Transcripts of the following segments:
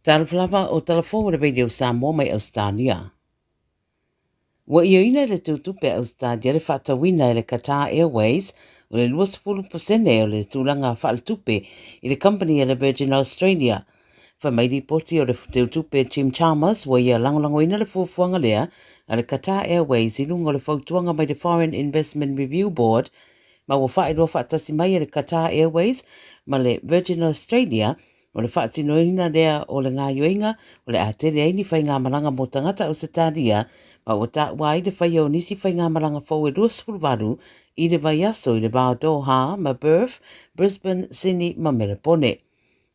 Talofa lava o Talafou o le Radio Samoa mai Ausetalia. Ua ioeina e le Teutupe a Ausetalia le faatauina e le Qatar Airways o le 20% o le tulaga faaletupe i le kamupani a le Virgin Australia. Fai mai lipoti o le Teutupe Jim Chalmers ua ia lagolagoina le fuafuaga lea a le Qatar Airways i luga o le fautuaga mai le Foreign Investment Review Board ma ua faailoa faatasi mai e le Qatar Airways ma le Virgin Australia O le faatinoina lea o le gaoioiga o le a tele ai ni faigamalaga mo tagata Ausetalia ma ua taua ai le faia o nisi faigamalaga fou e 28 i le vaiaso i le va o Doha ma Perth, Brisbane, Sydney ma Melepone.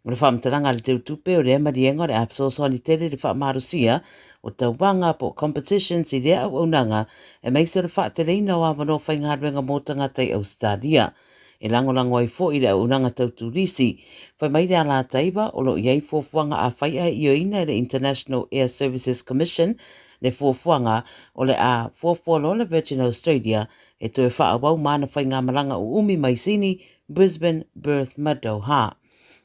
O le faamatalaga a le Teutupe o lea maliega o le a fesoasoani tele i le faamalosia o tauvaga po o competitions i lea auaunaga aemaise o le faateleina o avanoa faigaluega mo tagata i Ausetalia. E lagolago ai foi le auaunaga tau turisi. Fai mai le Alataua o lo o i ai fuafuaga a fai ae ioeina e le International Air Services Commission le fuafuaga o le a fuafua loa le Virgin Australia e toe faaauau ma ana faigamalaga uumi mai Sini, Brisbane, Perth ma Doha.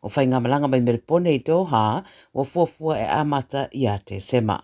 O faigamalaga mai Melepone i Doha ua fuafua e amata ia Tesema.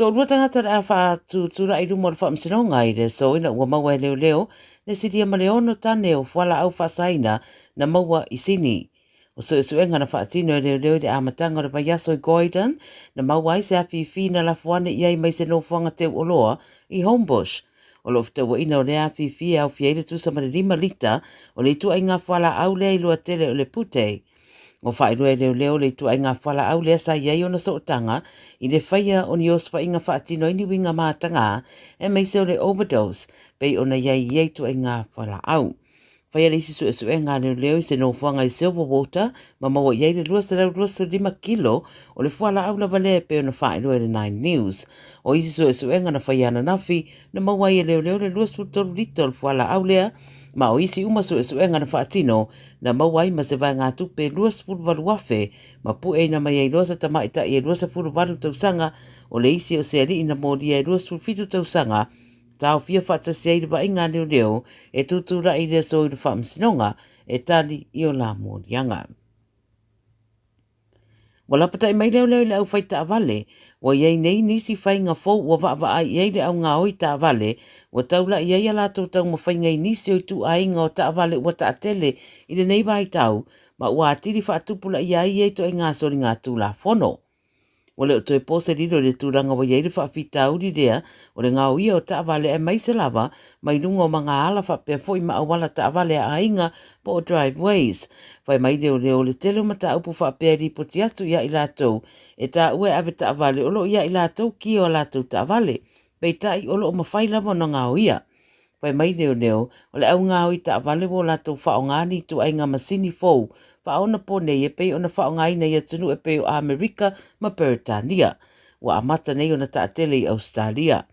Toalua tagata o le a faatutula'i i luma o le faamasinoga i le aso ina ua maua e leoleo le silia ma le ono tane o fualaau faasaina na maua i Sini. O suesuega na faatino e leoleo i le amataga o le vaiaso i Goyden na maua ai se afifi na lafo ane i ai mai se nofoaga teu oloa i Homebush. O loo fetauaina o lea afifi e aofia ai le tusa ma le lima lita o le ituaiga fualaau lea iloa tele o le pute. Ua faailoa e leoleo le ituaiga fualaau lea sa i ai ona sootaga i le faia o ni osofaiga faatino ai ni uiga matagā aemaise o le overdose pei ona i ai ia ituaiga fualaau. Faia le isi suesuega a leoleo i se nofoaga i Silverwater ma maua i ai le 225 kilo o le fualaau lava lea e pei ona faailoa e le Nine News. O isi suesuega na faia ananafi na maua ai e leoleo le 23 lita o le fualaau lea ma o isi uma suesuega na faatino na maua ai ma se vaegatupe 28,000 ma pueina mai ai loa se tamaitai e 28 tausaga, o le isi o se alii na molia e 27 tausaga, taofia faatasi ai le vaaiga a leoleo e tutulai i le aso i le faamasinoga e tali i o la moliaga. Ua lapatai mai leoleo i le aufai taavale, ua i ai nei nisi faiga fou ua vaavaai i ai le augaoi taavale, ua taula'i ai a latou taumafaiga i nisi o ituaiga o taavale ua taatele i lenei vaitau ma ua atili faatupulaia ai ia ituaiga soligatulafono. Ua le o toe po se lilo i le tulaga ua i ai le faafitauli lea o le gaoia o taavale aemaise lava mai luga o magaala faapea foi ma auala taavale a aiga po o driveways. Fai mai leoleo o le tele o mataupu faapea e lipoti atu ia i latou e taua e ave taavale o lo o ia i latou kia o a latou taavale, peitai o lo o mafai lava ona gaoia. Fai mai leoleo, o le augaoi taavale ua o latou faaaoga ni ituaiga masini fou faaonaponei e pei ona faaaogaina i atunuu e pei o Amerika ma Peretania. Ua amata nei ona taatele i Ausetalia.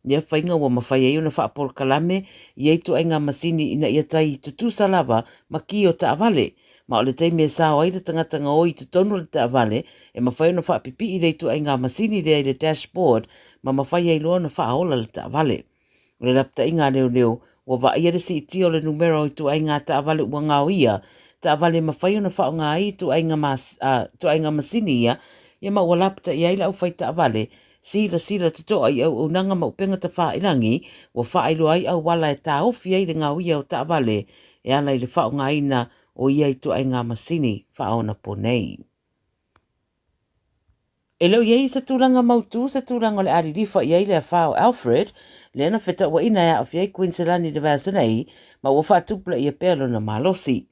Ia faiga ua mafai ai ona faapolokalame ia ituaiga masini ina ia tai tutusa lava ma ki o taavale. Ma o le taimi e sao ai le tagata gaoi i totonu o le taavale, e mafai ona faapipii le ituaiga masini lea i le dashboard ma mafai ai loa ona faaola le taavale. O le lapataiga a leoleo, ua vaaia le siitia o le numera o ituaiga taavale ua gaoia, taavale e mafai ona faaaoga ai ituaiga ituaiga masini ia, ia ma ua lapataia ai le aufai taavale, silasila totoa i auaunaga ma upega tafailangi ua faailoa ai auala e taofi ai le gaoia o taavale e ala i le faaaogaina o ia ituaiga masini faaonaponei. E le o i ai se tulaga mautū se tulaga o le a lilifa i ai le afa o Alfred, lea na fetauaina e aafia ai Kuiniselani i le vaiaso nei, ma ua faatupulaia pea lona malosi.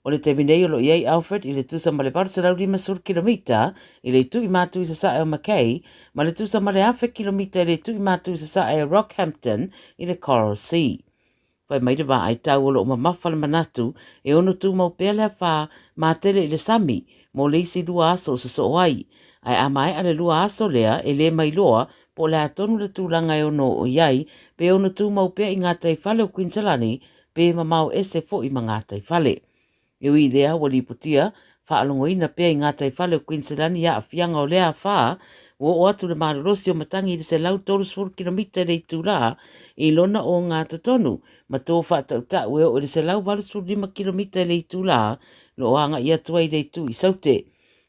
O le taimi nei o lo o i ai Alfred i le tusa ma le 850 kilomita i le itu i matu i sasae o Mackay, ma le tusa ma le 1,000 kilomita i le itu i matu i sasae o Rockhampton i le Coral Sea. Fai mai le vaai tau o lo o mamafa le manatu e ono tumau pea le afa matele i le sami mo le isi lua aso o sosoo ai. Ae a maea le lua aso lea e le mailoa po o le a tonu le tulaga e ono oo i ai pe ono tumau pea i gataifale o Kuiniselani pe mamao ese foi ma gataifale. E ui i lea, ua lipotia, faalogoina pea i gataifale o Kuiniselani aafiaga o lea afa, ua oo atu le malolosi o matagi i le 130 kilomita i le itulā i lona ogatotonu, ma tō faatautau e oo i le 185 kilomita i le itulā, lo o agai atu ai i le itu i Saute.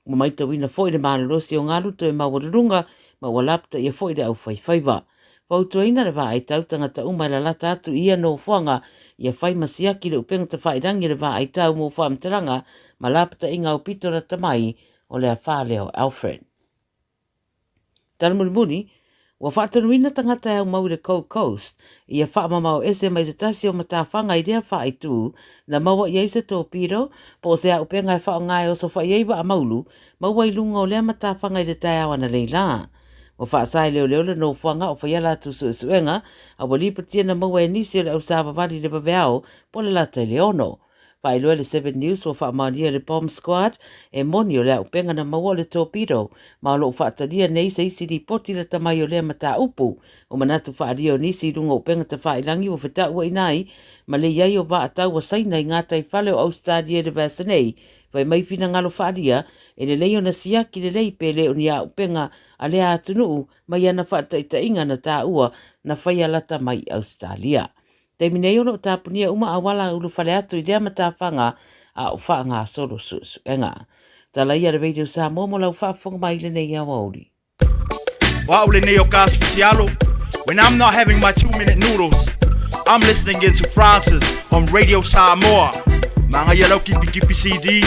Ua maitauina foi le malolosi o galu toe maualuluga ma ua lapataia foi le aufaifaiva. Fautuaina le vaai tau tagata uma e lalata atu i ia nofoaga ia fai ma siaki le upega tafailangi a le vaai tau mo faamatalaga ma lapataiga aupito lata mai o le afa lea o Alfred. Tala mulimuli, ua faatonuina tagata e aumau i le Gold Coast ia faamamao ese mai se tasi o matafaga i lea faaitu na maua i ai se torpedo po o se auupega e faaaoga e osofai ai vaa maulu maua i luga o lea matafaga i le taeao analeila la. Ua faasa e leoleo le nofoaga o faia latou suesuega a ua lipotia na maua e nisi o le ausavavali i le vaveao po o le lata i le 6. Faailoa e le Seven News ua faamaonia e le Bomb Squad e moni o le auupega na maua o le torpedo ma o lo o faatalia nei se isi lipoti lata mai o lea mataupu. Ua manatu faaalia o nisi i luga o upega tafailangi ua fetauaina ai ma le i ai o vaa taua Saina i gataifale o Ausetalia i le vaiaso nei. Fai mai finagalo faaalia e lelei ona siaki lelei pe le o ni auupega a lea atunuu mai ana faataitaiga na taua na faia lata mai i Ausetalia. Taimi nei o lo o tapunia uma auala ulufale atu i lea matafaga a o faagasolo suesuega. Tala ia le Radio Samoa mo lau faafofoga mai i lenei aoauli. O au lenei o Gas Fitialo. When I'm not having my 2-minute noodles, I'm listening in to Francis on Radio Samoa. Mangaia lau kipi kipi CD.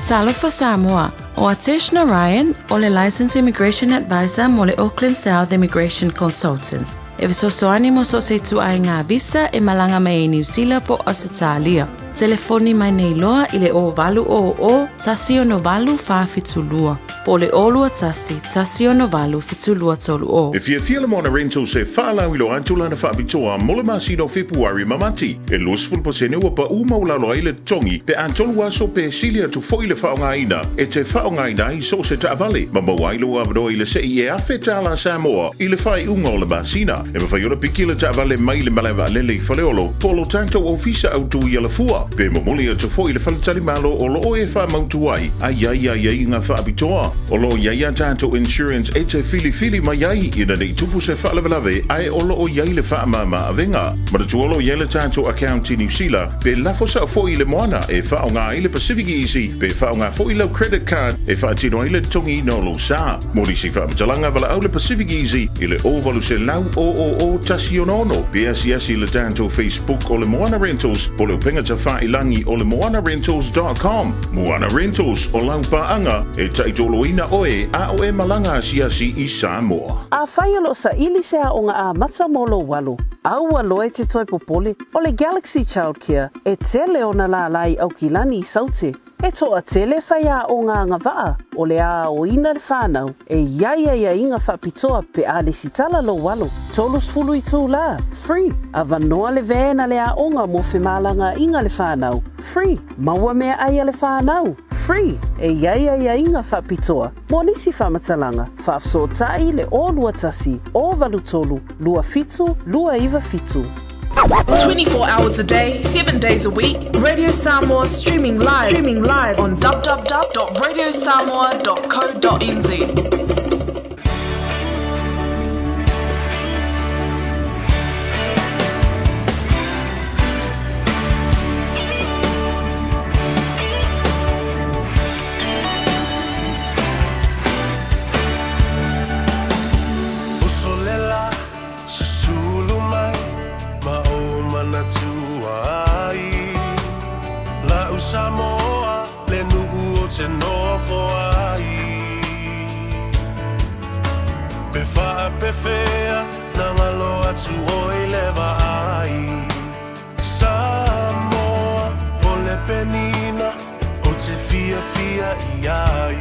Talofa Samoa, ʻO Atesh Narayan, ʻo le Licensed Immigration Advisor mo le Auckland South Immigration Consultants, e fesoasoani mo so o se ituaiga visa e malaga mai ai Niu Sila po o Ausetalia. Telefoni mai nei loa i le 0800 168 472 po o le 021 168 7230. E fiafia le Moana Rentals e faalauiloa atu lana faapitoa mo le masina o Fepuari ma Mati. E 20% ua paʻu maualalo ai le totogi pe a tolu aso pe sili atu foi le faaaogaina e te faaaogaina ai so o se taavale ma maua ai lou avanoa i le sei e $1,000 Samoa i le faaiuga o le masina. E mafai ona piki le taavale mai le malae vaalele i Faleolo po o lo tatou ofisa autu i Alafua pe momoli atu foi i le faletalimalo o lo o e faamautu ai a i ai aiaiga faapitoa. O lo o i ai a tatou insurance e te filifili mai ai ina nei tupu se faalavelave ae o lo o i ai le faamama avega. Manatua o lo o i ai le tatou account i Niu Sila pe lafo sao foi i le moana e faaaoga ai le Pacific Easy pe faaaoga foi lau credit card e faatino ai le totogiina o lou sa. Mo nisi faamatalaga, valaau le Pacific Easy i le 0800 000 166 pe asiasi i le tatou Facebook o le Moana Rentals po o le upega tafailangi o le moanarentals.com. Moana Rentals, o lau paaga e taitoloina oe a o e malaga asiasi i Samoa. Afai o lo o saili se aoga amata mo lou alo, aua loa e te toe popole, o le Galaxy Childcare e tele ona lālā i Aukilani i Saute. E toatele faiaoga agavaa o le a aoina le whanau e i ai aiaiga faapitoa pe a lesitala lou alo, 30 itulā, free, avanoa le van a le aoga mo femalagaaiga le whanau, free, maua meaai a le whanau, free, e i ai aiaiga faapitoa mo nisi faamatalaga, faafesootai le 021 083 27 297. 24 hours a day, 7 days a week, Radio Samoa streaming live, streaming live on www.radiosamoa.co.nz. Usolela Susulu mai ma ou manatua ai La'u Samoa le nu'u o te nofo ai Pe faapefea na ngalo atu oi le vaai Samoa o le penina o te fiafia i ai.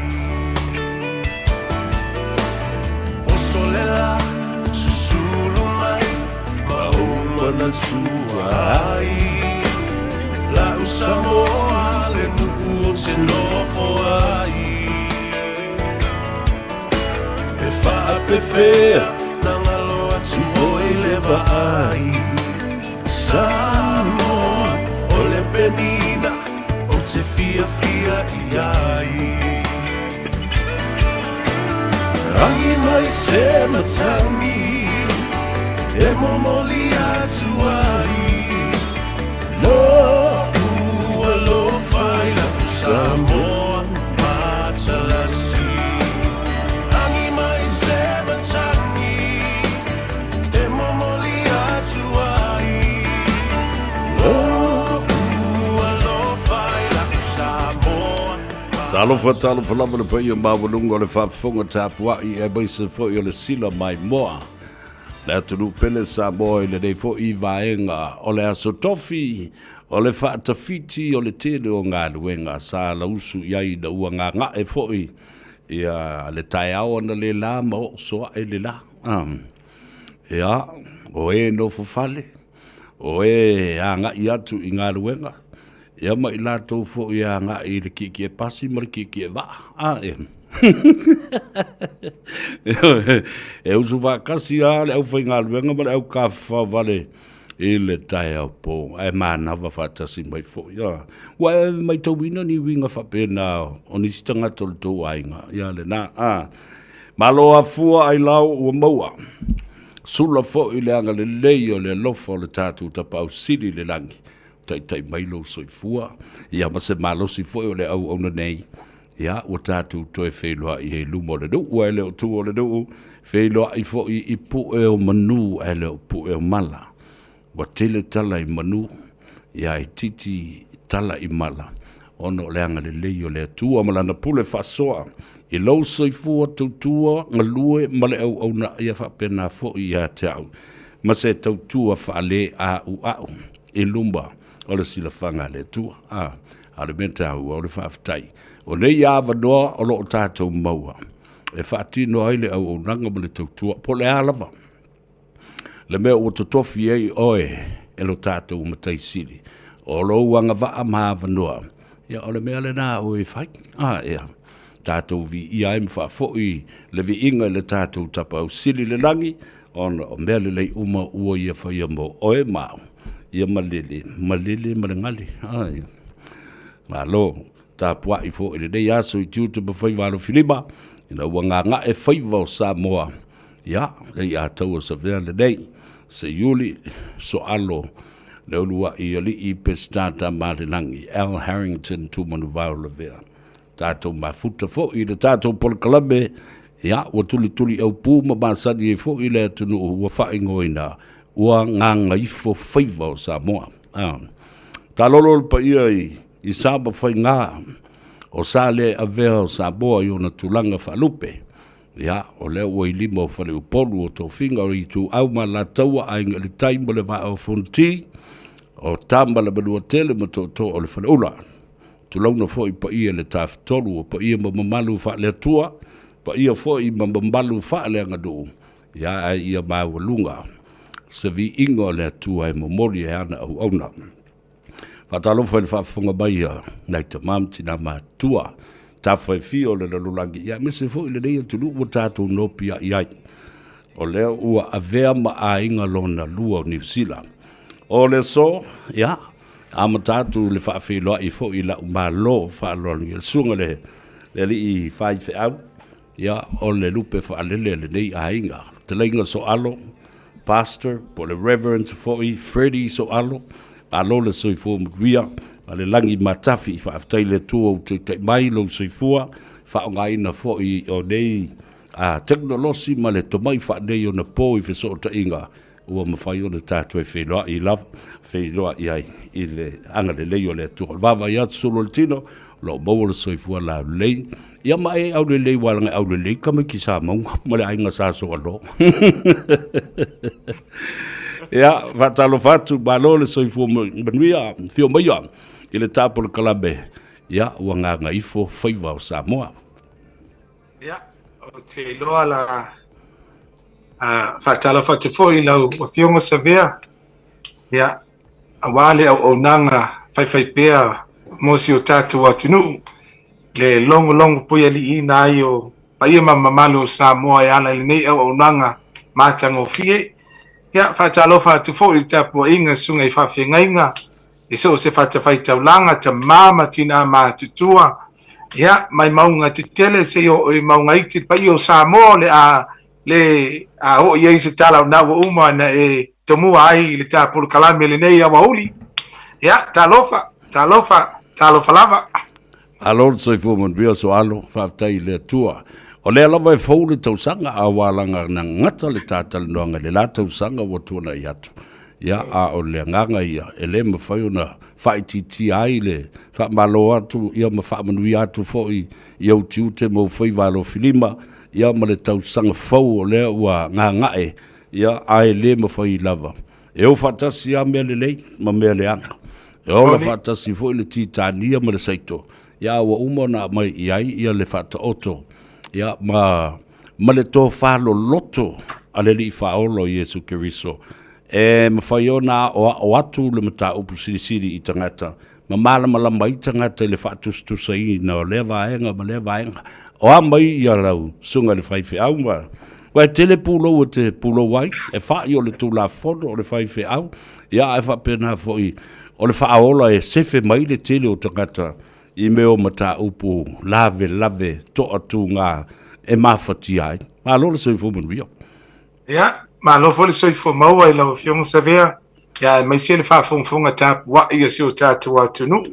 Oso le la, susulu mai ma ou manatua ai. La'u Samoa le nu'u o te nofo ai. E faapefea na ngalo atu oi le vaai. Samoa o le penina ou te fiafia i ai. Rangi mai se matangi e momoli atu ai Lo'u alofa. Samoa matalasi Agi mai se matagi Te momoli atu ai Loku alofa i laku Samoa Talofa, talofa lava le paia maualuga o le faafofoga tapuai aemaise foi o le sila maimoa. Le atunuu pele Samoa i lenei foi vaega o le Aso Tofi o le faatafiti o le tele o galuega sa lausu i ai ina ua gaga'e foi ia le taeao analeila ma oo soae le la. Ia, o e nofo fale, o e agai atu i galuega, ia ma i latou foi e agai i le kiekie pasi ma le kiekie vaa. A, e. E usu faatasi lava le aufaigaluega ma le aukafafao vale i le taeao po, ae manava faatasi mai foi. A, ua e matauina ni uiga faapena o nisi tagata o le tou aiga, ia lena. A, malo afua ailao ua maua. Sula foi le agalelei o le alofa o le tatou Tapaau Sili i le lagi. Taitai mai lou soifua, ia ma se malosi foi o le auauna nei, ia ua tatou toe feiloai ai i luma o le nuu ae le o tua o le nuu, feiloai foi i pue o manu ae le o pue o mala. Ua tele tala i manu, ia itiiti tala i mala, ona o le agalelei o le Atua ma Lana pule faasoa i lou soifua tautua galue ma le auauna ia faapena foi ia te au ma se tautua faaleauau i luma o le silafaga a le Atua. A, a o le mea taua o le faafetai o nei avanoa o lo o tatou maua e faatino ai le auaunaga ma le tautua, po o le a lava le mea ua totofi ai oe e lo tatou Matai Sili, o lou agavaa ma avanoa, ia o le mea lena a oe e fai. A, ia, tatou viia ai ma faafoi le viiga i le tatou Tapaau Sili i le lagi, ona o mea lelei uma ua ia faia mo oe ma au, ia malele, malele ma le gale. A, ia. Malo, tapuai foi i lenei aso i tiute ma faiva alofilima, ina ua gaga'e faiva o Samoa, Ia, le i'a taua savea lenei, Seiuli, Soalo, le ulua'i alii Peseta Tamalelagi, Al Harrington Tumanuvao Lavea. Tatou mafuta foi i le tatou polokalame, ia, ua tulituliaupū ma masani ai foi le atunuu ua faaigoaina ua gagaifo faiva o Samoa. A. Taalolo le paia i, i sa ma faiga o sa le avea o Samoa i ona tulaga faalupe. Ia, o lea ua i lima o Faleupolu o tofiga o Ituau ma Alataua, Aiga i le Tai ma le Vaa o Fonoti, o Tama le Manuatele ma Tootoo o le Faleula. Tulouna foi paia i le Tafatolu o paia ma mamalu faale-Atua, paia foi ma mamalu faaleaganuu, ia ae ia maualuga se viiga o le Atua e momoli e ana auauna. Faatalofa i le faafofoga mai a nai tama ma tina matutua, tafa e fia o le lalolagi, ia aemaise foi lenei atunuu ua tatou nopiai ai. O lea ua avea ma aiga lona lua o Niu Sila. O le aso, ia, amata atu le faafeiloai foi i lau malo faaaloalo i le susuga le le alii faifeau, ia, o le lupe faalele a lenei aiga. Fetalaiga Soalo, Pastor, po o le Reverend foi, Freddie Soalo, malo le soifua manuia ma le lagi matafi, faafetai i le Atua ua taitai mai lou soifua, faaaogaina foi o nei tekonolosi ma le tomai faaneionapo i fesootaiga ua mafai ona tatou feiloai lava, feiloai ai i le agalelei o le Atua. O le vaavaai atu sulu o le tino, o lo o maua le soifua laulelei, ia ma e aulelei ua alaga e aulelei tamaiti sa mauga ma le aiga sa Soalo. Ia, faatalofa atu, malo le soifua manuia, afio maia i le tapolokalame, ia, ua gagaifo faiva o Samoa. Ia, ou te iloa la faatalofa atu foi i lau Afioga Savea, ia, aua le auaunaga faifaipea mo si o tatou atunuu, le logologo puialiiina ai o paia ma mamalu o Samoa e ala i lenei auaunaga matagofie. Ia, faatalofa atu foi i le tapuaiga susuga i faafeagaiga i so o se fatafaitaulaga, tama ma tinā matutua, ia, mai mauga tetele seia oo i mauga iti, le paia o Samoa o le a le a oo i ai se tala o na ua uma ona e tomua ai i le ta polokalame lenei aoauli. Ia, talofa, talofa, talofa lava. Malo le soifua manuia Soalo, faafetai i le Atua. O lea lava e fou le tausaga, a ua alaga na gata le ta talanoaga i le la tausaga ua tuanai atu. Ia, a o le agaga ia, e le mafai ona faaitiitia ai le faamalo atu ia ma faamanuia atu foi i ou tiute ma ou faiva alofilima, ia ma le tausaga fou o lea ua gagae, ia, ae le mafai lava E o faatasi lava mea lelei ma mea leaga. E ola faatasi foi le titania ma le saito, ia a ua uma ona aumai i ai ia le faataoto ia ma, ma le tofa loloto a le Alii Faaola o Iesu Keriso, e mafai ona aoao atu le mataupu silisili i tagata ma malamalama ai tagata i le faatusatusaina o lea vaega ma lea vaega. O a mai ia lau susuga i le faifeau ma aua e tele pulou e te pulou ai, e fa'i o le Tulafono o le faifeau, ia ae faapena foi o le faaola e sefe mai le tele o tagata i mea o mataupu lavelave toatuga e mafatia ai. Malo le soifua manuia. Ia, malo foi le soifua maua i lau Afioga Savea, ia aemaise le faafogafoga tapuai a si o tatou atunuu.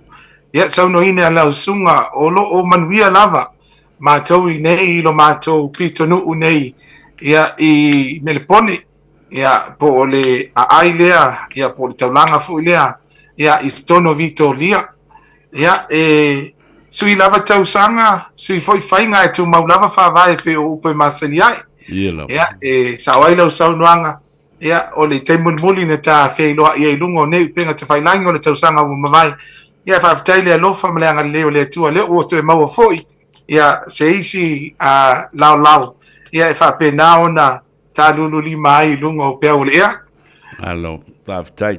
Ia, saunoaina e lau susuga, o lo o manuia lava matou i nei i lo matou pitonuu nei ia i Melepone, ia po o le aai lea, ia po o le taulaga foi lea, ia i totonu o Vitoria. Ia, e sui lava tausaga, sui foi faiga e tumau lava faavae pei o upu e masani ai. Ia lava. Ia, e sao ai lau saunoaga, ia, o le taimi mulimuli na ta feiloai ai i luga o nei upega tafailagi o le tausaga ua mavae. Ia, faafetai le alofa ma le agalelei o le Atua, lea ua toe maua foi ia se isi uh, laolao ia e faapena ona talululima ai i luga o peau o le ea. Malo, faafetai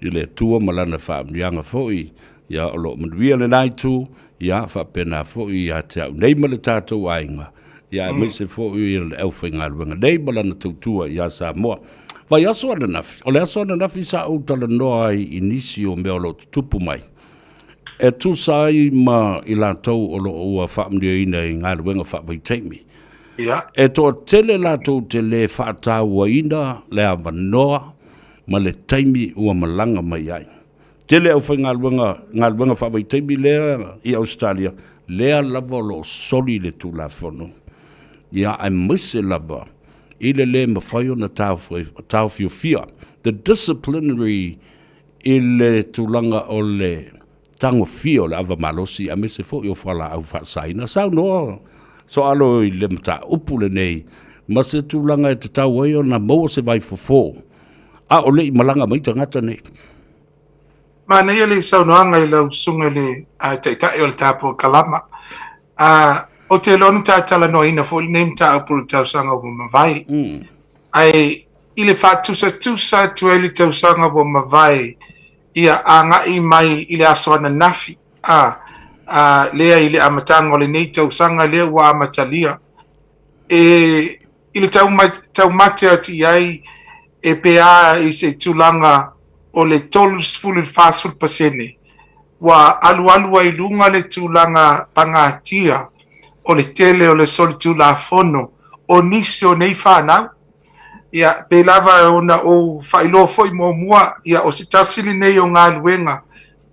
i le Atua ma lana faamanuiaga foi, ia o lo o manuia lena itu, ia faapena foi ia te au nei ma le tatou aiga, ia aemaise foi le aufaigaluega nei ma lana tautua ia Samoa. Vaiaso ananafi, o le aso ananafi sa ou talanoa ai i nisi o mea o lo o tutupu mai, e tusa ai ma i latou o lo o ua faamanuiaina i galuega faavaitaimi. Ia. E toatele latou te le faatauaina le avanoa ma le taimi ua malaga mai ai. Tele aufaigaluega galuega faavaitaimi lea i Ausetalia, lea lava o lo o soli le Tulafono, ia aemaise lava i le le mafai ona taofiofia, the disciplinary i le tulaga o le tagofia o le ava malosi aemaise foi o fualaau faasaina. Saunoa Soalo i le mataupu lenei ma se tulaga e tatau ai ona maua se vaifofo a o le i malaga mai tagata nei. Manaia le saunoaga i lau susuga i le Taitai o le tapu kalama. Ou te iloa na ta talanoaina foi lenei mataupu i le tausaga ua mavae. Ae i le faatusatusa atu ai le tausaga ua mavae ia agai mai i le aso ananafi, a, a, lea i le amataga o lenei tausaga lea ua amatalia, e, i le taumate atu i ai e pe a i se tulaga o le 30 i le 40% ua alualu ai i luga le tulaga pagatia o le tele o le solitulafono o nisi o nei fanau. Ia, pei lava ona ou faailoa foi muamua, ia, o se tasi lenei o galuega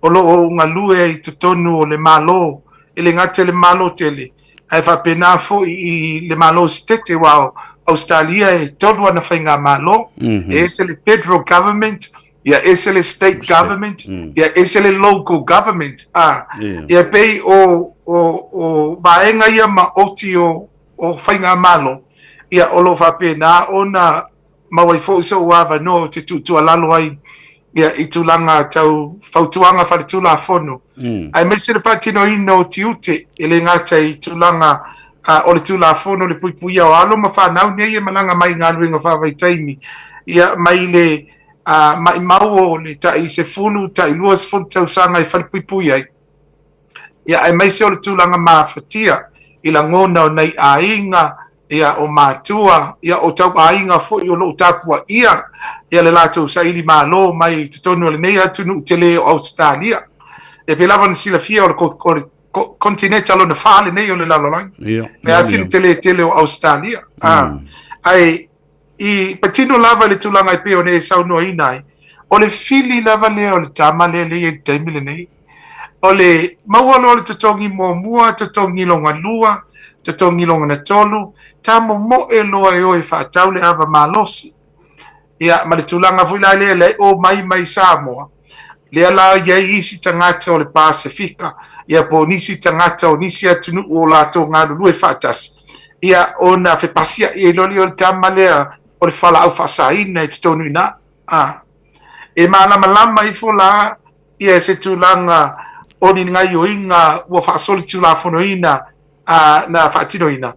o lo o ou galue ai i totonu o le Malo, e le gata i le Malo tele, ae faapena foi i le Malo Setete, aua o Ausetalia e tolu ana faigamalo, e ese le Federal Government, ia ese le State Government, ia ese le Local Government, ā, ia pei o, o, o vaega ia maoti o, o faigamalo, ia o lo o faapena ona maua ai foi so'u avanoa ou te tuutuualalo ai ia, i tulaga tau fautuaga faaletulafono, aemaise le faatinoina o tiute, e le gata i tulaga uh, o le Tulafono le puipuia o alo ma fanau nei e malaga mai i galuega faavaitaimi, ia, mai le uh, maimau o le tai 10, tai 20 tausaga e falepuipui ai, ia, aemaise o le tulaga mafatia i lagona o nai aiga, ia, o matua, ia, o tauaiga foi o lo o tapuaia ia le latou saili malo mai totonu o lenei atunuu tele o Ausetalia. E pei lava ona silafia o le, o le kontineta lona fa lenei o le lalolagi. Ia. Fai lava sina tele tele o Ausetalia. Ah, ae i patino lava i le tulaga e pei ona e saunoaina ai, o le fili lava lea o le tama lea lea e i ai i le taimi lenei. O le maua loa o le totogi muamua, totogi lona lua, totogi lona tolu, tamomoe loa e o e faatau le ava malosi. Ia, ma le tulaga foi la lea, lea e omai mai Samoa, lea la e i ai isi tagata o le Pasefika, ia po o nisi tagata o nisi atunuu o latou galulue faatasi, ia ona fepasiai ai loa lea o le tama lea o le fualaau faasaina i totonu i ina. A, e malamalama ifo la ia se tulaga o ni gaioiga ua faasolitulafonoina a, na faatinoina,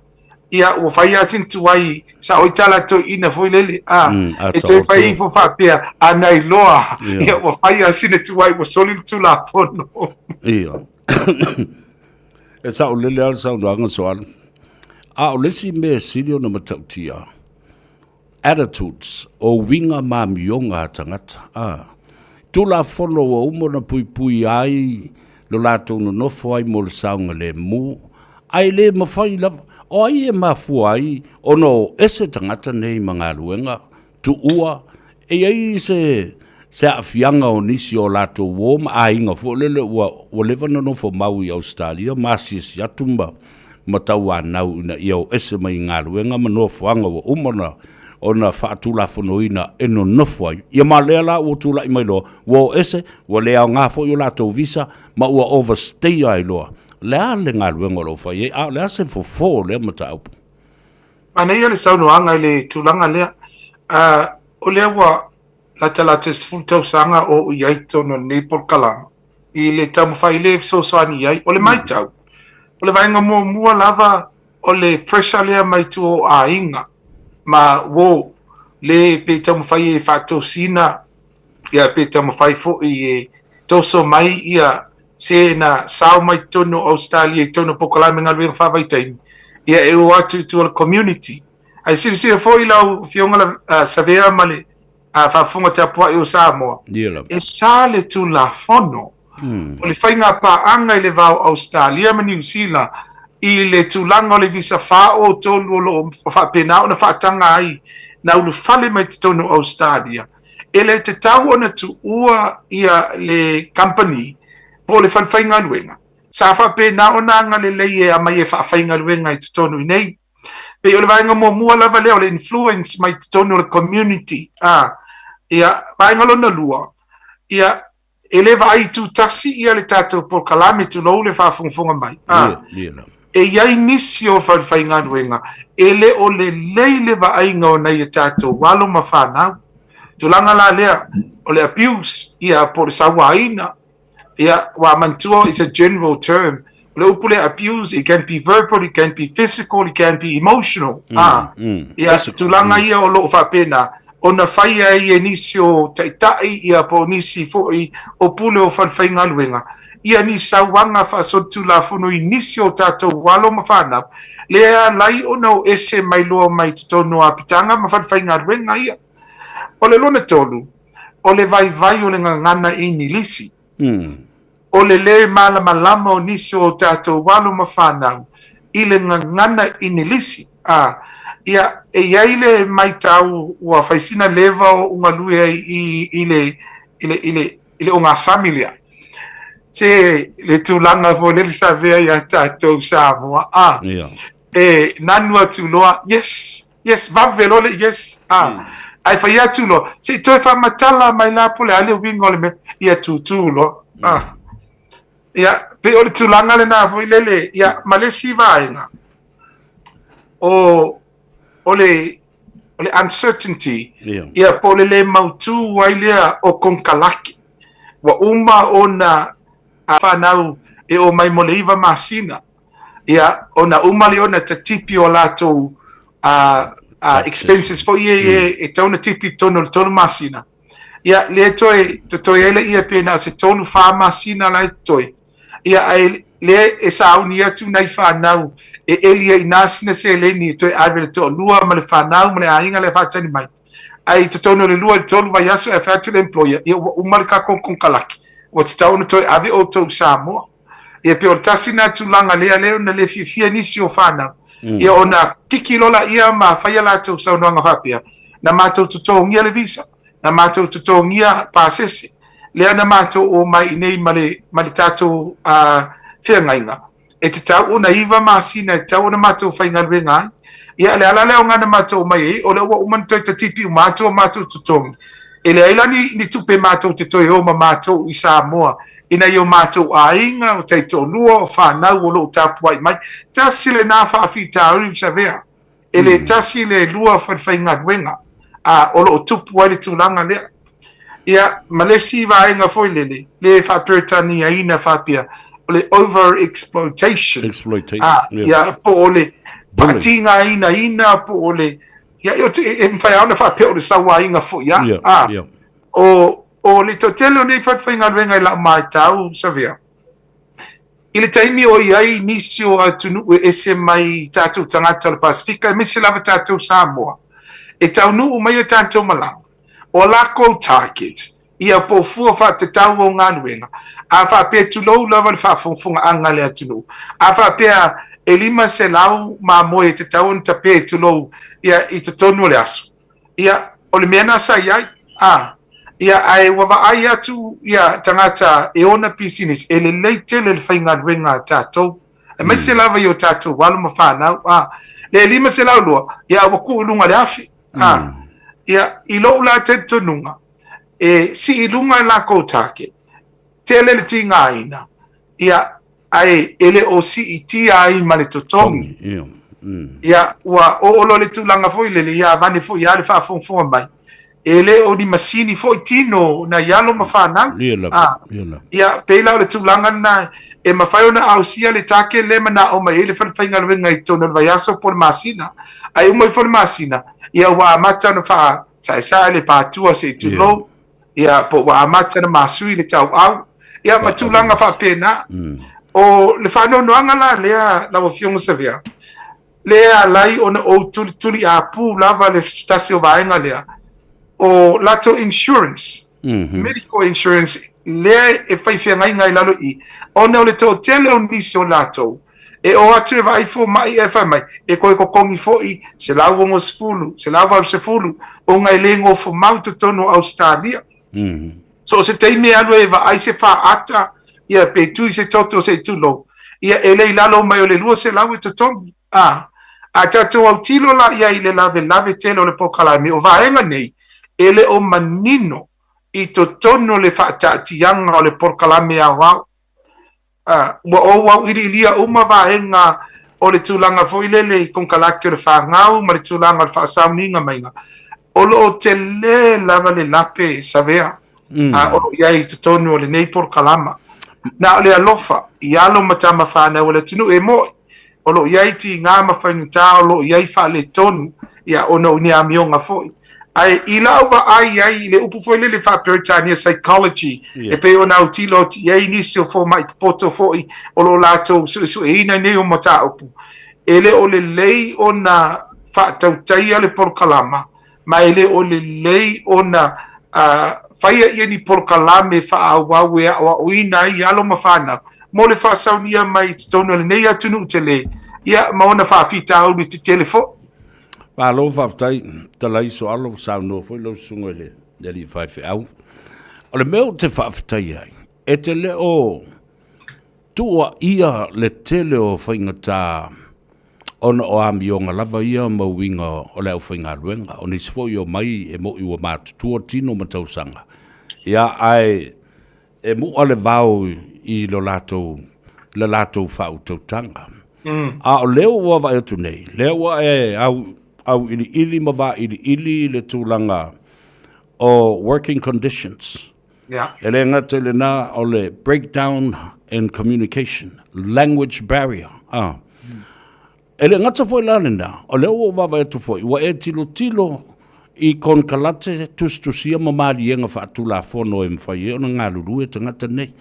ia ua fai lava sina tuai sao ai tala toeaina foi lele, a, e toe fai ifo faapea, a na iloa, ia ua fai lava sina tuai ua soli le tulafono. Ia. E saolele lava le saunoaga Soala. A o le isi mea e sili ona matautia, attitudes, o uiga ma amioga a tagata. A. Tulafono ua uma ona puipui ai lo latou nonofo ai mo le saogalemu, ae le mafai lava. O ai e mafua ai ona o ese tagata nei ma galuega tuua? E i ai se, se aafiaga o nisi o latou uo ma aiga foi lele ua, ua leva ona nofo mau i Ausetalia ma asiasi atu ma, ma tauanau ina ia o ese mai galuega ma nofoaga ua uma ona, ona faatulafonoina e nonofo ai. Ia ma lea la ua tulai mai loa, ua o ese, ua le aoga foi o latou visa ma ua overstay ai loa. O le a le galuega o lo o fai ai, a o le a se fofo o lea mataupu? Manaia le saunoaga i le tulaga lea. Uh, o lea ua latalata i le 10 tausaga o ou i ai i totonu o lenei polokalama i le taumafai lea e fesoasoani i ai. O le matau, o le vaega muamua lava o le pressure lea mai tua o aiga ma uo le pe taumafai e faatosina ia pe taumafai foi e toso mai ia se na sao mai totonu o Australia i totonu o polokalame galuega faavaitaimi ia e o atu i tua o le community. Ae silasila foi lau Afioga la, Savea ma le faafofoga tapuai o Samoa, e sa le Tulafono o le faiga paaga i le va o Ausetalia ma Niu Sila i le tulaga o le visa 403 o lo o faapena ona faataga ai na ulufale mai totonu o Ausetalia, e le tatau ona tuua ia le kamupani po o le fale faigaluega sa faapena ona agalelei e aumai e faafaigaluega i totonu i nei. Pei o le vaega muamua lava lea o le influence mai totonu o le community. A, ia, vaega lona lua, ia, e le vaai tutasi ia le tatou polokalame, tulou le faafogafoga mai. A, e i ai nisi o falefaigaluega e le o lelei le vaaiga o nai a tatou alo ma fanau. Tulaga la lea o le abuse, ia, po o le sauaina, Ia, ua manatua it's a general term. O le upu lea abuse, it can be verbal, it can be physical, it can be emotional. Ah, ia, tulaga ia o lo o faapena, ona fai ai e nisi o taitai, ia po o nisi foi o pule o falefaigaluega, ia ni sauaga faasolitulafono i nisi o tatou alo ma fanau, lea e ala ai ona o ese mai loa mai totonu o apitaga ma falefaigaluega ia. O le lona tolu, o le vaivai o le gagana Inilisi. O le lē malamalama o nisi o tatou alo ma fanau i le gagana Inilisi. A, ia, e i ai le maitau ua fai sina leva o ou galue ai i, i le, i le, i le, i le ogasami lea. Se le tulaga foi lele sa avea ia tatou Samoa, a, e nanu atu loa, yes, yes, vave loa le yes, a, ae fai atu loa, se i toe faamatala mai la po o le a le uiga o le mea, ia tutū loa, a. Ia, pei o le tulaga lena foi lele, ia, ma le isi vaega, o, o le, o le uncertainty, ia, po o le le mautū ai lea o konekarate. Ua uma ona fanau e omai mo le 9 masina, ia, ona uma lea ona tatipi o latou expenses foi ia e tatau ona tipi i totonu o le 3 masina. Ia, lea toe totoe ai laia pe na o se 3, 4 masina la e totoe. Ia, ae lea e sauni atu nai fanau e eli ai i ina sina seleni e toe ave i le toalua ma le fanau ma le aiga la e faatali mai. Ae i totonu o le 2 i le 3 vaiaso ae fai atu le employer, ia ua uma le tatou konekarate, ua tatau ona toe ave outou i Samoa. Ia pei o le tasi lena tulaga lea lea na le fiafia nisi o fanau. Ia ona kiki loa laia ma fai a latou saunoaga faapea, na matou totogia le visa, na matou totogia pasese. lea na matou omai i inei ma le, ma le tatou uh, feagaiga, e tatau ona iva masina e tatau ona matou faigaluega ai. Ia, le ala lea o gana matou omai ai, o lea ua uma ona toe tatipi uma atu o matou totogi. E leai la ni, ni tupe matou te toe o ma matou i Samoa, i nai o matou aiga, o taitoalua, o fanau o lo o tapuai mai. Tasi lena faafitauli Savea. E le tasi le lua falefaigaluega a o lo o tupu ai le tulaga lea. Ia, ma le isi vaega foi lele, le faa-Peretaniaina faapea, o le over exploitation. Exploitation, A, yeah. ia, po o le faatigainaina, po o le... Ia, e, e, e mafai lava ona faapea o le sauaina foi, a. Yeah, a yeah. O, o le toatele o nei falefaigaluega i lau matau, Savea, I le taimi o i ai nisi o atunuu e ese mai i tatou tagata o le Pasefika, aemaise lava tatou Samoa, e taunuu mai a tatou malaga, o a lakou target, ia po o fua faatatau o galuega, a faapea tulou lava le faafogafogaaga a le atunuu, a faapea e 500 mamoe e tatau ona tape tulou ia i totonu o le aso, Ia, o le mea na sa i ai, a, ia, ae ua vaai atu ia tagata e ona pisinisi, e lelei tele le faigaluega a tatou, aemaise lava i o tatou alo ma fanau, a, le 502, ia, ua tuu i luga i le afi, a, ia, i lou la talitonuga, e sii i luga e lakou target, tele le tigaina, ia, ae e le o siitia ai ma le totogi. Ia, mm. Ia, ua oo loa le tulaga foi lele, ia avane foi lava le faafogafoga mai, e le o ni masini foi tino nai alo ma fanau. Ia lava, Ah, ia lava. ia, pei la o le tulaga lena, e mafai ona ausia le target lea e manao mai ai le falefaigaluega i totonu o le vaiaso po o le masina. Ae uma ifo le masina, ia ua amata ona faasaesae le patua se i tulou, ia po ua amata ona masui le tauau, ia ma tulaga faapena. O le faanoanoaga la lea lau Afioga Savea, lea e ala ai ona ou tulituliapu lava le se tasi o vaega lea, o latou insurance, medical insurance lea e fai feagaiga i lalo i i, ona o le toatele o nisi o latou e o atu e vaai fomai ae fai mai, e toe totogi foi $160, $180, ona e le nofomau i totonu o Ausetalia. So o se taimi e alu ai e vaai se faata, ia pe tui se toto se i tulou, ia e le i lalo mai o le 200 e totogi. A, a tatou autilo la i ai i le lavelave tele o le polokalame, o vaega nei, e le o manino i totonu o le faataatiaga o le polokalame aoao. Ā, ua ou auiliilia uma vaega o le tulaga foi lele i konekarate o le fanau ma le tulaga o le faasauniga maiga, o lo o tele lava le lape Savea, ā, o lo o i ai i totonu o lenei polokalama. Na o le alofa i alo ma tama fanau a le atunuu e mo'i, o lo o i ai tiga ma faigata, o lo o i ai faaletonu, ia, ona o ni amioga foi. Ae i lau vaai ai i le upu foi lele faa-Peretania psychology, yeah. e pei ona autilo atu i ai nisi o fomai popoto foi o lo o latou suesueina nei o mataupu, e le o lelei ona faatautaia le polokalama, ma e le o lelei ona uh, faia ia ni polokalame faaauau e aoaoina ai alo ma fanau mo le faasaunia mai i totonu o lenei atunuu tele, ia ma ona faafitauli tetele foi. Malo faafetai, talai Soalo, saunoa foi lau susuga i le alii faifeau. O le mea ou te faafetai ai, e te le o tuuaia le tele o faigata ona o amioga lava ia ma uiga o le aufaigaluega. O nisi foi o mai e moi ua matutua tino ma tausaga, ia ae e mu'a le vao i lo latou, le latou faautautaga. A o lea ua vaai atu nei, lea ua e au, auiliili ma vailiili le tulaga o working conditions. Yeah. E le gata i lena o le breakdown in communication, language barrier. Ah. E le gata foi la lena, o lea ua ou vaavaai atu foi, ua e tilotilo i konekarate tusitusia ma maliega faatulafono e mafai ai ona galulue tagata nei.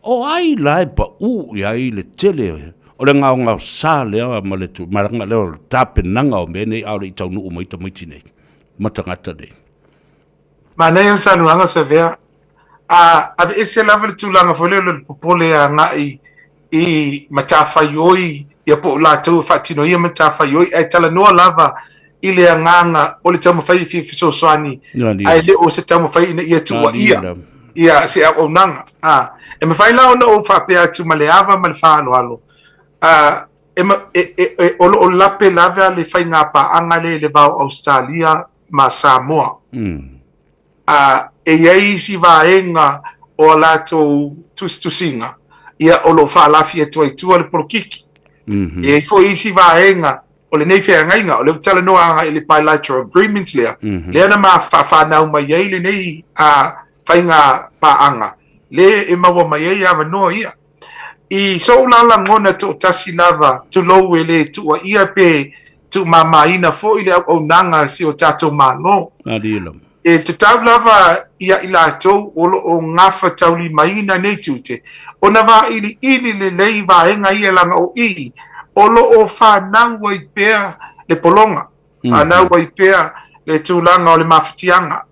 O ai la e pau i ai le tele o le gaogaosa lea ma le tulaga lea o le tapenaga o mea nei a o le i taunuu mai tamaiti nei ma tagata nei? Manaia le saunoaga Savea. A aveese lava le tulaga foi lea o le popole agai i matafaioi ia po o latou e faatinoina matafaioi, ae talanoa lava i le agaga o le taumafai e fia fesoasoani, ae le o se taumafai ina ia tuuaia. Ia, se auaunaga. A, e mafai la ona ou faapea atu ma le ava ma le faaaloalo, a, e, e, e, e, o lo o lape lava le faigapaaga lea i le va o Ausetalia ma Samoa. A, e i ai isi vaega o a latou tusitusiga, ia, o lo o faalafi atu ai i tua le polokiki. E i ai foi isi vaega o lenei feagaiga, o lea ou te talanoa agai i le bilateral agreement lea, lea na ma faafanau mai ai lenei faiga paaga, lea e maua mai ai avanoa ia. I sou la lagona toatasi lava, tulou e le tuuaia pe tuumamaina foi le auaunaga a si o tatou Malo. E tatau lava ia i latou o lo o gafataulimaina nei tiute ona vailiili lelei vaega ia leaga o i o lo o fanau ai pea le pologa, fanau ai pea le tulaga o le mafatiaga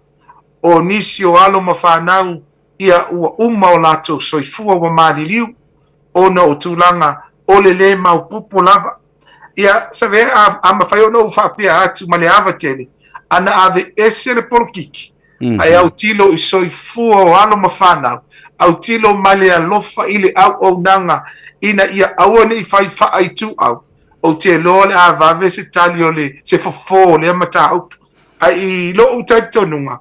o nisi o alo ma fanau ia ua uma o latou soifua ua maliliu ona o tulaga o le lē maopoopo lava. Ia, save, a, a mafai ona ou faapea atu ma le ava tele, ana aveese le polokiki, ae autilo i soifua o alo ma fanau, autilo ma le alofa i le auaunaga ina ia aua ne i fai faaituau, ou te iloa o le a vave se tali o le, se fofo o lea mataupu. Ae i lou talitonuga,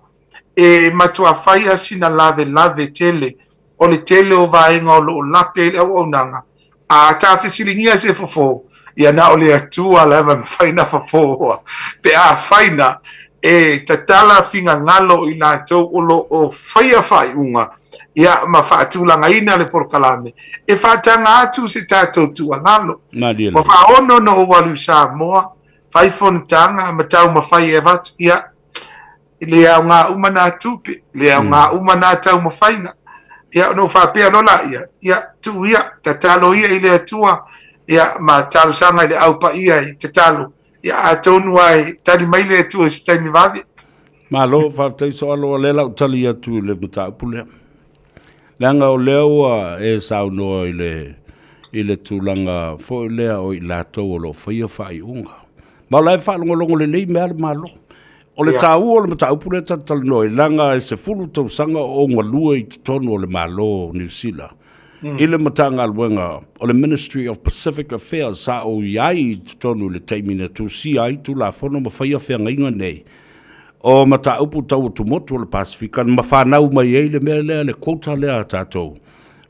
e matua fai lava sina lavelave tele o le tele o vaega o lo o lape ai le auaunaga, a ta fesiligia se fofo, ia na o le Atua lava e mafai ona fofoa, pe afai na e tatala finagalo i latou o lo o faia faaiuga, ia ma faatulagaina le polokalame, e faataga atu se tatou tuualalo. Ua faaono ona ou alu i Samoa, fai fonotaga ma taumafai e avatu, ia, E le aoga uma nā tupe, le aoga uma nā taumafaiga. Ia, ona ou faapea loa laia, ia, tuu ia, tatalo ia i le Atua, ia, ma talosaga i le Au Paia e tatalo, ia, atonu lava e tali mai le Atua i se taimi vave. Malo, faafetai Soalo, o lea la ou tali atu i le mataupu lea. Leaga o lea ua e saunoa i le, i le tulaga foi lea o i latou o lo o faia faaiuga. Ma o la e faalogologo lelei mea a le Malo. O le taua o le mataupu lea ta te talanoa ai, leaga e 10 tausaga o ou galue i totonu o le Malo o Niu Sila i le Matagaluega o le Ministry of Pacific Affairs sa ou i ai i totonu i le taimi na tusia ai Tulafono ma faia feagaiga nei o mataupu tau atumotu o le Pasefika ma fanau mai ai le mea lea, le quota lea a tatou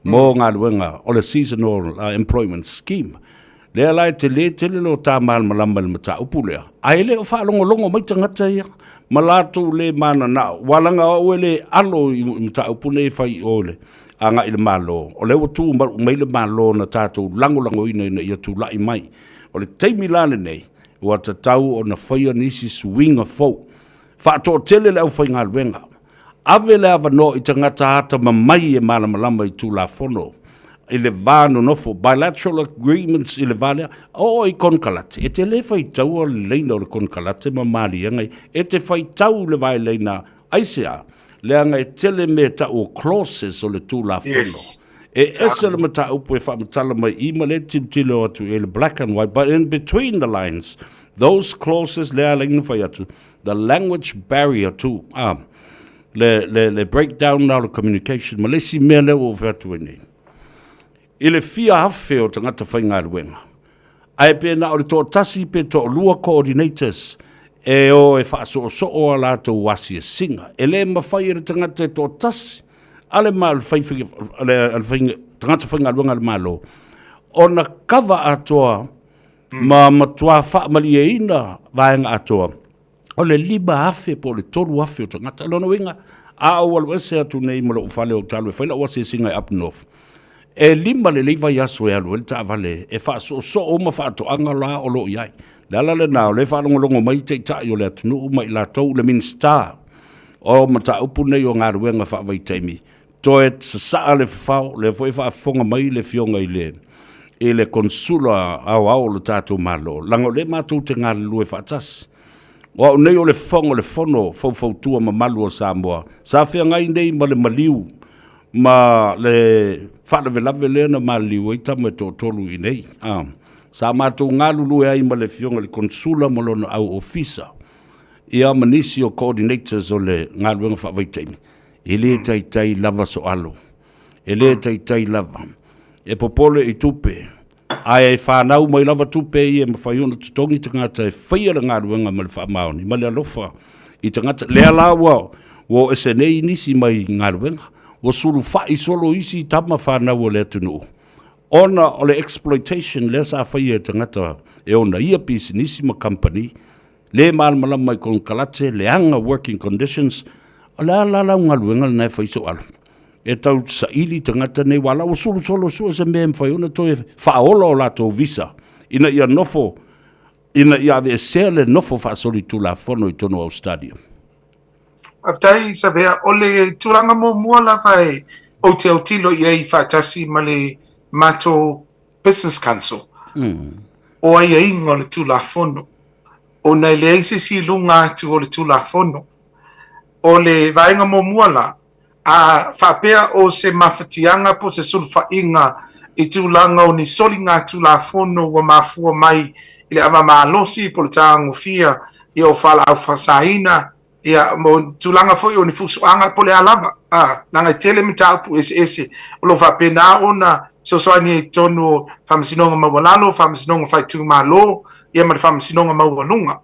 mo galuega o le Seasonal Employment Scheme. Lea la e tele tele lo ta malamalama i le mataupu lea, ae le o faalogologo mai tagata ia ma latou le mananao, aua leaga o au e le alo i mataupu nei e fai i o i le agai i le Malo, o lea ua tu mai le Malo na tatou lagolagoina ina ia tulai mai. O le taimi la lenei, ua tatau ona faia nisi suiga fou, faatoatele le aufaigaluega, Ave le avanoa i tagata atamamai e malamalama i Tulafono i le va nonofo, bilateral agreements i le va lea. Oo i konekarate, e te le faitaua le laina o le konekarate ma maliega ia. E te faitau le vaelaina, aisea? Leaga e tele mea e tau o clauses o le Tulafono. Yes. E ese le mataupu e faamatala mai i ma lea e tilotilo atu i le black and white, but in between the lines, those clauses lea ala ai ona fai atu, the language barrier to ah, le, le, le breakdown na o le communication ma le isi mea lea ua ou fai atu ai nei. I le fia afe o tagata faigaluega, ae pe na o le toatasi pe toalua coordinators e o e faasoosoo a latou asiasiga. E le mafai e le tagata e toatasi a le, ma, le, fai, le, le fai, tagata faigaluega a le Malo ona kava atoa ma matua faamalieina vaega atoa, o le 5,000 po o le 3,000 o tagata. O lona uiga, a ou alu ese atu nei ma lou fale o talu e fai lau asiasiga i Up North, e 5 lelei vaiaso e alu ai le taavale e faasoosoo uma faatoaga la o lo o i ai. O le ala lena o lea e faalogologo mai taitai o le atunuu ma i latou, le Minisita o mataupu nei o galuega faavaitaimi, Toe sasaa le fafao, lea foi e faafofoga mai le afioga i le i le Konesula Aoao o le tatou Malo, leaga o lea matou te galulue faatasi. O au nei o le Fofoga o le Fono Faufautua Mamalu o Samoa, sa feagai nei ma le maliu ma le faalavelave lea na maliliu ai tama e toatolu i inei. Sa matou galulue ai ma le afioga i le Konesula ma lona au ofisa, ia ma nisi o coordinators o le galuega faavaitaimi. E le taitai lava soalo. E le taitai lava. E popole i tupe. Ae e fanau mai lava tupe ia e mafai ona totogi tagata e faia le galuega ma le faamaoni ma le alofa i tagata. Lea la ua ua o ese nei nisi mai galuega, ua sulufai solo isi tama fanau a le atunuu ona o le exploitation lea sa faia e tagata e ona ia pisinisi ma kamupani, le malamalama i konekarate, leaga working conditions. O le a la lau galuega lena e fai soalo? E tau saili tagata nei, aua la ua sulu solo sue se mea e mafai ona toe faaola o latou visa ina ia nofo, ina ia aveesea le nofo faasolitulafono i totonu o Ausetalia. Faafetai Savea. O le tulaga muamua lava e ou te autilo i ai faatasi ma le matou Business Council, o aiaiga o le Tulafono, ona e leai se isi i luga atu o le Tulafono. O le vaega muamua la, a faapea o se mafatiaga po o se sulufaiga i tulaga o ni soligatulafono ua mafua mai i le ava malosi po o le tagofia ia o fualaau faasaina, ia mo tulaga foi o ni fusuaga po o le a lava, a, leaga e tele mataupu eseese o lo o faapena ona fesoasoani ai i totonu o Faamasinoga Maualalo, Faamasinoga Faaitumalo, ia ma le Faamasinoga Maualuga.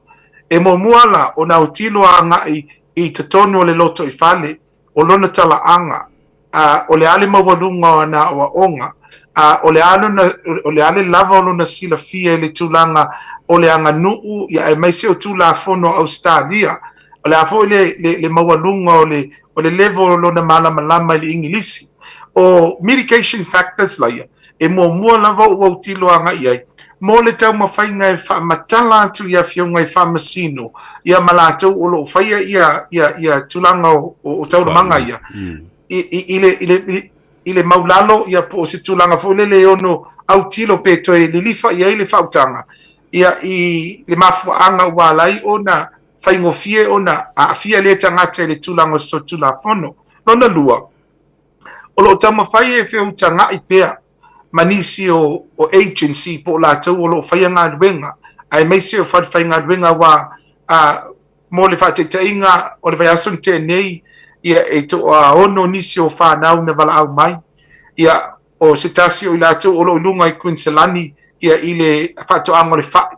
E muamua la ona autilo agai i totonu o le lotoifale, o lona talaaga, a, o le a le maualuga o ana aoaoga, a, o le a lona, o le a le lava o lona silafia i le tulaga o le aganuu, ia, aemaise o Tulafono a Ausetalia, o le a foi le, le, le maualuga o le, o le level o lona malamalama i le Igilisi. O mitigation factors laia, e muamua lava ou autilo agai i ai, mo le taumafaiga e faamatala atu i afioga i faamasino ia ma latou o lo o faia ia, ia, ia tulaga o, o, o taualumaga ia, i, i, i, le, i, le, i le maulalo ia po o se tulaga foi lele e ono autilo pe toe lilifa i ai le faautaga ia i le mafuaaga ua ala ai ona faigofie ona aafia lea tagata i le tulaga o se solitulafono. Lona lua, O lo o taumafai e feutagai pea ma nisi o, o agency po o latou o lo o faia galuega, aemaise o falefaigaluega aua a, mo le faataitaiga o le vaiaso na tea nei, ia e toaono nisi o fanau na valaau mai, ia o se tasi o i latou o lo o i luga i Kuiniselani ia i le faatoaga o le fai.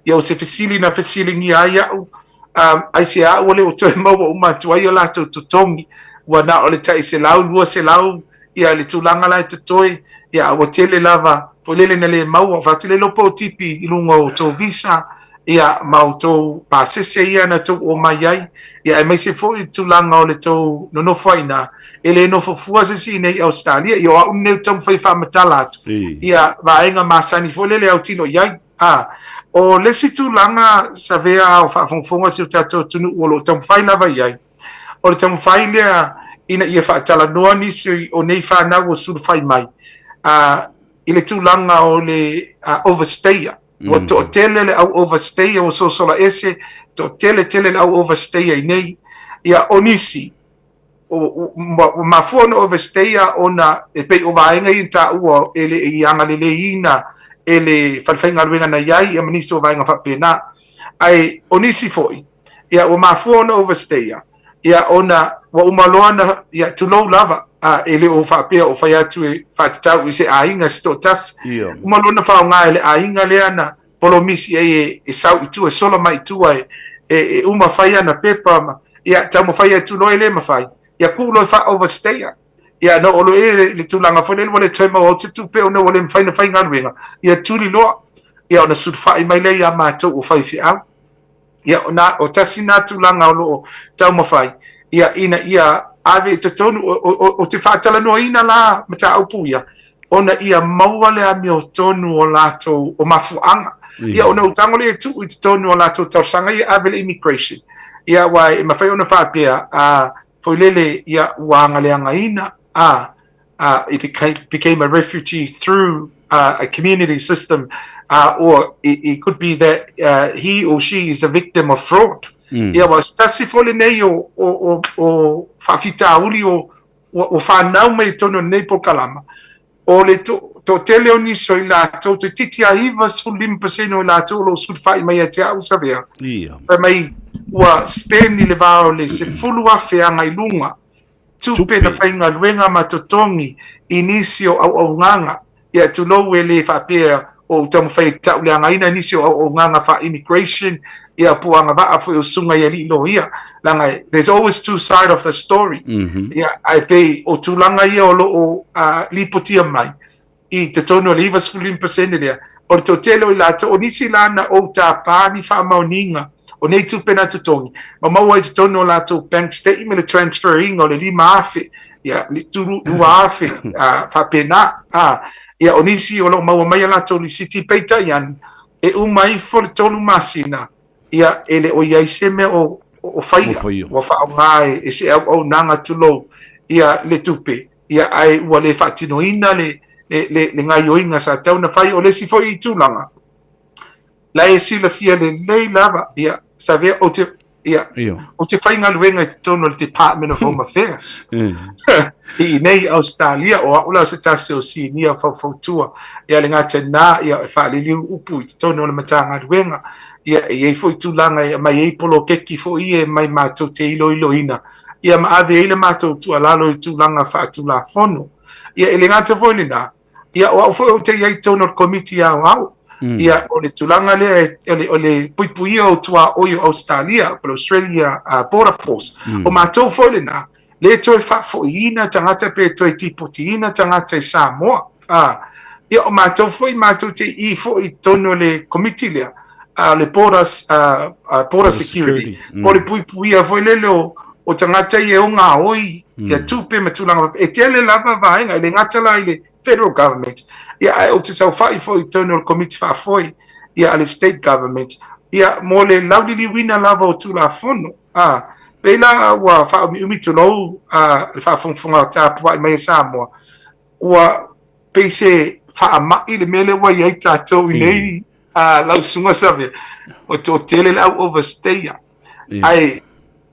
Ia o se fesili na fesiligia ai au, um, aisea ua le o toe maua uma atu ai o latou totogi, ua na o le tai 100, 200, ia le tulaga la e totoe, ia ua tele lava, foi lele na le maua, fai atu le iloa po o tipi i luga o tou visa, ia ma outou pasese ia na tou omai ai, ia aemaise foi le tulaga o le tou nonofo ai ina, e le nofo fua se isi i inei i Ausetalia, ia o au lenei ou te taumafai e faamatala atu, ia vaega masani foi lele e autilo i ai. A, o le isi tulaga Savea a o faafogafoga si o tatou atunuu o lo o taumafai lava i ai, o le taumafai lea ina ia faatalanoa nisi o nei fanau ua sulufai mai, a, i le tulaga o le overstayer. Ua toatele le au overstayer ua sosola ese, toatele tele le au overstayer i nei. Ia, o nisi, ua mafua ona overstayer ona e pei o vaega ia na taua e le i agaleleiina e le fale faigaluega na i ai ia ma nisi o vaega faapena. Ae o nisi foi, ia ua mafua ona overstayer ia ona ua uma loa na, ia tulou lava, a, e le o faapea o fai atu e faatatau i se aiga se toatasi. Ia. Uma loa na faaaoga e le aiga lea na polomisi ai e, e sau i tua, e sola mai i tua e, e, e uma fai ana pepa ma, ia taumafai atu loa e le mafai, ia kuu loa e faa-overstayer. Ia na oo loa i ai le, le tulaga foi lele ua le toe maua atu se tupe ona ua le mafai ona faigaluega, ia tuli loa, ia ona sulufai mai lea ia matou o faifeau. Ia, o, na, o tasi nā tulaga o lo o taumafai, ia, ina ia ave i totonu, o, o, o, o te faatalanoaina la mataupu ia, ona ia maua le amiotonu o latou, o mafuaaga. Ia, ona ou tago lea e tuu i totonu o latou talosaga ia ave le immigration. Ia, aua e mafai ona faapea, a, foi lele, ia, ua agaleagaina, a, it became, became a refugee through a community system, or it, it could be that he or she is a victim of fraud. Ia, aua o se tasi foi lenei o, o, o, o faafitauli o, ua, ua fanau mai i totonu o lenei polokalama, o le to, toatele o nisi o i latou, toeitiiti lava 95% o i latou o lo o sulufai mai ia te au Savea, Ia. fai mai ua spend i le va o le 10,000 agai i luga. tupe na faigaluega ma totogi i nisi o auaunaga. Ia, tulou e le faapea o ou taumafai e tauleagaina nisi o auaunaga faa-immigration, ia, po o agavaa foi o susuga i alii loia, leaga there's always two side of the story. Ia, ae pei o tulaga ia o lo o lipotia mai i totonu o le 95% lea, o le toatele o i latou, o nisi la na ou tapa ni faamaoniga o nei tupe na totogi, ma maua ai i totonu o latou bank statement le transfer ina o le 5,000, ia, le 2,000, faapena. Ia, o nisi o lo o maua mai a latou lisiti, peitai ane, e uma ifo le tolu masina, ia, e le o i ai se mea o faia, ua faaaoga e se auaunaga tulou, ia, le tupe. Ia, ae ua le faatinoina le, le, le, le gaioiga sa tau na fai. O le isi foi tulaga, la e silafia lelei lava, ia, Savea, ou te, ia, ou te faigaluega i totonu o le Department of Home Affairs. I inei i Ausetalia, o au la o se tasi o sinia faufautua, ia le gata i lena, ia, e faaliliu upu i totonu o le Matagaluega. Ia, e i ai foi tulaga e aumai ai poloketi foi ia e aumai matou te iloiloina, ia ma ave ai le matou tuualalo i tulaga faatulafono. Ia, e le gata foi i lena, ia, o au foi ou te i ai i totonu o le Komiti Aoao. Ia, o le tulaga lea, o le puipuia o tuaoi o Ausetalia, po o le Australia Border Force. O matou foi lena, le toe faafoiina tagata pe toe tipotiina tagata i Samoa. Ia, o matou foi, matou te i foi i totonu o le Komiti lea, le Border, Border Security, po o le puipuia foi lele o tagata ia e ogaoi ia tupe ma tulaga faapea. E tele lava vaega, e le gata la i le Federal Government, ia, ae ou te saofai foi i totonu o le Komiti Faafoe, ia, a le State Government, ia, mo le lauliliuina lava o Tulafono. Pei la ua faaumiumi tulou le faafogafoga tapuai mai a Samoa, ua pei se faamai le mea lea ua i ai tatou i nei lau susuga Savea, ua toatele le au overstayer. Ae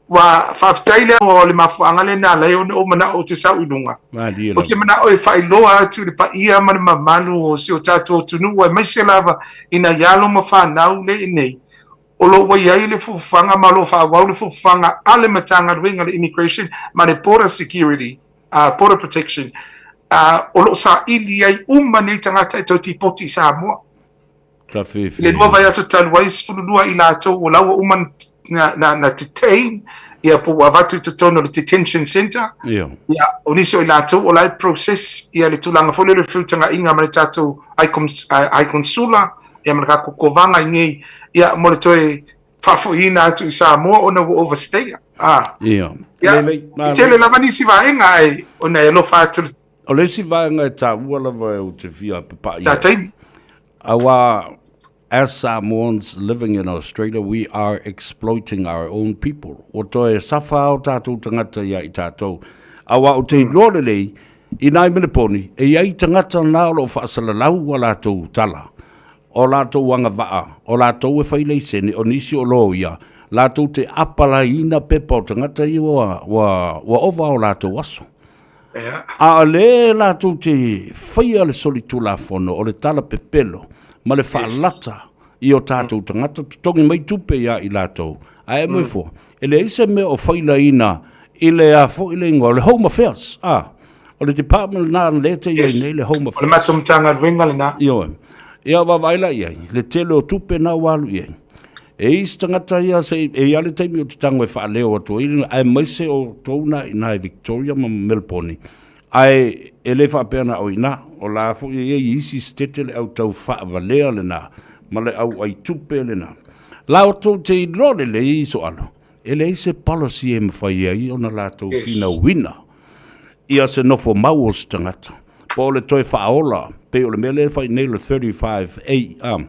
ua faafetai lea o le mafuaaga lea na ala ai ona ou manao ou te sau i luga. Ou te manao e faailoa atu i le paia ma le mamalu o si o tatou atunuu, aemaise lava i nai alo ma fanau lea i nei, o lo o ua i ai le fuafuaga ma o lo o faaauau le fuafuaga a le Matagaluega o le Immigration ma le Border Security, Border Protection, o lo o saili ai uma nei tagata e toe tipoti i Samoa. I le lua vaiaso talu ai, 12 i latou o la ua uma na detain, ia po ua avatu i totonu o le detention centre. Ia, o nisi o i latou o la e process ia le tulaga foi lea o le feutagaiga ma le tatou High Consula, ia ma le tatou Kovaga i nei, ia mo le toe faafoiina atu i Samoa ona ua overstay. Ia. Ia, e tele lava nisi vaega ae ona e alofa atu le O le isi vaega e taua lava ou te fia papa'i ai. Taimi. Aua as Samoans living in Australia we are exploiting our own people. Ua toe safa o tatou tagata ia i tatou. Aua ou te iloa lelei, inā i Meleponi, e i ai tagata na o lo o faasalalau a latou tala, o latou agavaa, o latou e fai laisene, o nisi o loia, latou te apalaiina pepa o tagata ia ua, ua, ua ova o latou aso. A o lea latou te faia le solitulafono o le tala pepelo ma le faalata i o tatou tagata, totogi mai tupe ia i latou, ae e moe fua, e leai se mea o failaina i le a foi le igoa, o le Home Affairs, a, o le department lena lea te i ai nei le Home Affairs. O le matou Matagaluega lena. Ioe. Ia vaavaai la i ai, le tele o tupe na ua alu i ai. E i isi tagata ia, se, e i ai le taimi ou te tago e faaleo atu ai, aemaise o outou na i ina i Victoria ma Melbourne, ae e le faapea na o i ina, o la foi e i ai i isi setete le au tau faavalea lena, ma le au ai tupe lena. La outou te iloa lelei Soalo, e leai se policy e mafai ai ona latou finauina ia se nofo mau o se tagata, po o le toe faaola, pei o le mea lea e fai nei le 35A,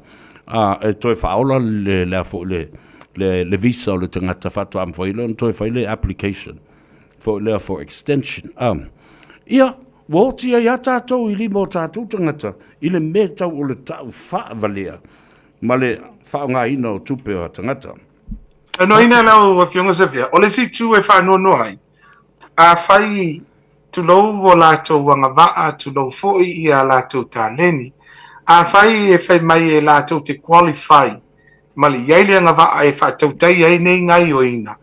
e toe faaola le, le, a foi, le, le, le visa o le tagata faatoa mafai lea ona toe fai le application foi lea for extension. Ia, ua oti ai lava tatou i lima o tatou tagata i le mea tau o le tau faavalea ma le faaaogaina o tupe o tagata. Talanoaina lau Afioga Savea, o le isi itu e faanoanoa ai, afai tulou o latou agavaa, tulou foi ia latou taleni, afai e fai mai e latou te qualify ma le i ai le agavaa e faatautai ai nei gaioiga,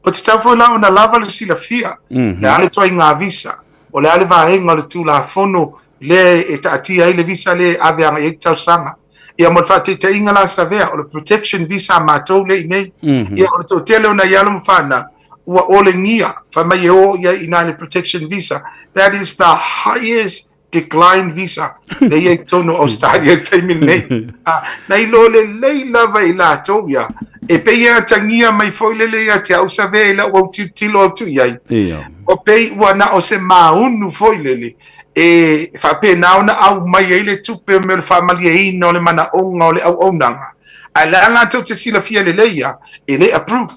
Ua tatau foi la ona lava le silafia, le a le ituaiga visa, o le a le vaega o le Tulafono lea e taatia ai le visa lea e ave agai ai le talosaga. Ia mo le faataitaiga la Savea, o le protection visa a matou lea i inei, ia o le toatele o nai alo ma fanau ua olegia, fai mai e o i ai i ina i le protection visa. That is the highest decline visa lea i ai totonu o Australia i le taimi lenei. Ah, na iloa lelei lava i latou ia, e pei e atagia mai foi lele ia te au Savea i lau autilotilo atu i ai. Ia. O pei ua na o se maunu foi lele e faapena ona aumai ai le tupe o mea o le faamalieina o le manaoga o le auaunaga. Ae la latou te silafia lelei ia, e le approve.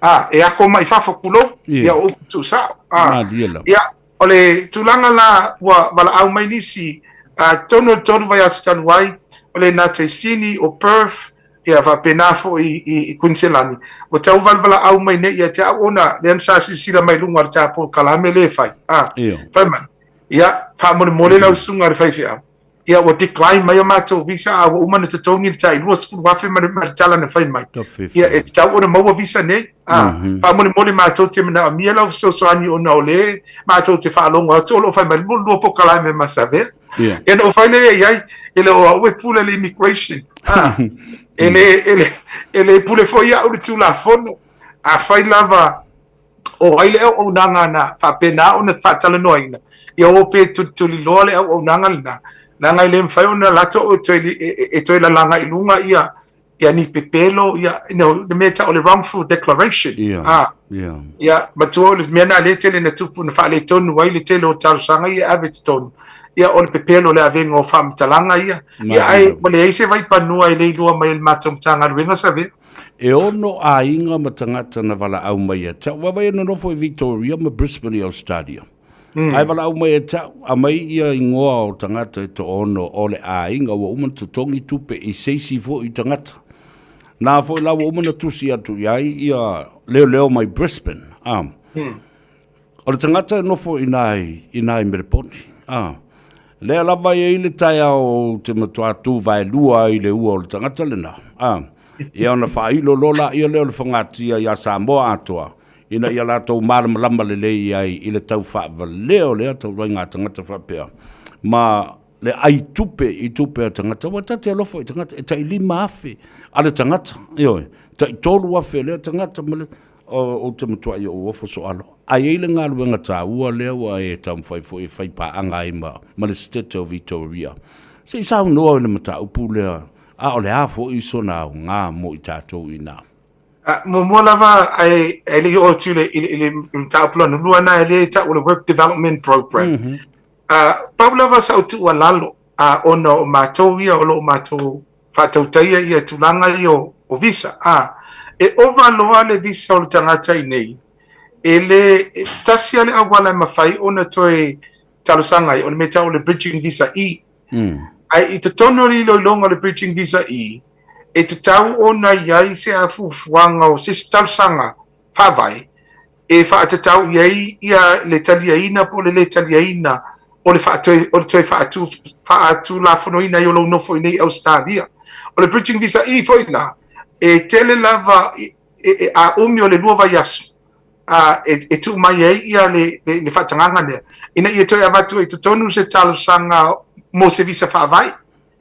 Ah, e ako mai fafo kulou, ia o upu tuusao. Ah, ia, o le tulaga la ua valaau mai nisi, ah, totonu o le 3 vaiaso talu ai, o le nata i Sini, o Perth, ia faapena foi i, i Kuiniselani, ua tau valevalaau mai nei ia te au ona lea na sa silasila mai luga o le ta polokalame lea e fai. Ah, fai mai, ia, faamolemole lau susuga i le faifeau, ia ua decline mai a matou visa a ua uma ona totogi le tai 20,000 ma le, ma le tala na fai mai. Ia, e tatau ona maua visa nei. Ah, mm -hmm. Faamolemole matou te manaomia lau fesoasoani ona o le matou te faalogo atu o lo o fai mai le lua polokalame ma Savea. Ia. Ia na ou fai lea i ai, e le o au e pule le immigration. Ah, e le, e le, e le pule foi au le Tulafono. Afai lava o ai le auaunaga na faapena ona faatalanoaina, ia o pe tulituliloa le auaunaga lena, leaga e le mafai ona latou e toe, e, e toe lalaga i luga ia ia ni pepelo, ia, you know, le mea tau o le wrongful declaration. Ia, ah, ia. Ia, matua o le mea na le tele na tupu na faaletonu ai le tele o talosaga ia ave totonu. Ia, o le pepelo le avega o faamatalaga ia. Ia, ai, ua leai se vaipanua e le iloa mai e le matou Matagaluega Savea. E ono aiga ma tagata na valaau mai ia te au. Vaavaai e nonofo i Victoria ma Brisbane i Australia. Mm. Ae valaau mai ia te au, aumai ia ingoa o tagata e toono o le aiga ua uma ona totogi tupe i se isi foi tagata. Na foi la ua uma ona tusi atu i ai ia leoleo mai Brisbane. Ah. Mm. O le tagata e nofo i ina i, ina i Meleponi. Ah. Lea lava e i ai le taeao ou te matua tū vaelua ai i le ua o le tagata lena. Ah. Ia ona faailo loa laia lea o le fogatia iā Samoa atoa, ina ia latou malamalama lelei ai i le tau faavalea o lea taulaiga tagata faapea, ma le ai tupe i tupe a tagata. Ua ta te alofa i tagata, e tai 5,000 a le tagata, ioe, tai 3,000 a lea tagata ma le, ou te matuai ou ofo soalo. Ae i ai le galuega taua lea ua e taumafai foi e fai paaga ai ma, ma le Setete o Vitoria. Se i saunoa i le mataupu lea, a o le a foi sona aoga mo i tatou i ina? Muamua lava, ae e le i oo atu i le, i le, i le mataupu lona lua na e le tau o le Work Development Program. Mm -hmm. Pau lava sau tuualalo, ona o matou ia o lo o matou faatautaia ia tulaga ia o, o visa. E ova loa le visa o le tagata i nei, e le, e, tasi lava le auala e mafai ona toe talosaga ai, o le mea tau o le bridging visa E. Ae i totonu o le iloiloga o le bridging visa E, e tatau ona i ai se afuafuaga o se isi talosaga faavae e faatatau i ai ia le taliaina po o le lē taliaina o le faatoe, o le toe faatu, faatulafonoina ai o lou nofo i nei Ausetalia. O le bridging visa E foi la, e tele lava e, e, a umi o le 2 vaiaso, a, e, e tuu mai ai ia le, le, le faatagaga lea, ina ia toe avatu ai i totonu se talosaga mo se visa faavae.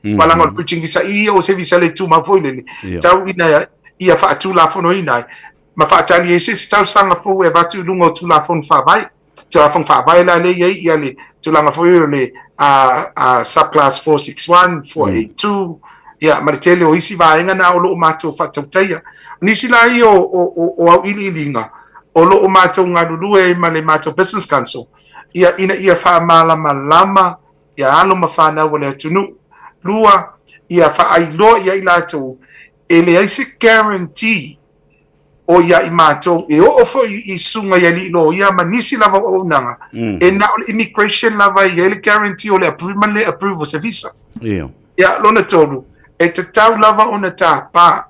Mm -hmm. Leaga o le bridging visa E o se visa le tumau foi lele, yeah. tau ina ia faatulafonoina ai ma faatali ai se isi talosaga fou e avatu i luga o Tulafono Faavae. Tulafono Faavae la lea e i ai ia le tulaga foi o le subclass 461, 482, ia ma le tele o isi vaega na o lo o matou faatautaia. O nisi la ia o, o, o, o auiliiliga o lo o matou galulue ai ma le matou Business Council, ia ina ia faamalamalama ia alo ma fanau a le atunuu. Lua, ia faailoa i ai latou e leai se guarantee o ia i matou e oo foi i susuga i alii loia ma nisi lava o auaunaga, e na o le immigration lava e i ai le guarantee o le approve ma le le approve o se visa. Ia. Ia, lona tolu, e tatau lava ona tapa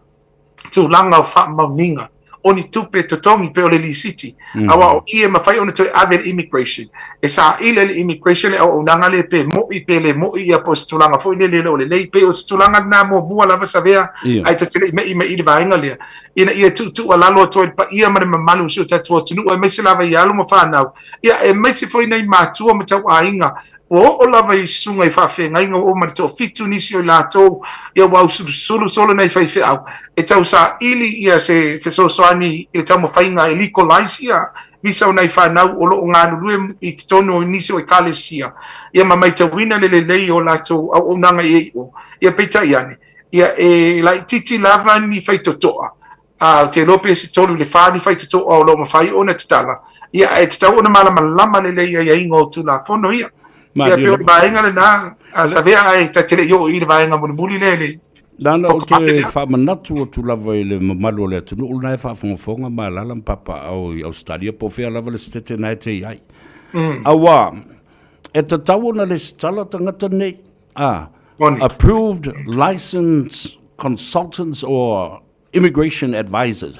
tulaga o faamaoniga. o ni tupe totogi pei o le lisiti, aua o i e mafai ona toe ave i le immigration, e saili e le immigration le auaunaga lea pe mo'i pe le mo'i ia po o se tulaga foi lele e le o lelei. Pei o se tulaga lena muamua lava Savea, ae ta te le i me'i mai i le vaega lea, ina ia tuutuualalo atu ai le paia ma le mamalu o si o tatou atunuu aemaise lava i alo ma fanau, ia aemaise foi nai matua ma tauaiga Ua oo lava i susuga i faafeagaiga ua oo ma le toafitu nisi o i latou, ia ua ausulusulu solo nai faifeau e tau saili ia se fesoasoani i le taumafaiga e legalize ia visa o nai fanau o lo o galulue i totonu o nisi o ekalesia, ia ma maitauina le lelei o latou auaunaga i ai o. Ia peitai ane, ia e laitiiti lava ni faitotoa Ā, ou te iloa pe se 3 i le 4 ni faitotoa o lo o mafai ona tatala, ia, ae tatau ona malamalama lelei i aiaiga o Tulafono ia. Ia, pei o le vaega lena, a Savea, ae ta te le i oo i le vaega mulimuli lea i le Na ona ou toe faamanatu atu lava i le mamalu o le atunuu lena e faafogafoga ma alaala ma papaaao i Ausetalia po o fea lava le setete na e te i ai. Aua, e tatau ona lesitala tagata nei, a, approved licensed consultants or Immigration Advisors.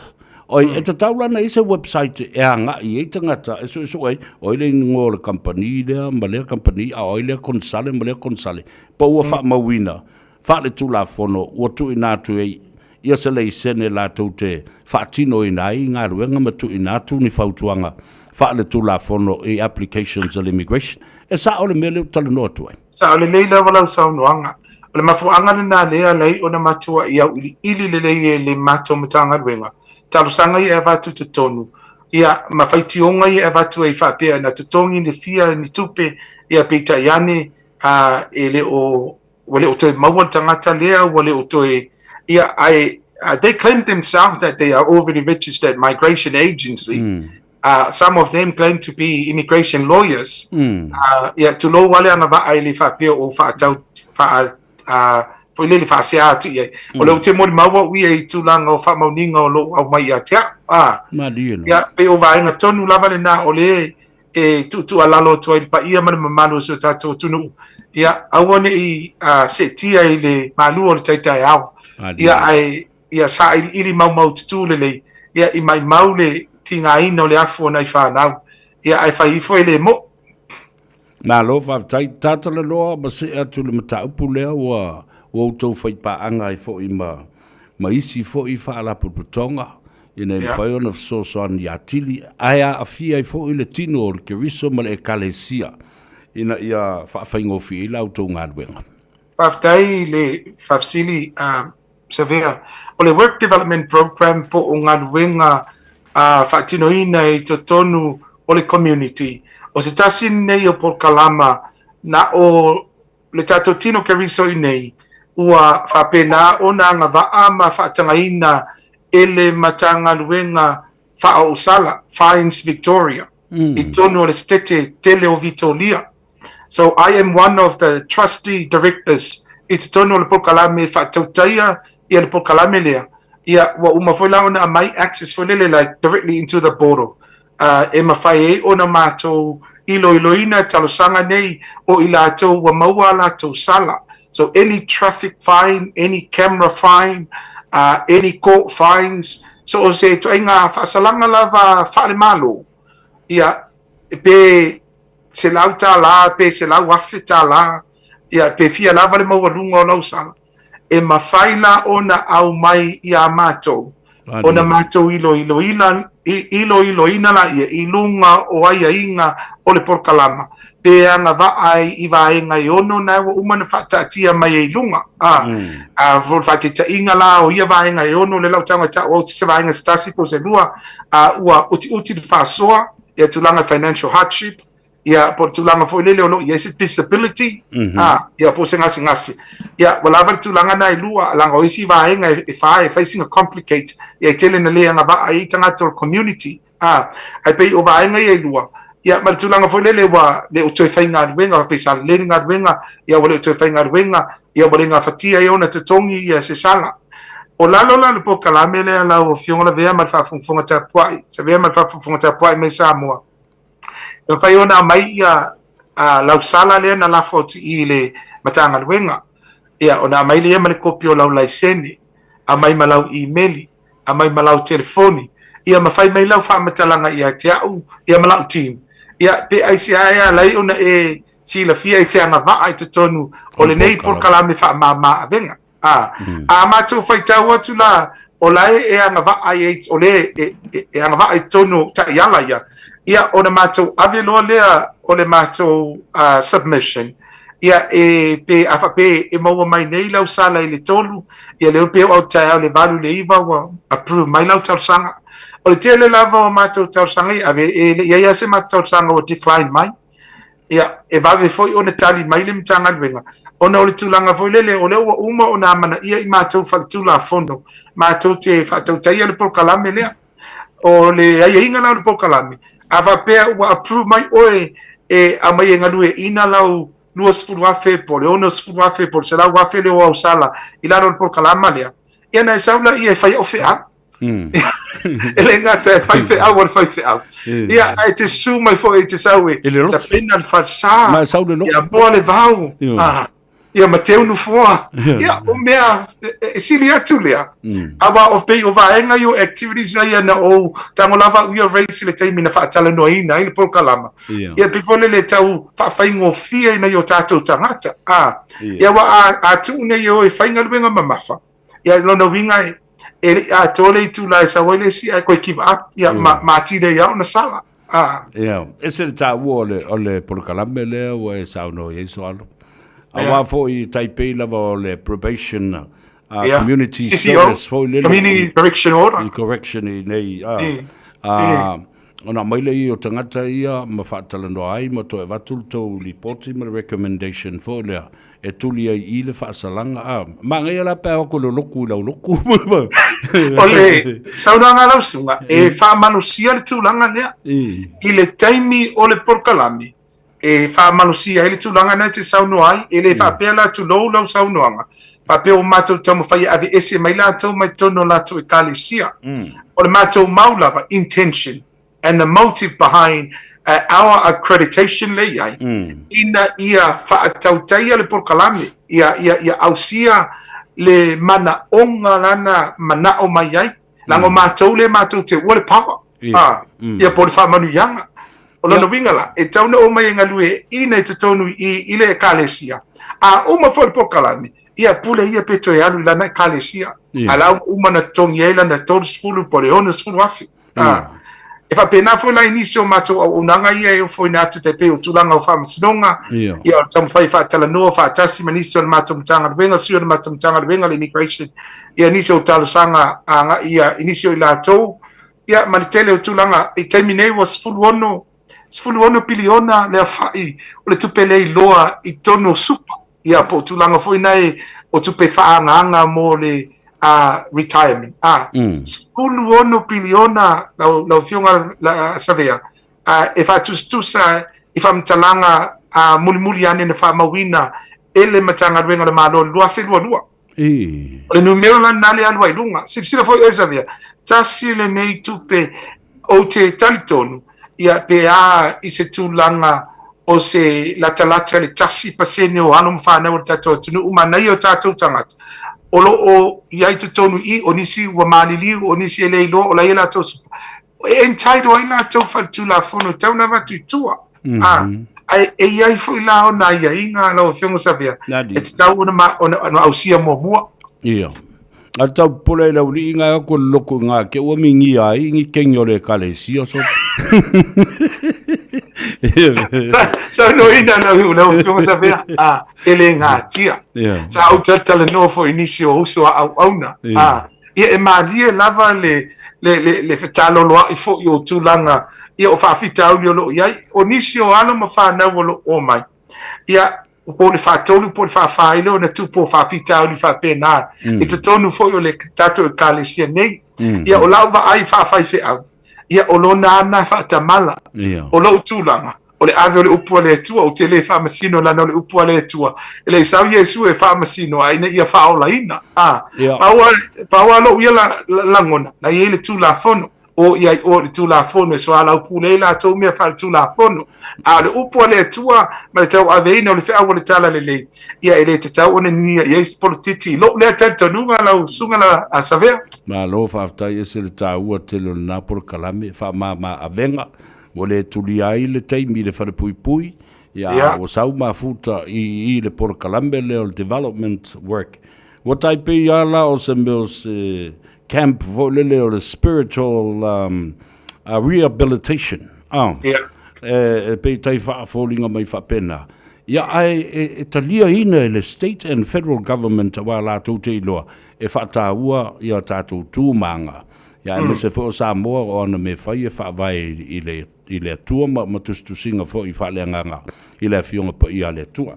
Oi, e tatau la ona i ai se website e agai ai tagata e suesue ai, o ai le ingoa o le kamupani lea ma lea kamupani, a o ai lea konesale ma lea konesale, po ua faamauina faaletulafono ua tuuina atu ai ia se laisene latou te faatinoina ai galuega ma tuuina atu ni fautuaga faaletulafono i applications a le immigration. E sao le mea lea ou te talanoa atu ai? Sao lelei lava lau saunoaga. O le mafuaaga lena lea ala ai ona matuai auiliili lelei e le matou Matagaluega talosaga ia e avatu i totonu, ia, ma faitioga ia e avatu ai faapea na totogi le fia ni tupe, ia peitai ane, a, e le o, ua le o toe maua le tagata lea, ua le o toe, ia, ae, they claim themselves that they are already registered migration agency. Some of them claim to be immigration lawyers. Ia, tulou lava le agavaa e le faapea o faatau, faa, foi lele faasea atu i ai. O lea ou te molimau au ia i tulaga o faamaoniga o lo o aumai ia te au. Malie loa. Ia, pei o vaega tonu lava lena o lea e tuutuualalo atu ai i le paia ma le mamalu o si o tatou atunuu. Ia, aua ne i seetia i le malu o le tai taeao. Ia, ae ia sailiili maumaututu lelei, ia i maimau le tigaina o le afu o nai fanau, ia ae fai ifo e le moʻo. Malo faafetai. Tatalaloa ma see atu i le mataupu lea ua ua outou faipaaga ai foi ma ma isi foi faalapotopotoga ina ia mafai ona fesoasoani atili ae aafia ai foi le tino o le Keriso ma le Ekalesia ina ia faafaigofie ai la outou galuega. Faafetai i le faafesili Savea. O le Work Development Programme po o galuega faatinoina i totonu o le community, o se tasi lenei o polokalama na o le tatou tino Keriso i nei ua faapena ona agavaa ma faatagaina e le Matagaluega Faaoosala, Fines Victoria, i totonu o le setete tele o Vitolia. So I am one of the trustee directors i totonu o le polokalame e faatautaia ia le polokalame lea. Ia, ua uma foi la ona aumai access foi lele like directly into the portal. E mafai ai ona matou iloiloina talosaga nei o i latou ua maua a latou sala. So any traffic fine, any camera fine, any court fines, so o se ituaiga faasalaga lava faale-Malo, ia, pe $100 pe $100,000, ia, pe fia lava le maualuga o lau sala, e mafai la ona aumai iā matou, ona matou iloiloina, iloiloina laia i luga o aiaiga o le polokalama, pe agavaa ai i vaega e ono na ua uma ona faataatia mai ai i luga. A, a, o le faataitaiga la o ia vaega e ono, le lau tago e tau au se vaega se tasi po o se lua, a, ua utiuti le faasoa, ia tulaga financial hardship, ia po o le tulaga foi lele o lo o i ai se disability, a, ia po o se gasegase. Ia, ua lava le tulaga na e lua, leaga o isi vaega e fa e fai sina complicate, ia e tele na le agavaa ai tagata o le community, a, ae pei o vaega ia e lua, ia ma le tulaga foi lele ua le o toe faigaluega, pei sa lelei le galuega, ia ua le o toe faigaluega, ia ua le gafatia ai ona totogi ia se sala. O lalo la o le polokalame lea lau Afioga Lavea ma le faafogafoga tapuai, Savea ma le faafogafoga tapuai mai Samoa, e mafai ona aumai ia lau sala lea na lafo atu i le Matagaluega, ia ona aumai lea ma le kopi o lau laisene, aumai ma lau imeli, aumai ma lau telefoni. Ia ma fai mai lau faamatalaga ia te au ia ma la'u team. Ia pe aisea e ala ai ona e silafia e te agavaa i totonu o lenei polokalame faamāmā avega. A, a matou faitau atu la, o la e e agavaa i ai, o le e, e, e agavaa i totonu o taiala ia, ia ona matou ave loa lea o le matou submission, ia e pe a faapea e maua mai nei lau sala i le 3, ia lea pe oo atu taeao i le 8 i le 9 ua approve mai lau talosaga. O le tele lava o matou talosaga ia ave, e le i ai lava se matou talosaga ua decline mai. Ia, e vave foi ona tali mai le Matagaluega, ona o le tulaga foi lele, o lea ua uma ona amanaia i matou faletulafono, matou te faatautaia le polokalame lea. O le aiaiga la o le polokalame, a faapea ua approve mai oe e aumai e galueaiina lau $20,000 po o le $60,000 po o le $100,000 lea o au sala i lalo o le polokalama lea, ia ona e sau lea e fai au feau. E le gata e fai feau a le faifeau. Ia, ae te susu mai foi e te sau e tapena le falesa. Ma e sau le lotu. Ia, moa le vao. Ia, ma teu nofoa. Ia, o mea e sili atu lea. Aua o pei o vaega ia o activities ia na ou tago lava au ia raise i le taimi na faatalanoaina ai le polokalama. Ia, pei foi lele e tau faafaigofie i nai o tatou tagata. Ia, aua a tuu nei e o e faigaluega mamafa, Ia, lona uiga e, e le i atoa le itula e sau ai le isi ae koe give up, ia, ma, ma atili ai lava ona sala. Ah. Ia, ese le taua o le, o le polokalame lea ua e saunoa i ai Soalo. Aua foi i Taipei lava o le probation community CCO, service foi lele. Community Correction Order. I correction i nei, ah, ona aumai lea o tagata ia ma faatalanoa ai ma toe avatu le tou lipoti ma le recommendation foi lea e tuli ai i le faasalaga. A, manaia la pe a o atu e lolotu i lau lotu. O le saunoaga a lau susuga, e faamalosia le tulaga lea. I le taimi o le polokalame, e faamalosia ai le tulaga lena e te saunoa ai, e le faapea la tulou lau saunoaga, faapea ua matou taumafai e aveese mai latou mai totonu o latou ekalesia. O le matou mau lava, intention, and the motive behind our accreditation lea i ai, ina ia faatautaia le polokalame, ia, ia, ia ausia le manaoga lana manao mai ai, leaga o matou lea matou te uua le power, ah, ia po o le faamanuiaga. O lona uiga la, e tatau ona omai e galueaiina i totonu i, i le ekalesia, a uma foi le polokalame, ia pule ia pe toe alu i lana ekalesia, a la ua uma ona totogi ai lana 30 po o le 60,000. Ah, e faapena foi la i nisi o matou auaunaga ia e ofoina atu tai pei o tulaga o faamasinoga, ia o le taumafai e faatalanoa faatasi ma nisi o le matou Matagaluega, sui o le matou Matagaluega le Immigration, ia nisi o talosaga agai ia i nisi o i latou, ia ma le tele o tulaga i taimi nei ua 16 16 piliona le aofai o le tupe le iloa i totonu o super. Ia, po o tulaga foi na e, o tupe faaagaaga mo le retirement. 16 piliona lau, lau Afioga la, Savea, e faatusatusa i faamatalaga mulimuli ane na faamauina e le Matagaluega o le Malo i le 2022. O le numera la lena le alu ai i luga. Silasila foi oe Savea, tasi lenei tupe ou te talitonu, ia, pe a i se tulaga o se latalata i le 1% o alo ma fanau o le tatou atunuu, manaia o tatou tagata o lo o i ai totonu i i, o nisi ua maliliu, o nisi e le iloa o la e i ai latou e entitle ai latou faletulafono e tatau ona avatu i tua. Ah, ae e i ai foi la ona aiaiga lau Afioga Savea, e tatau ona, ona, ona ausia muamua. Ia. A tau pole i lau lii ngai aku le loko i ngā ke ua mingia ai ngi kengi o le ekalesia so. Saunoaina lau lau Afioga Savea, ah, e le gatia. Yeah. Sa ou talatalanoa foi i nisi o uso a auauna. Yeah. Ah, ia e malie lava le, le, le, le fetaloloa'i foi o tulaga ia o faafitauli o lo o i ai. O nisi o alo ma fanau o lo o omai, ia po o le faatolu po o le faafā ai lea ona tupu o faafitauli faapena i totonu foi o le tatou ekalesia nei. Ia o lau vaai faafaifeau, ia o lona ana faatamala, o lou tulaga, o le ave o le upu a le Atua, ou te le faamasino leaga o le upu a le Atua. E le i sau Iesu e faamasino, a ina ia faaolaina. A, pau lava lou ia lagona, na i ai le Tulafono. O i ai o le Tulafono e soalaupule ai latou mea faaletulafono. A o le upu a le Atua ma le tauaveina o le feau o le Talalelei, ia e le tatau ona ninia i ai se polotiti i lou lea talitonuga lau susuga la a Savea. Malo faafetai ese le taua tele o lena polokalame faamama avega ua le tulia ai le taimi i le falepuipui ia ua sau mafuta i i le polokalame lea o le development work ua tai pei a la o se mea o se camp foi lele o le spiritual um, rehabilitation oh. Yeah. E, e pei tai faafoliga mai faapena. Ia ae e, e taliaina e le state and federal government aua latou te iloa e faataua ia tatou tu ma aga. Ia aemaise foi o Samoa o ana mea fai e faavae i le i le Atua ma, ma tusitusiga foi faaleagaga i le Afioga Paia a le Atua.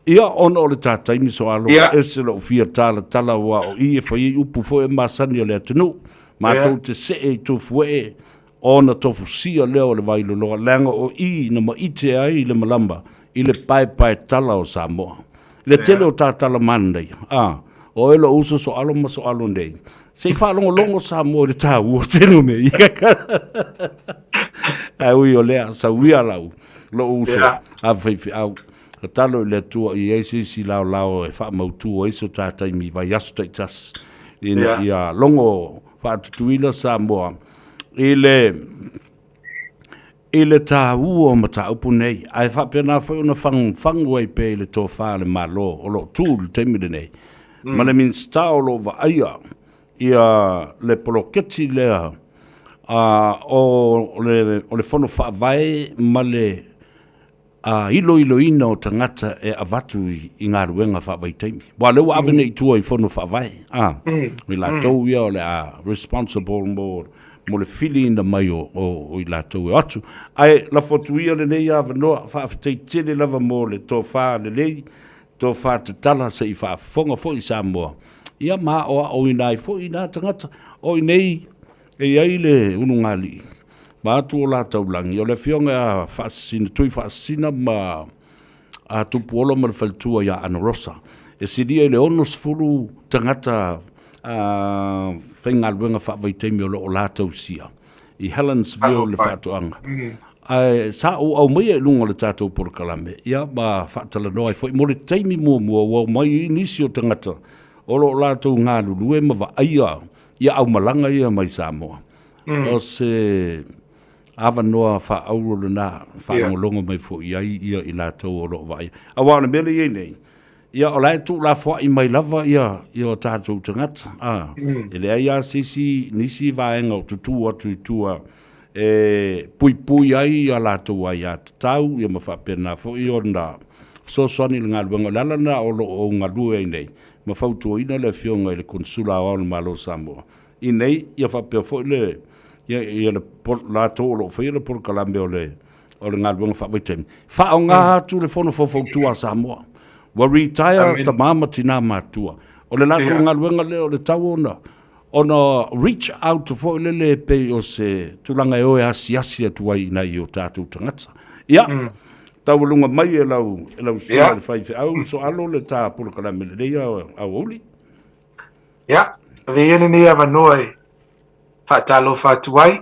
Ia, ona o le ta taimi soalo, Ia. ese lou fia talatala aua o i e fai ai upu foi e masani a le atunuu. Matou te see i Tofuee, ona tofusia lea o le Vailoloa, leaga o i na maite ai le malama i le paepaetala o Samoa. Le tele o ta tala manaia, a, o oe lou uso soalo ma soalo nei, se i faalogologo Samoa i le taua tele o mea ia. Ae ui o lea, sauia lau, lou uso, a faifeau, tatalo i le Atua ia i ai se isi laolao e faamautu ai so ta taimi i vaiaso taitasi, ina ia logo faatutuila Samoa i le i le taua o mataupu nei, ae faapena foi ona fagufagu ai pea i le tofa a le Malo o lo o tu i le taimi lenei, ma le Minisita o lo o vaaia ia le poloketi lea o le Fono Faavae ma le a iloiloina o tagata e avatu i galuega faavaitaimi. Aua o lea ua ave nei i tua i fono faavae, a, i latou ia o le a responsible mo, mo le filiina mai o, o, o i latou e o atu. Ae lafo atu ia lenei avanoa, faafetai tele lava mo le tofa lelei, tofa tatala se i faafofoga foi Samoa, ia ma aoaoina ai foi na tagata. O i nei e i ai le ulugalii, Vaeatu o la taulagi, o le afioga ia Faasisina, Tui Faasisina ma a Tupuola ma le faletua ia Ana Rosa. E silia i le 60 tagata a faigaluega faavaitaimi o lo o la tausia i Helensville le faatoaga. Ae sa ou aumaia i luga o le tatou polokalame, ia ma faatalanoa ai foi mo le taimi muamua ua omai ai nisi o tagata o lo o latou galulue ma vaaia ia aumalaga ia mai Samoa. O se avanoa faaauro lena, faalogologo mai foi i ai ia i latou o lo o vaaia. Aua o le mea lea e i ai nei, ia o la e tuulafoai mai lava ia, ia o tatou tagata. A, e leai lava se isi, nisi vaega o tutū atu i tua e puipui ai a latou aiatatau ia ma faapena foi ona fesoasoani i le galuega. O le ala lena o lo o ou galue ai nei ma fautuaina le Afioga i le Konesula Aoao o le Malo o Samoa i nei, ia faapea foi le, ia, ia le, latou o lo o faia le polokalame o le, o le galuega faavaitaimi. Faaaoga atu le Fono Faufautua a Samoa. Ua retire tamā ma tinā matutua. O le latou galuega lea o le tau ona, ona reach out foi lele e pei o se tulaga e o e asiasi atu ai i nai o tatou tagata. Ia, taualuga mai e lau, e lau susuga i le faifeau, soalo le ta polokalame lelei aoauli. Ia, avea ia lenei avanoa e faatalofa atu ai,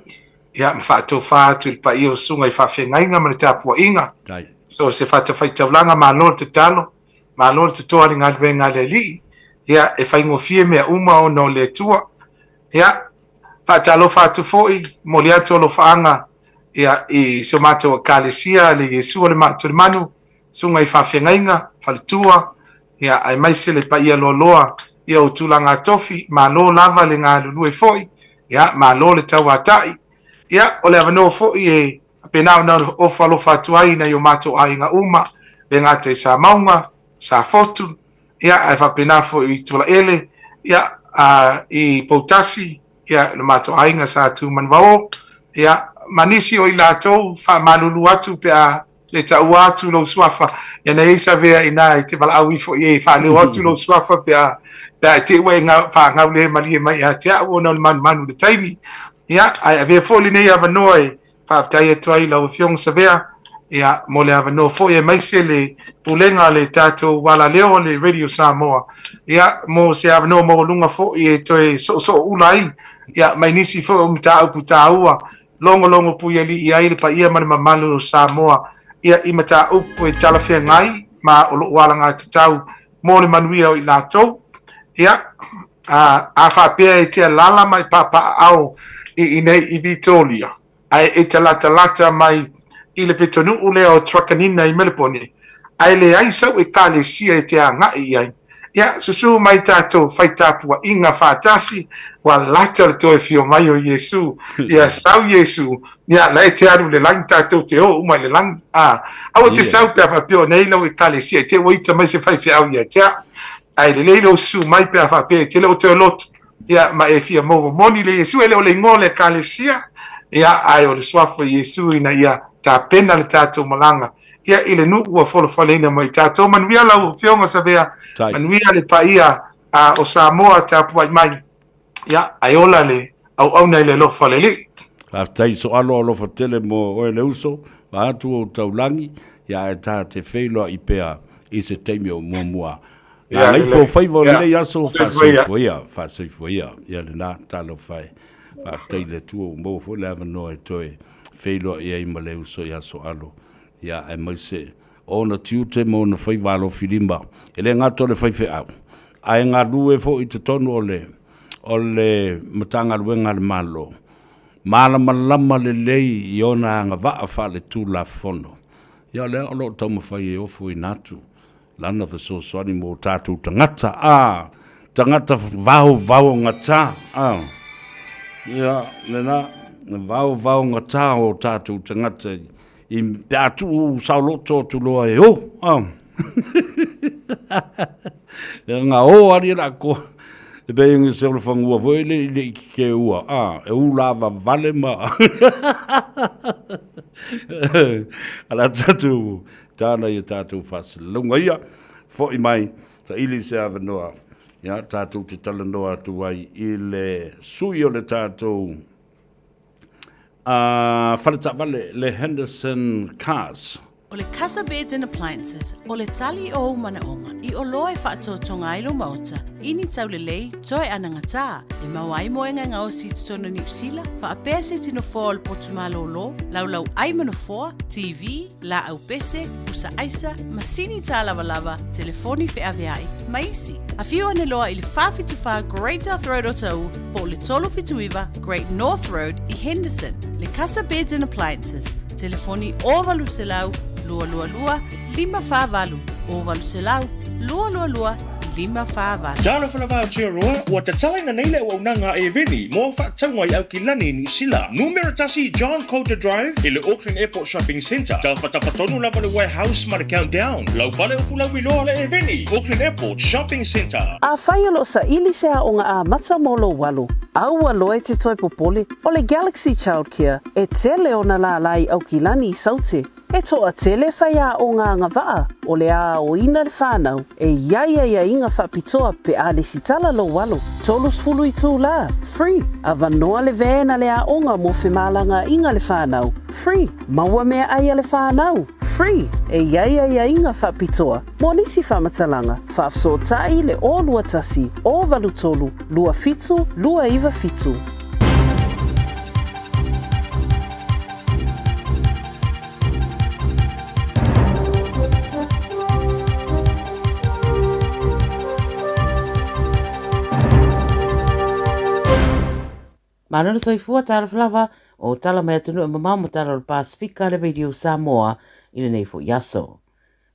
ia, ma faatofa atu i le paia o susuga i faafeagaiga ma le tapuaiga. So se fatafaitaulaga, malo le tatalo, malo le totoa i le galuega a le Alii, ia, e faigofie mea uma ona o le Atua. Ia, faatalofa atu foi, momoli atu alofaaga, ia, i si o matou Ekalesia, le Iesu o le Maatulemanu, susuga i faafeagaiga, faletua, ia, aemaise le paia loaloa ia o tulaga tofi, malo lava le galulue foi, ia, malo le tauatai. Ia, o le avanoa foi e faapena ona ofo alofa atu ai i nai o matou aiga uma, le gata i Samauga, Safotu, ia, ae faapena foi i Tulaele, ia, a, i Poutasi, ia, lo matou aiga sa Tumanuvao, ia, ma nisi o i latou, faamalulu atu pe a le taua atu lou suafa, ia na i ai Savea ina e te valaau ifo i ai e faaleo atu lou suafa pe a pe a e te ua e faagaule malie mai ia te au ona o le manumanu i le taimi. Ia, ae avea foi lenei avanoa e faafetai atu ai i lau Afioga Savea, ia, mo le avanoa foi aemaise le pulega a le tatou alaleo o le Radio Samoa, ia, mo se avanoa maualuga foi e toe soosooula ai. Ia, mai nisi foi o mataupu tāua, logologo puialii ai le paia ma le mamalu o Samoa, ia, i mataupu e talafeagai ma o lo o alagatatau mo le manuia o i latou. Ia, a, a faapea e te alaala ma e papaaao i inei i Vitoria, ae e te latalata mai i le pitonuu lea o Truckanina i Melepone, ae leai sau ekalesia e te agai i ai, ia, susu mai tatou fai tapuaiga faatasi, ua lata le toe afio mai o Iesu, ia sau Iesu, ia la e te alu i le lagi, tatou te o uma i le lagi. A, aua e te sau pe a faapea o nei lau ekalesia, i te ua ita mai se faifeau ia te au. Ae lelei lou susu mai pe a faapea e te le o toe lotu, ia ma e fia maua moni le Iesu, e le o le igoa o le ekalesia, ia, ae o le suafa o Iesu ina ia tapena le tatou malaga, ia, i le nuu ua folafolaina mai tatou. Manuia lau Afioga Savea, manuia le paia a, o Samoa tapuai mai, ia, ae ola le auauna i le alofa o le Alii. Faafetai Soalo alofa tele mo oe le uso, vaeatu ou taulagi, ia ae ta te feiloai pea i se taimi o muamua. Ia, Gagaifo lelei. faiva o Ia, lenei aso, soifua ia. faasoifua ia, faasoifua ia. Ia lena, talofa e. Faafetai i le Atua ua maua foi le avanoa e toe feiloai ai ma le uso ia Soalo, ia aemaise o ona tiute ma ona faiva alofilima. E le gata o le faifeau, ae galue foi i totonu o le, o le Matagaluega a le Malo, malamalama lelei i ona agavaa faaletulafono. Ia o lea o lo o taumafai e ofoina atu Lana fesoasoani mo tatou tagata, a, tagata vaovaogata, a, ia, lena, vaovaogata o tatou tagata i, pe a tuu saoloto atu loa e o, a. Ia, nga o ali e la koa, e pei ngi se o le fangua foi le i le i kike ua, a, e u lava vale ma, ala tatou Tala i a tatou faasalalauga ia, foi mai, saili se avanoa, ia, tatou te talanoa atu ai i le sui o le tatou fale taavale, le Henderson Cars. O le Casa Beds and Appliances, o le tali o ou manaoga i oloa e faatoatoga ai lou maota i ni taulelei toe anagatā e maua ai moega e gaosi i totonu o Niu Sila, faapea se iti nofoa o le potu malōlō, laulau ai ma nofoa, TV, laau pese, pusa aisa, masini tālavalava, telefoni feaveai, ma isi. Afio ane loa i le 474 Great South Road o Taʻu po o le 379 Great North Road i Henderson. Le Casa Beds and Appliances, telefoni 0800 222 548, 0800 222 548. Talofa lava Aotearoa, ua tatalaina nei le auaunaga a Eveni mo au faatauga i Aukilani i Niu Sila. Numera 1 John Coulter Drive i le Auckland Airport Shopping Centre. Tafatafa tonu lava le warehouse ma le Countdown. Lau fale upu lauiloa le Eveni, Auckland Airport Shopping Centre. Afai o lo o saili se aoga amata mo lou alo, aua loa e te toe popole, o le Galaxy Childcare e tele ona lālā i Aukilani i Saute. E toatele faiaoga agavaa o le aoina le whanau e i ai aiaiga faapitoa pe a lesitala lou alo, 30 itulā, free, avanoa le van a le aoga mo femalagaaiga le whanau, free, maua meaai a le whanau, free, e i ai aiaiga faapitoa mo nisi faamatalaga, faafesootai le 021 083 27 297. Malo le soifua, talofa lava, o tala mai atunuu e mamao ma tala o le Pasefika le Radio Samoa i lenei foi aso.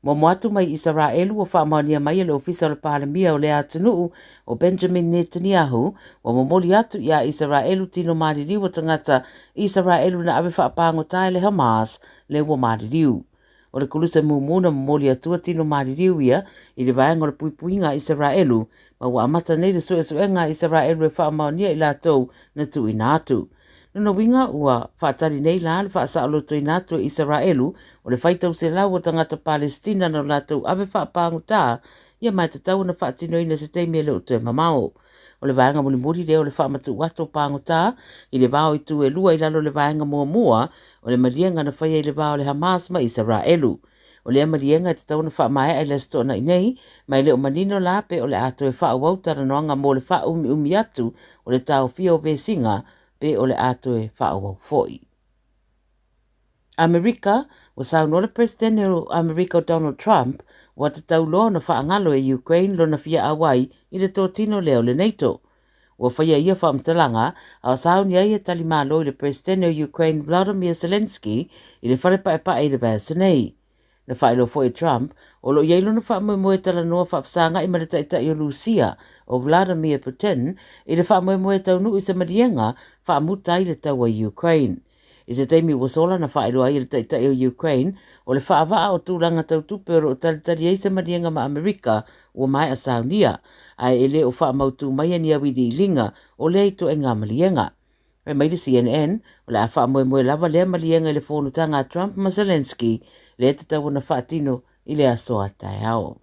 Muamua atu mai Isaraelu ua faamaonia mai e le Ofisa o le Palemia o lea atunuu o Benjamin Netanyahu ua momoli atu iā Isaraelu tino maliliu o tagata Isaraelu na ave faapagota e le Hamas le ua maliliu. O le koluse mumu na momoli atua tino maliliu ia i le vaega o le puipuiga a Isaraelu ma ua amata nei le suesuega a Isaraelu e faamaonia i latou na tuuina atu. Lona uiga, ua faatali nei la le faasaolotoina atu e Isaraelu o le faitau selau o tagata Palesitina na o latou ave faapagota ia ma e tatau ona faatinoina i se taimi e le o toe mamao. O le vaega mulimuli lea o le faamatuu atu o pagota i le va o itu e lua i lalo o le vaega muamua o le maliega na faia i le va o le Hamas ma Isaraelu. O lea maliega e tatau ona faamaea i le Aso Toonai nei, ma e le o manino la pe o le a toe faaauau talanoaga mo le faaumiumi atu o le taofia o vesiga pe o le a toe faaauau foi. Amerika, Ua saunoa le Peresetene o Amerika o Donald Trump, ua tatau loa ona faagalo e Ukraine lona fia auai i le totino lea o le NATO. Ua faia ia faamatalaga a o sauni ai e tali malo i le Peresetene o Ukraine Volodymyr Zelensky i le fale paepae i le vaiaso nei. Na faailoa foi e Trump, o lo o i ai lona faamoemoe e talanoa faafesagai ma le taitai o Lusia, o Vladimir Putin, i le faamoemoe e taunuu i se maliega faamuta ai le taua i Ukraine. I se taimi ua sola na faailoa ai e le taitai o Ukraine, o le faavaa o tulaga tau tupe o lo o talitali ai se maliega ma Amerika ua maea saunia, ae e le o faamautū maia ni auiliiliga o lea ituaiga maliega. Fai mai le CNN, o le a faamoemoe lava lea maliega i le fonotaga a Trump ma Zelensky, lea e tatau ona faatino i le aso a taeao.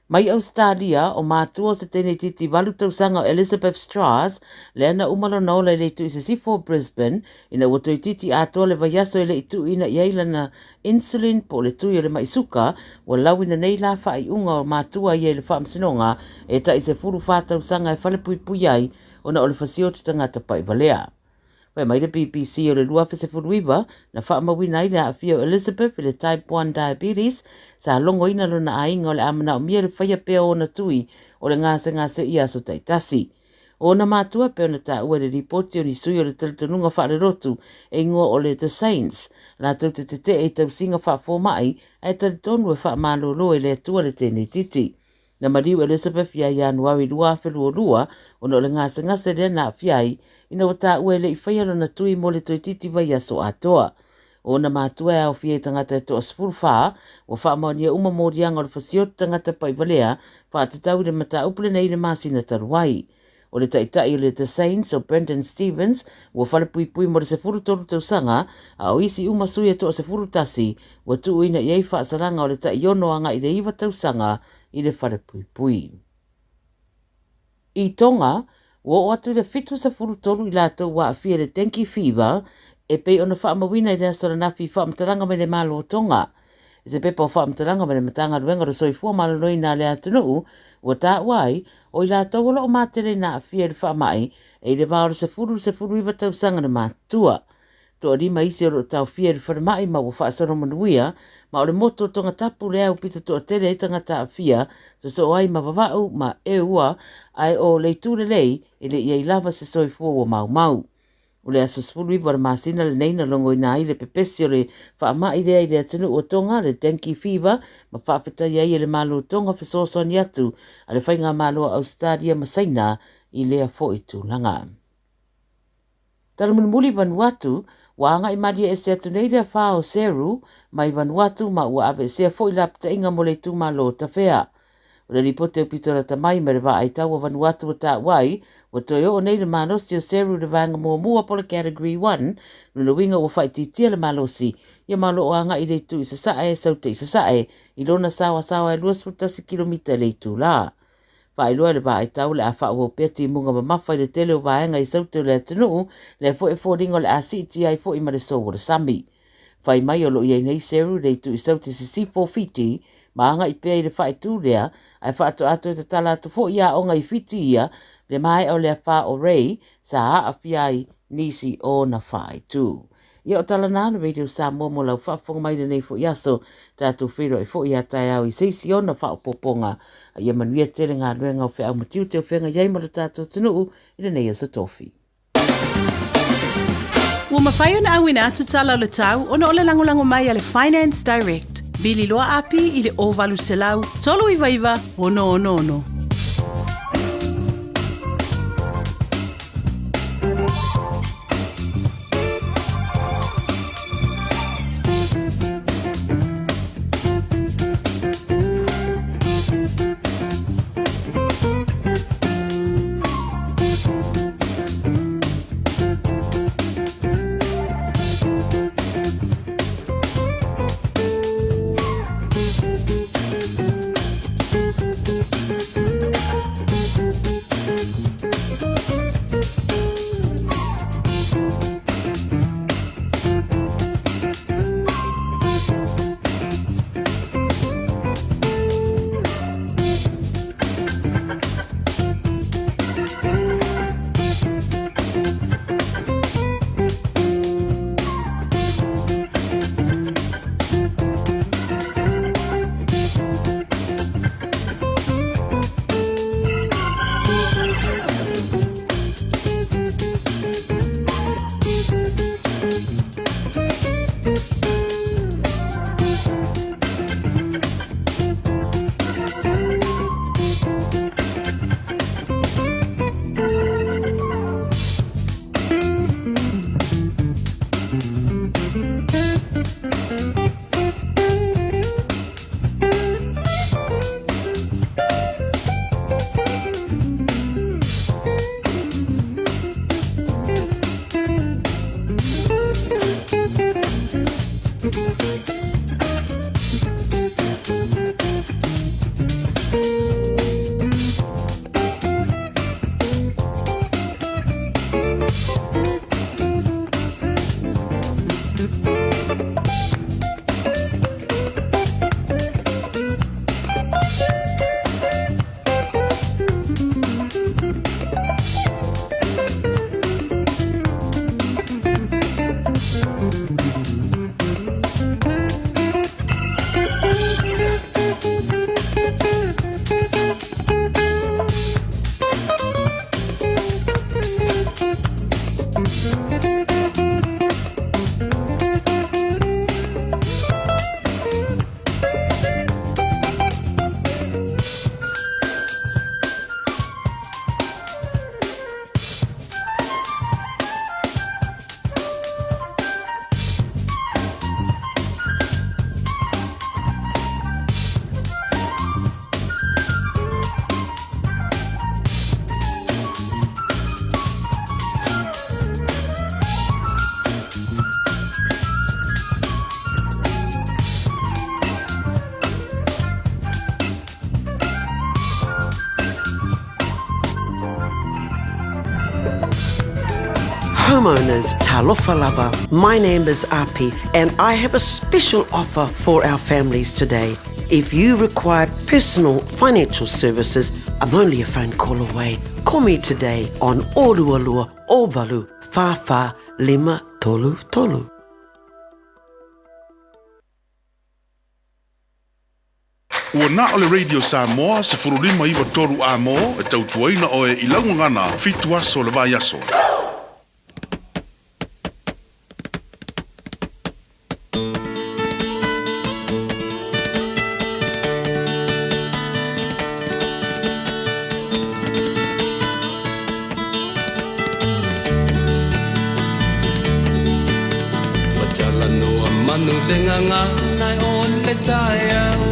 Mai Ausetalia, o matua o se teine itiiti 8 tausaga o Elizabeth Strauss, lea na uma lona ola i le itu i sisifo o Brisbane, ina ua toeitiiti atoa le vaiaso e le i tuuina i ai lana insulin po o le tui o le mai suka, ua lauina nei la faaiuga o matua ia i le faamasinoga e tai 14 tausaga e falepuipui ai ona o le fasioti tagata pa'ivalea. Fai mai le BBC o le 2019 na faamauina ai le aafia o Elizabeth i le Type 1 diabetes, sa logoina lona aiga o le a manaomia le faia pea o ona tui o le gasegase i aso taitasi. O ona matua e pei ona taua i le lipoti o ni sui o le talitonuga faalelotu e igoa o le The Saints, latou te tete'e i tausiga faafoma'i ae talitonu e faamalolo e le Atua le teneititi. Na maliu Elizabeth ia Ianuari 2022 ona o le gasegase lea na aafia ai ina ua taua e le i faia lona tui mo le toeitiiti vaiaso atoa. O ona matua e aofia i tagata e toa-14, ua faamaonia uma moliaga o le fasioti tagata pa'ivalea faatatau i le mataupu lenei i le masina talu ai. O le taitai o le The Saints o Brendan Stevens ua falepuipui mo le 13 tausaga, a o isi uma sui e toa-11 ua tuuina i ai faasalaga o le tai 6 agai i le 9 tausaga i le falepuipui. I Tonga, ua oo atu i le 73 i latou ua aafia i le dengue fever e pei ona faamauina i le aso ananafi i faamatalaga mai le Malo o Tonga. I se pepa o faamatalaga mai le Matagaluega o le Soifua Maloloina a le atunuu, ua taua ai, o i latou o lo o matele ina aafia i le faamai e i le va o le 10 i le 19 tausaga le matutua. Toalima isi o lo o taofia i le falemai ma ua faasolo manuia, ma o le motu o Tongatapu lea aupito toatele ai tagata aafia, sosoo ai ma Vava'u ma Eua, ae o le itu lelei e le i ai lava se soifua ua maumau. O le aso 19 o le masina lenei na logoina ai le pepesi o le faamai lea i le atunuu o Tonga, le dengue fever, ma faafetaia ai e le Malo o Tonga fesoasoani atu a le Faigamalo a Ausetalia ma Saina i lea foi tulaga. Tala mulimuli Vanuatu, ua agai malie ese atu nei le afa o Seru mai Vanuatu ma ua aveesea foi lapataiga mo le itumalo o Tafea. O le lipoti aupito lata mai mai le vaai tau o Vanuatu ua taua ai, ua toe oo nei le malosi o Seru i le vaega muamua po o le Category 1, lona uiga ua faaitiitia le malosi ia ma o lo o agai i le itu i sasae e saute i sasae i lona saoasaoa e 21 kilomita i le itula. Faailoa e le vaai tau o le a faaauau pea timuga mamafa i le tele o vaega i saute o le atunuu, lea foi e foliga o le a siitia ai foi ma le sou o le sami. Fai mai o lo o i ai nei Seru i le itu i saute sisifo o Fiti, ma agai pea i le faaitu lea, ae faatoa toe tatala atu foi aoga i Fiti ia le maea o le afa o Ray sa aafia ai nisi o ona faaitu. Ia o tala na le Radio Samoa mo lau faafofoga mai lenei foi aso. Tatou feiloai foi ia taeao i se isi ona faaopoopoga. A ia manuia tele galuega o feau ma tiute o feagai ai ma lo tatou atunuu i lenei aso tofi. Ua mafai ona auina atu tala o le tau ona o le lagolago mai a le Finance Direct. Vili loa api i le 0800 399 666. Homeowners, talofa lava. My name is Api and I have a special offer for our families today. If you require personal financial services, I'm only a phone call away. Call me today on Orualua Ovalu Whawha Lima Tolu Tolu. Ua na o le Radio Samoa 1593 A-mo e tautuaina oe i lau gagana fitu aso o le vaiaso. Ua talanoa manu le gagana o le taeao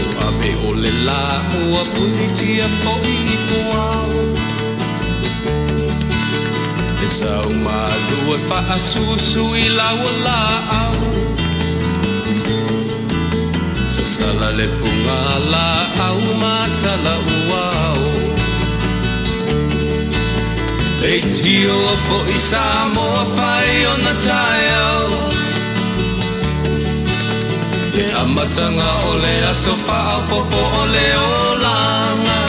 Ua ave o le lā ua punitia foʻi i puao E sau malu e faasusu i lau laau Sasala le puga laau ma tala uao Leitioa foʻi Samoa fai ona taeao Le amataga o le aso faaopoopo o le olaga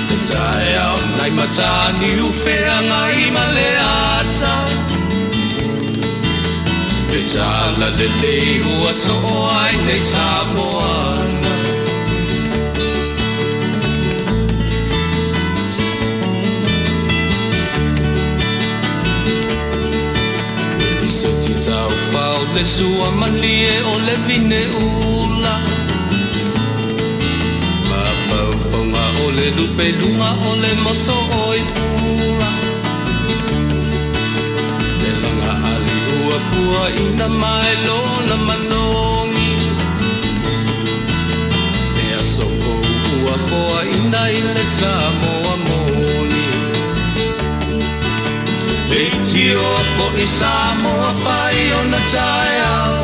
Le taeao nai Mataniu feagai ma le ata Le talalelei ua soo ai nei Samoana Le lisoti taufao le sua malie o le vine ula Mafaufauga o le lupe luga o le moso o i pula Le laga ali ua puaina mai lona manogi Le aso fou ua foaina i le Samoa moni Leitioa foʻi Samoa fai ona taeao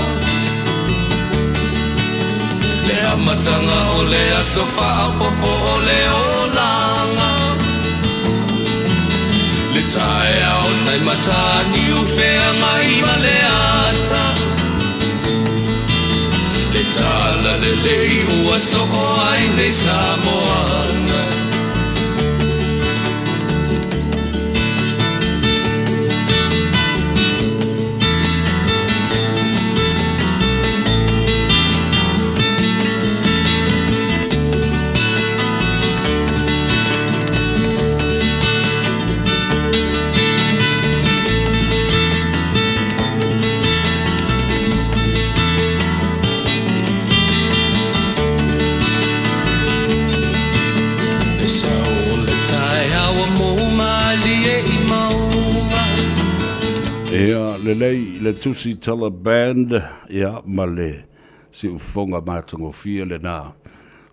Le amataga o le aso faaopoopo o le olaga Le taeao nai Mataniu feagai ma le ata Le talalelei ua soo ai nei Samoana. Le sao o le taeao ua mou malie i mauga. Ia, lelei le Tusitala Band, ia, ma le siufofoga matagofie lena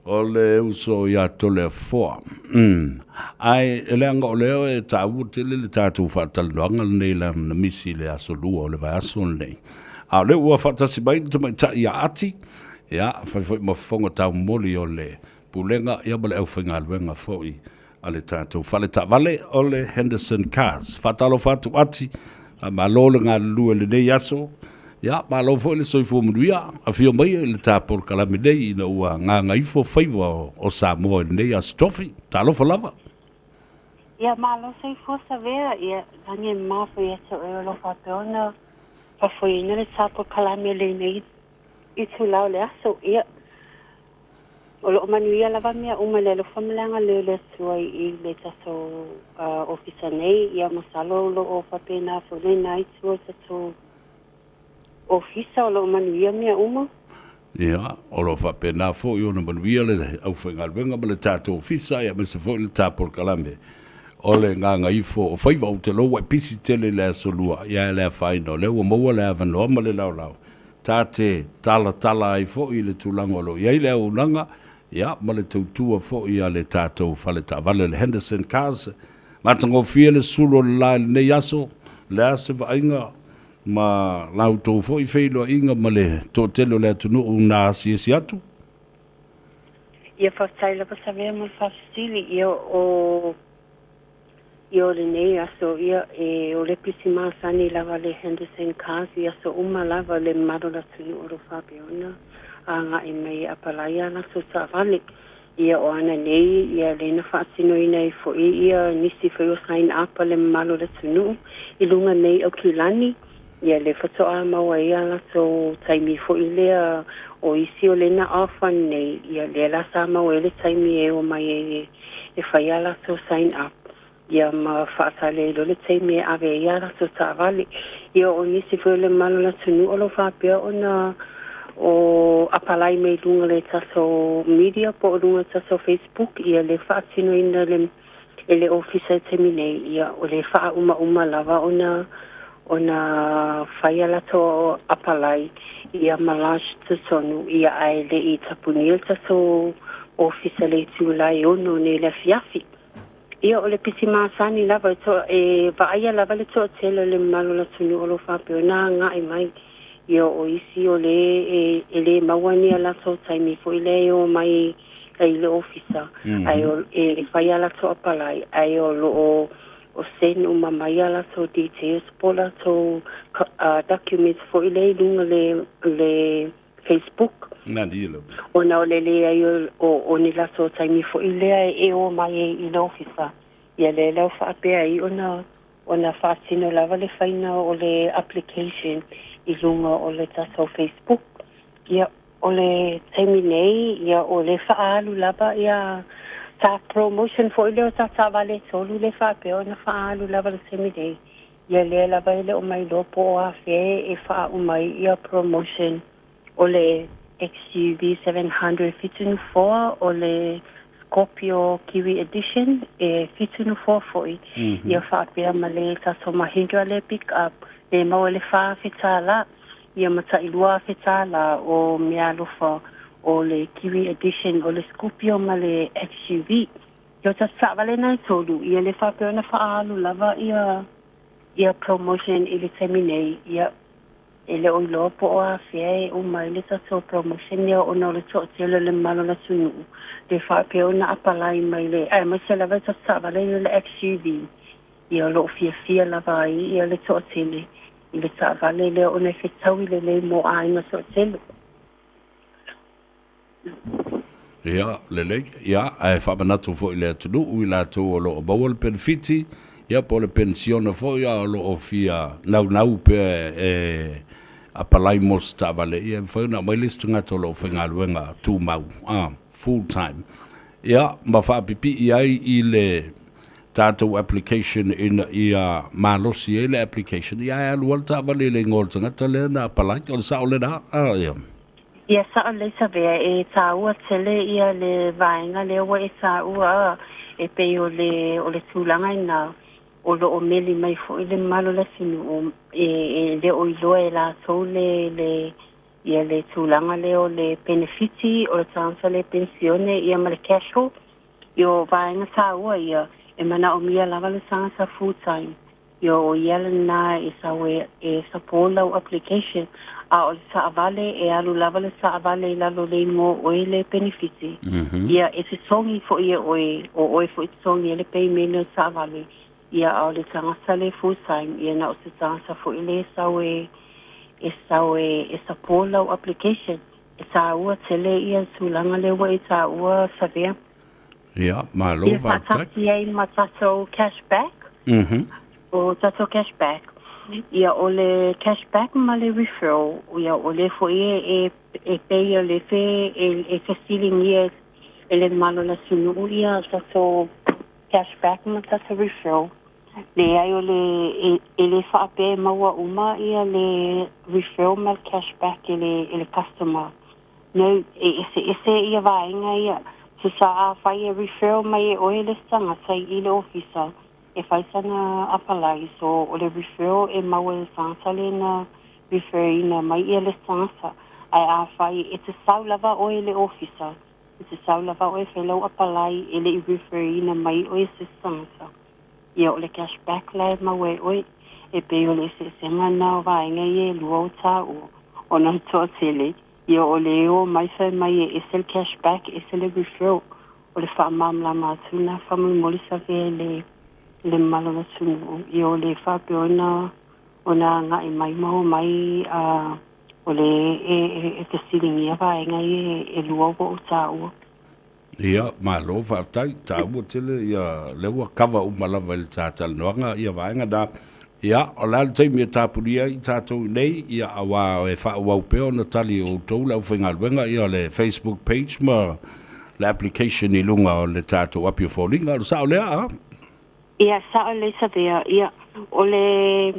o le uso ia Toleafoa. Umm. Ae, leaga o lea e taua tele le tatou faatalanoaga lenei leaga na misi i le aso Lua o le vaiaso lenei. A o lea ua faatasi mai le tamaitai ia Ati, ia, fai foi ma fofoga taumoli o le Pulega ia ma le aufaigaluega foi a le tatou fale taavale o le Henderson Cars. Faatalofa atu Ati, faamalo le galulue i lenei aso. Ia, malo foi le soifua manuia. Afio mai i le ta polokalame nei ina ua gagaifo faiva o Samoa i lenei Aso Tofi. Talofa lava. Ia, malo soifua Savea. Ia, lagi e mama foi ia te oe o lo o faapea ona faafoeina le ta polokalame lenei itula o le aso. Ia. O lo o manuia lava mea uma i le alofa ma le agalelei o le Atua i le tatou ofisa nei, ia masalo o lo o faapena foi lena itu o le tatou ofisa, o lo o manuia mea uma. Ia, o lo o faapena foi ona manuia le aufaigaluega ma le tatou ofisa, ia aemaise foi le ta polokalame o le Gagaifo o Faiva. Ou te iloa ua e pisi tele i le Aso Lua, ia e le afaina o lea ua maua le avanoa ma le laolao ta te talatala ai foi i le tulaga o lo o i ai le auaunaga, ia, ma le tautua foi a le tatou fale taavale o le Henderson Cars. Matagofie le sulu o le la i lenei aso, o le a se vaaiga ma la outou foi feiloaiga ma le toatele o le atunuu na asiasi atu? Ia faafetai lava Savea mo le faafesili. Ia o Ia o lenei aso, ia, e, o le pisi masani lava le Henderson Cars i aso uma lava le mamalu o le atunuu o lo o faapea ona agai mai e apalai a latou taavale. Ia o ana nei, ia lea na faatinoina ai foi ia nisi foi o sign up a le mamalu o le atunuu i luga nei Aukilani, ia lea faatoa maua ai a latou taimi foi lea o isi o lea na off ananei, ia lea la sa maua ai le taimi e omai ai e e fai a latou sign up ia ma faatali ai loa le taimi e ave ai a latou taavale. Ia o nisi foi o le mamalu o le atunuu o lo o faapea ona o apalai mai luga o le tatou media po o luga o le tatou Facebook ia le faatinoina le e le ofisa i le taimi nei ia o le faaumauma lava ona ona fai a latou apalai ia ma lodge totonu ia ae le i tapunia le tatou ofisa i le itula e 6 nei i le afiafi. Ia o le pisi masani lava e toa e vaaia lava le toatele o le mamalu o le atunuu o lo o faapea ona agai mai. Ia o isi o le e e le maua ni a latou taimi foi lea e omai ai i le ofisa ae o e fai a latou apalai ae o lo o o send uma mai a latou details po o latou documents foi lea i luga le le Facebook. Nani lau. Ona o le leai o o ni latou taimi foi lea e o mai ai i le ofisa, ia lea la ua faapea ai ona ona faatino lava le faiga o le application i luga o le tatou Facebook. Ia, O le taimi nei, ia, o le faaalu lava ia sa promotion foi lea o ta taavale e tolu lea faapea ona faaalu lava le taimi nei. Ia lea lava e le o mailoa po o afea e faauma ai ia promotion o le XUV 700 7 nofoa, o le Scorpio Kiwi Edition e 7 nofoa foi, ia faapea ma le tatou Mahindra lea pick up le maua i le $4,000. Ia ma tai $2,000 o meaalofa o le Kiwi Edition o le Scorpio ma le XUV. Ia o tatou taavale na e tolu, ia le faapea ona faaalu lava ia ia promotion i le taimi nei, ia e le o iloa po o afea e uma ai le tatou promotion ia ona o le toatele o le mamalu o le atunuu le faapea ona apalai mai le aemaise lava i tatou taavale ia o le XUV ia o lo o fiafia lava ai ia le toatele i le taavale lea ona e fetaui lelei mo aiga toatele. Ia, lelei. Ia, ae faamanatu foi i le atunuu i latou o lo o maua le penefiti, ia po o le penisione foi a o lo o fia naunau pea e apalai mo se taavale, ia e mafai ona aumai le isi tagata o lo o faigaluega tumau, full time, ia, ma faapipii ai i le tatou application ina ia malosi ai le application, ia ae alu lava le taavale i le igoa o le tagata lea na apalai. O le sao lena? Ah, ia. Ia sao lelei Savea, e taua tele ia le vaega lea ua e taua e pei o le o le tulaga ina o lo o meli mai foi le mamalu o le atunuu e e le o iloa e latou le le ia le tulaga lea o le penefiti o le tagata le penisione ia ma le cash Io vaega taua ia, e manaomia lava le tagata full time. Io o ia lena e sau e e support lau application, a o le taavale e alu lava le taavale i lalo o le igoa o oe le penefiti. Ia e totogi foi e oe, o oe foi e totogi ai le payment o le taavale, ia a o le tagata le full time, ia na o se tagata foi lea e sau e e sau e e support lau application. E taua tele ia tulaga lea ua e taua Savea. Ia, malo Ia faafetai. faatasi ai ma tatou cash back. O tatou cash back. Ia o le cash back ma le referral, ia o lea foi e e e pei o le fe e e fesiligia E le mamalu o le atunuu ia tatou cash back ma tatou referral. Leai o le e le faapea e maua uma ia le referral ma le cash back e le e le customer. No, e eseese ia vaega ia. Tusa afai e referral mai e oe le isi tagata i le ofisa e fai sana apalai, so o le referral e maua e le tagata lea na refer ina mai ia le isi tagata. Ae afai e te sau lava oe i le ofisa, e te sau lava oe e fai lau apalai e le i refer ina mai oe e se isi tagata. Ia o le cash back la e maua e oe, e pei o le eseesega lena o vaega ia e lua o taua, ona e toatele, ia o le o mai fai mai e ese le cash back ese le referral, o le faamalamalama atu lena faamolemole Savea i le le mamalu o le atunuu, ia o le faapea ona ona agai mai ma omai a o le e e fesiligia vaega ia e lua ua ou taua. Ia, malo faafetai, taua tele ia lea ua cover uma lava i le ta talanoaga ia vaega na. Ia, o le a le taimi e tapunia ai tatou i inei, ia aua e faaauau pea ona tali e outou le aufaigaluega ia le Facebook page ma le application i luga o le tatou api o foliga. O le sao lea, a? Ia, sao lelei Savea, ia, o le,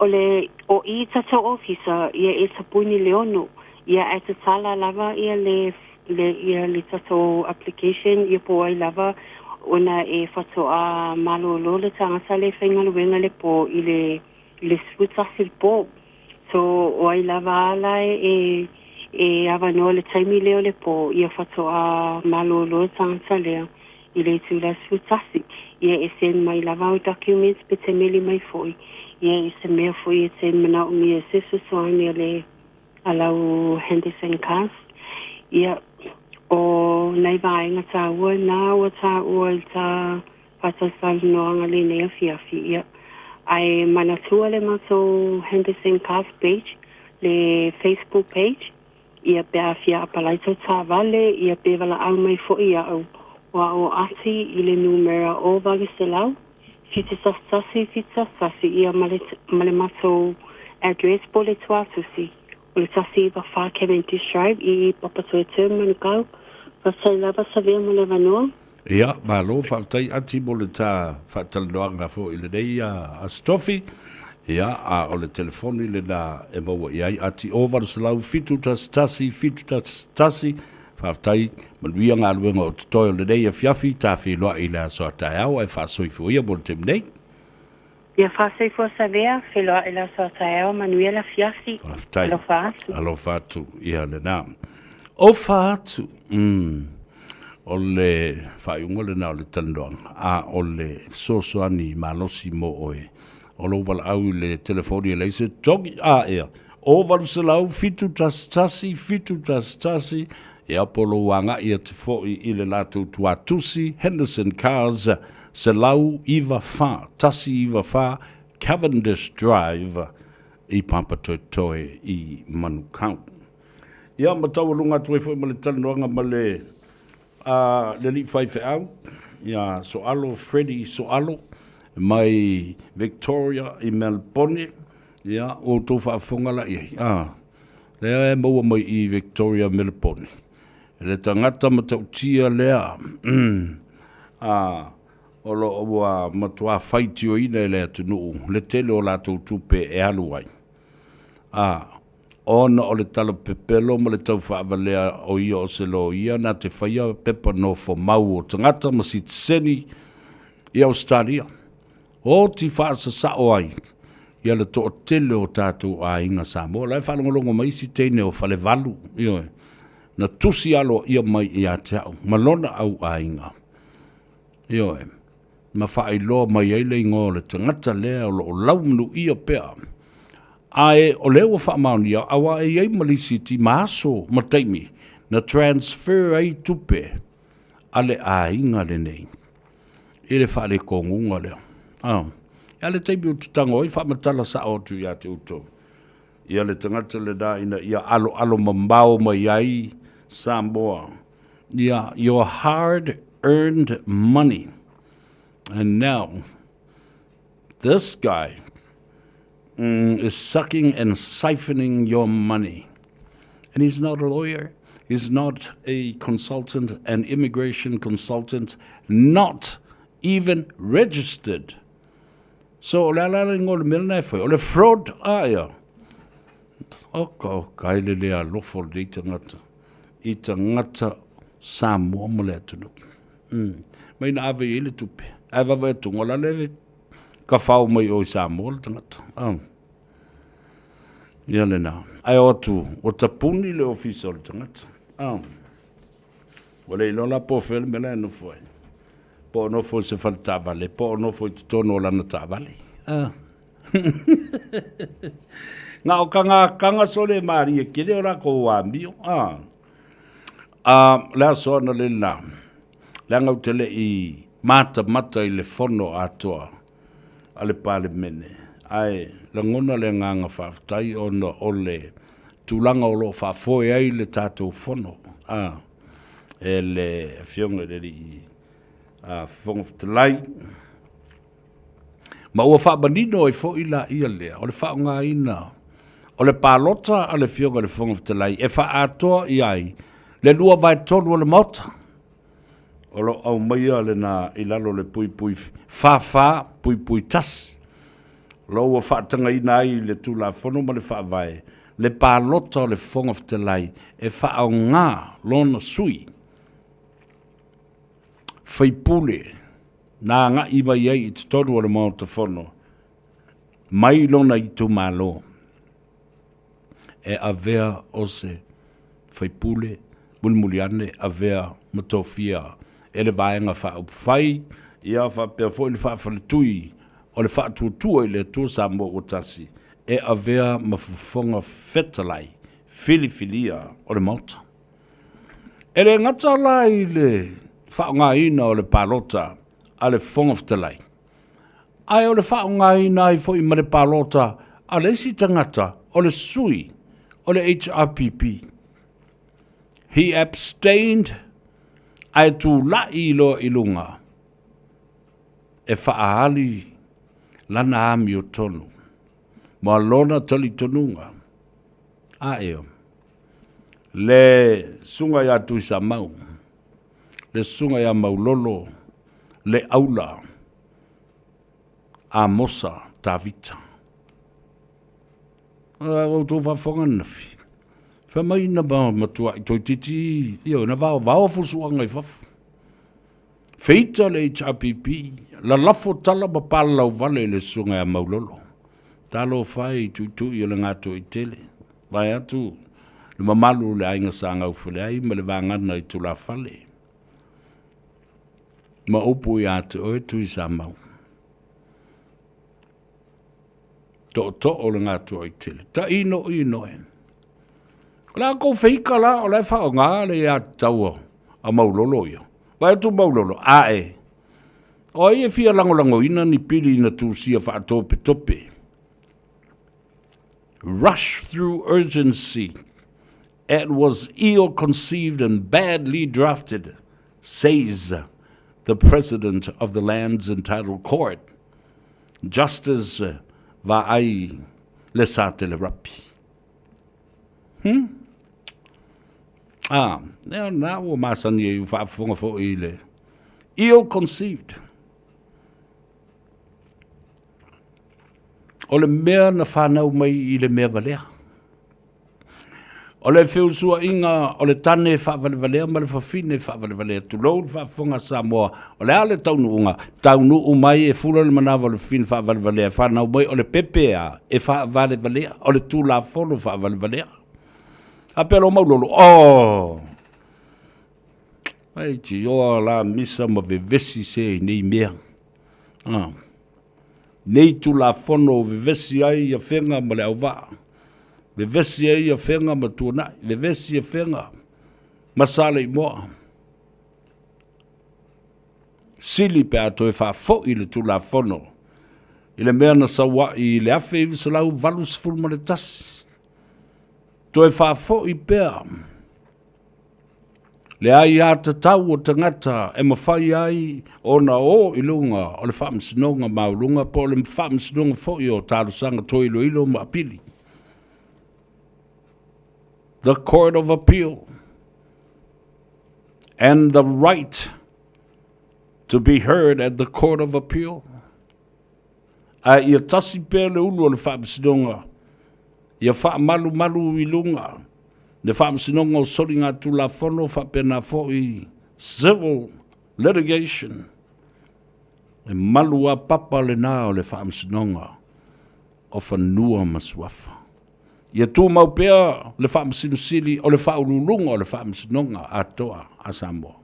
o le, o i tatou ofisa, ia e tapuni le 6, ia ae tatala lava ia le, le, ia le tatou application, ia po o ai lava ona e faatoa malolo le tagata le faigaluega le po i le, i le 11 le po. So, o ai lava a la e, e avanoa i le taimi lea o le po, ia faatoa malolo le tagata lea i le itula 11. Ia e send mai lava au documents pe te meli mai foi, ia i se mea foi e te manaomia e se fesoasoani a le a lau Henderson Cars. Ia, o nai vaega taua na ua taua i ta faatalatalanoaga lenei afiafi, ia. Ae manatua le matou Henderson Cars page, le Facebook page, ia pe a fia apalai tou taavale, ia pe valaau mai foi iaʻu, ua o ati i le numera o 800 711 71, ia ma le, ma le matou address po o le tuatusi, o le 194 Cavendish Drive i Papatoetoe, Manukau. Faafetai lava Savea mo le avanoa. Ia, malo, faafetai Ati mo le ta faatalanoaga foi i lenei Aso Tofi. Ia, a o le telefoni lena e maua i ai Ati o 800 711 711. Faafetai, manuia galuega o totoe o lenei afiafi, ta feiloai i le aso a taeao ae faasoifua ia mo le taimi nei. Ia faasoifua Savea, feiloai i le aso a taeao, manuia le afiafi. Faafetai. Alofa atu. Alofa atu, ia lena. Ofa atu, mm. O le faaiuga lena o le talanoaga, a o le fesoasoani malosi mo oe. O lou valaau i le telefoni e leai se togi, a ea, o 800 711 711, ia po o lou agai atu foi i le latou tuatusi Henderson Cars, 194, 194 Cavendish Drive i Papatoetoe i Manukau. Ia, ma taualuga atu ai foi ma le talanoaga ma le a le alii faifeau ia Soalo Freddie Soalo mai Victoria i Melbourne. Ia, ua outou faafofoga la i ai. A, lea e maua mai i Victoria Melbourne. Le tagata matautia lea a o lo o ua matua faitioina e le atunuu le tele o latou tupe e alu ai. A, ona o le tala pepelo ma le tau faavalea o ia o se loia na te faia pepa nofomau o tagata ma sitiseni i Ausetalia. Oti faasasao ai ia le toatele o tatou aiga Samoa. La e faalogologo mai isi teine o Falevalu, ioe, na tusi aloaia mai ia te au ma lona au aiga. Ioe, ma faailoa mai ai le igoa o le tagata lea o lo o laumanuia pea. Ae o lea ua faamaonia, aua e i ai ma lisiti ma aso ma taimi na transfer ai tupe a le aiga lenei i le faalekoguga lea. Ah, e a le taimi ou te tago ai, faamatala sao atu ia te outou. Ia le tagata lena ina ia aloalo mamao mai ai Samoa. Ia, your hard earned money. And now, this guy mm, is sucking and siphoning your money. And he's not a lawyer. is not a consultant, an immigration consultant, not even registered. So, o le a la le igoa o le mea lena e fai? O le fraud a ea? Oka, oka, ai le le alofa o lenei tagata i tagata Samoa ma le atunuu. Mm. Mai na ave i ai le tupe. Ae vave atu, o la le kafao mai o i Samoa le tagata. Oh. Ia lena. Ae o atu, ua tapuni le ofisa o le tagata. Oh. Ua le iloa la po o fea le mea la e nofo ai. Po o nofo i se fale taavale, po o nofo i totonu o lana taavale. Ah. Na o kanga kanga sole marie kele o lakou amio. Ah. Ah, le aso ana le la. Leaga ou te le i matamata i le fono atoa a le Palemene, ae lagona le agaga faafetai ona o le tulaga o lo o faafoe ai le tatou fono a e le Afioga i le Alii Fofoga Fetalai. Ma ua faamanino ai foi laia lea o le faaaogaina o le palota a le Afioga i le Fofoga Fetalai e faaatoa i ai le 2/3 o le Maota. O lo o aumaia lena i lalo o le puipui 44.1, o lo ua faatagaina ai le Tulafono ma le Faavae le palota o le Fofoga Fetalai e faaaoga lona sui faipule na agai mai ai i totonu o le Maota Fono mai lona itumalo e avea o se faipule mulimuli ane avea ma tofia e le Vaega Faaupufai, ia faapea foi le faafaletui o le Faatuatua i le Atua Samoa ua Tasi e avea ma Fofoga Fetalai filifilia o le Maota. E le gata la i le faaaogaina o le palota a le Fofoga Fetalai, ae o le faaaogaina ai foi ma le palota a le isi tagata o le sui o le HRPP. He abstained ae tulai loa i luga e faaali lana amiotonu ma lona talitonuga. A eo, le susuga ia Tuisamau, le susuga ia Maulolo, le aula Amosa Tavita. Ua outou faafofoga ananafi, fai mai na matuai toeitiiti, ioe, na vaovao fusuaga i fafo. Feita le HRPP, lalafo tala ma palalauvale i le susuga ia Maulolo. Talofa e i tuitui o le Gatoaitele, vaeatu le mamalu o le aiga Sa Gaufeleai ma le vagana i tulafale. Ma upu ia te oe Tuisamau. Tootoo o le Gatoaitele, tainoino e. O le a kou feika la, o la e faaaoga le aiatatau a Maulolo ia. Vaeatu Maulolo, ae, o ai e fia lagolagoina ni pili na tusia faatopetope? Rush through urgency. It was ill-conceived and badly drafted, says the president of the Lands and Title Court, Justice Vaai Lesatele Rapi. Hmm? Ah, ea na ua masani ai ua faafofoga foi i le ill-conceived. O le mea na whanau mai i le mea valea. O le feusuaiga o le tane faavalevalea ma le fafine faavalevalea, tulou le faafofoga a Samoa, o le a le taunuuga? Taunuu mai e fula le manava o le fafine faavalevalea, fanau mai o le pepe a e faavalevalea, o le Tulafono faavalevalea. Faapea loa Maulolo, oh! Ai tioa la misa ma vevesi se i nei mea. Ah. Nei Tulafono o vevesi ai Afega ma le auvaa, vevesi ai Afega ma Tuanai, vevesi Afega ma Saleimoa. Sili pe a toe faafoi le Tulafono i le mea na sau ai i le 1981. Toe faafoi pea le aiatatau o tagata e mafai ai ona o i luga o le Faamasinoga Maualuga po o le Faamasinoga foi o Talosaga Toe Iloilo ma Apili, The Court of Appeal. And the right to be heard at the Court of Appeal. A ia tasi pea le ulu o le Faamasinoga, ia faamalumalu i luga le Faamasinoga o Soligatulafono faapena foi Civil Litigation. E malu a papa lena o le Faamasinoga o Fanua ma Suafa. Ia tumau pea le Faamasino Sili o le Faauluuluga o le Faamasinoga atoa a Samoa.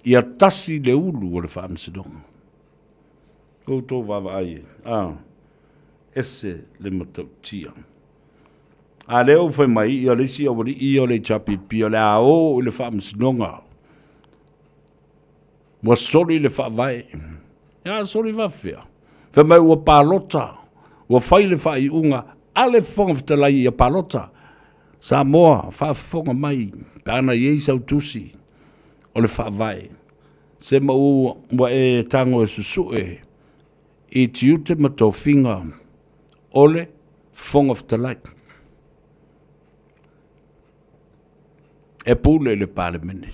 Ia tasi le ulu o le Faamasinoga. Outou vaavaai e, a, ese le matautia. A lea ua fai mai, ia le isi aualii ia o le HRPP o le a o i le Faamasinoga. Ua soli le faavae. Ia soli faafefea? Fai mai ua palota, ua fai le faaiuga a le Fofoga Fetalai ia palota. Samoa, faafofoga mai pe ana i ai sau tusi o le faavae. Se ma ua e tago e susue i tiute ma tofiga o le Fofoga Fetalai. E pule le Palemene.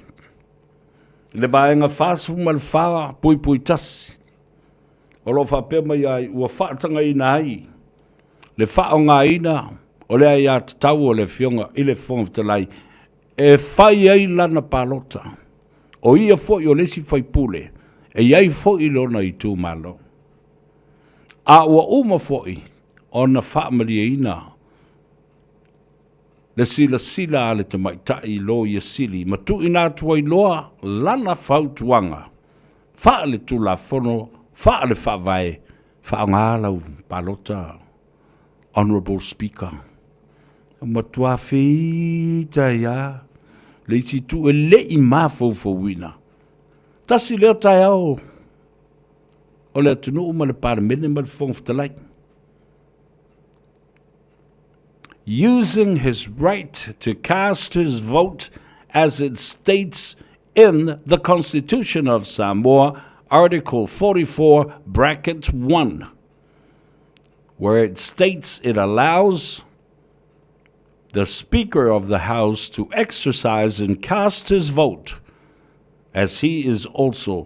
I le vaega 44.1, o lo o faapea mai ai ua faatagaina ai le faaaogaina o le aiatatau o le Afioga i le Fofoga Fetalai e fai ai lana palota. O ia foi o le isi faipule e i ai foi lona itumalo. A ua uma foi ona faamalieina le silasila a le tamaitai Loia Sili ma tuuina atu ai loa lana fautuaga faale-Tulafono, faale-Faavae, faaaoga lau palota Honourable Speaker. Ua matua feita ai lava le isi itu e le i mafaufauina. Tasi lea taeao o le atunuu ma le Palemene ma le Fofoga Fetalai. Using his right to cast his vote as it states in the Constitution of Samoa, Article 44, bracket 1, where it states it allows the Speaker of the House to exercise and cast his vote, as he is also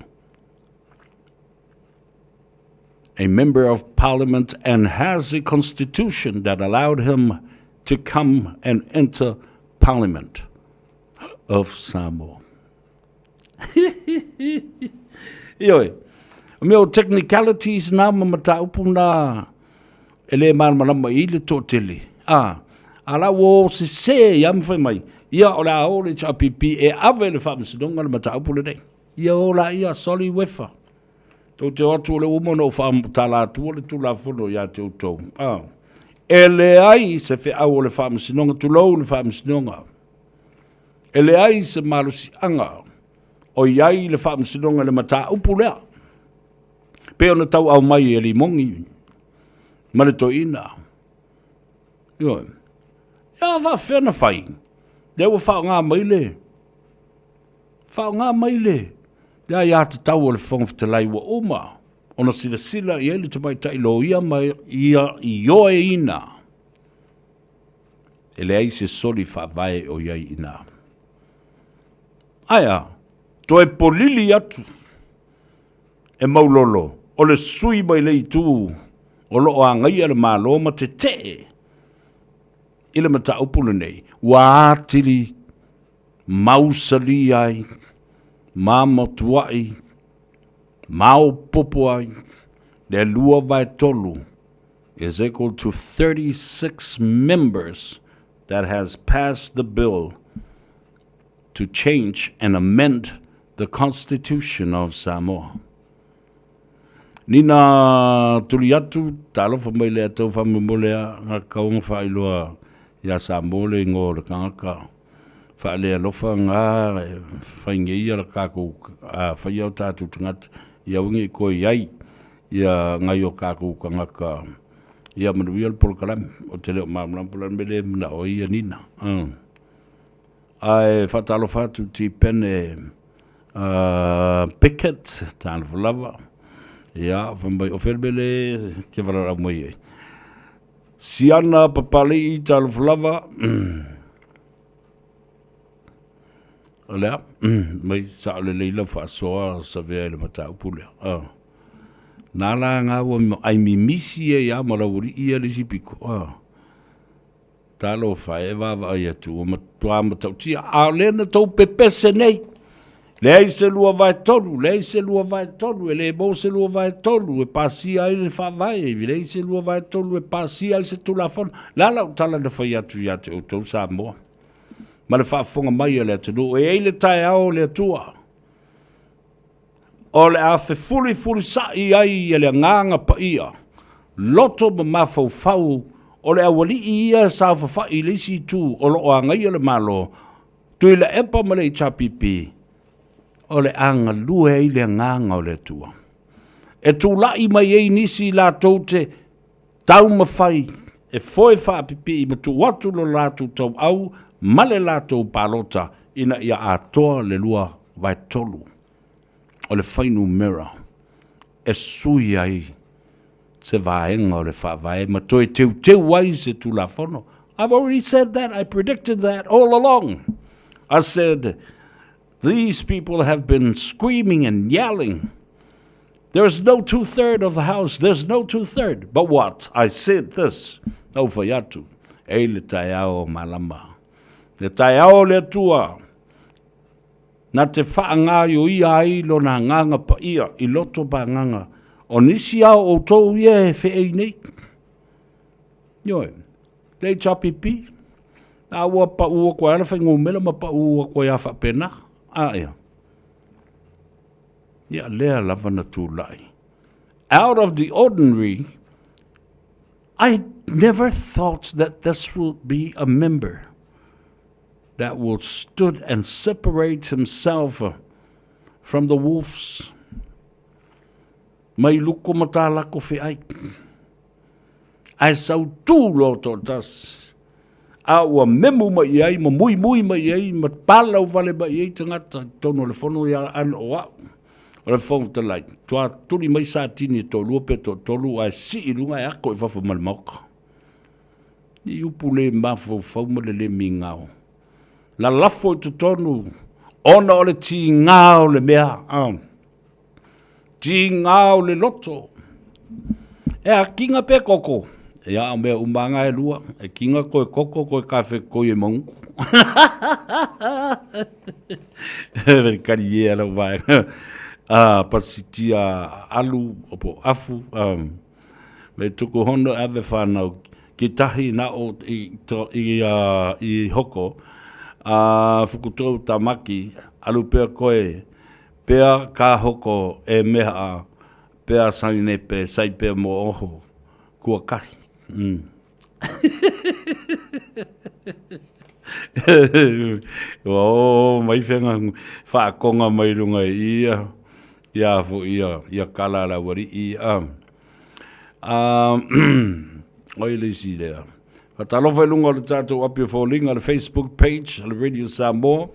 a member of parliament and has a constitution that allowed him to come and enter parliament of Samoa. Ioe, o mea o technicalities nā ma mataupu nā e le malamalama i le toatele. A, a la ua o sese ia ma fai mai, ia o le a o le HRPP e ave le faamasinoga le mataupu lenei. Ia o la ia, soli uefa. Tou te o atu o lea ua uma ona ou faamatala atua le Tulafono ia te outou. A, e leai se feau o le Faamasinoga, tulou le Faamasinoga. E leai se malosiaga o i ai le Faamasinoga i le mataupu lea. Pei ona tauau mai e Limogi ma le toeaina. Ioe. Ia faafefea ona fai? Lea ua faaaoga mai le Faaaoga mai le aiatatau a le Fofoga Fetalai ua uma ona silasila i ai le tamaitai loia ma ia ioeina e leai se soli faavae o i ai i ina. Ae a? Toe polili atu e Maulolo o le sui mai le itu o lo o agaia le Malo ma tetee i le mataupu lenei, ua atili mausali ai, ma matuai maopoopo ai le 2/3 is equal to 36 members that has passed the bill to change and amend the Constitution of Samoa. Nina tuli atu, talofa mai le atau whamemole a ngā kaonga whaailoa ia Samoa le ingoa o le kangaka. Faalealofa ngā whainge ia la kākou, a whaia o tātou tangata, ia wingi i koe ai, ia ngai o kākou kangaka, ia manuia le polokalame, o te leo māmalamu polokalame le mana o ia Nina. Ae whaatalofa atu ti pene Pickett, talofa lava, ia, whai mai o whelmele, ke wararau mai ai. Siana Papali'i, talofa lava. O le a, mai sao lelei lau faasoa Savea i le mataupu lea. Oh. Nā la ngā ua ai mimisi e ia ma lau alii ia le isi piko. Oh. Talofa e vaavaai atu ua matuā matautia, a o lea na tou pepese nei. Leai se 2/3, leai se 2/3, e le maua se 2/3 e pasia ai le faavae, e leai se 2/3 e pasia ai se Tulafono. O le a lau tala na fai atu ia te outou Samoa ma le faafofoga mai a le atunuu, e i ai le taeao o le Atua o le a fefulifulisaʻi ai e le Agaga Paia loto ma mafaufau o le aualii ia e saofafai i le isi itu o lo o agaia le Malo, Tuilaepa ma le HRPP, o le a galue ai le Agaga o le Atua. E tulai mai ai nisi latou te taumafai e foe faapipii ma tuu atu lo latou tauau ma le latou palota ina ia atoa le 2/3 o le fuainumera e sui ai se vaega o le Faavae ma toe teuteu ai se Tulafono. I've already said that, I predicted that all along. I said, these people have been screaming and yelling. There's no two-third of the house, there's no two-third. But what? I said this. Au fai atu, e le taeao o malama. Le taeao o le Atua, Na te faagaoioia ai lona agaga paia i loto ma agaga o nisi a o outou ia e feei nei. Ioe, le HRPP, a ua pau atu ai le fuainumera ma pau atu ai a faapena. A ia. Ia lea lava na tulai. Out of the ordinary, I never thought that this would be a member that will stood and separate himself from the wolves. Mai luko ma tā lako feai. Ae sau tū loa toatasi. A ua memu mai i ai, ma muimui mai i ai, ma palau wale mai i ai tangata tonu o le fono ia ana o au. O le Fofoga Fetalai, tua tuli mai satini e toalua pe toatolu ae sii i luga e ako i fafo ma le maoka. I upu le mafaufau ma le le migao. Lalafo i totonu ona o le tigā o le mea, a. Tigā o le loto. E a kinga pe koko? Ia, o mea uma anga e lua. E kinga koe koko, koe kafe koi e maungu. Kari e ala vaenga. Ah, pasitia alu, po afu. Um, Me tuku hono e ave whanau ki tahi na o i, to, i, uh, i hoko, a fukutou tamaki, alu pea koe, pea ka hoko e meha pea sainepe sai pea mo oho, kua kahi. Mm. Ua o mai whenga whaakonga mai runga i ia. Ia fo ia, ia kala la wari'i a. A, oi le isi lea. Whatalofa i lunga o le tātou api o fōlinga, le Facebook page, le Radio Samoa,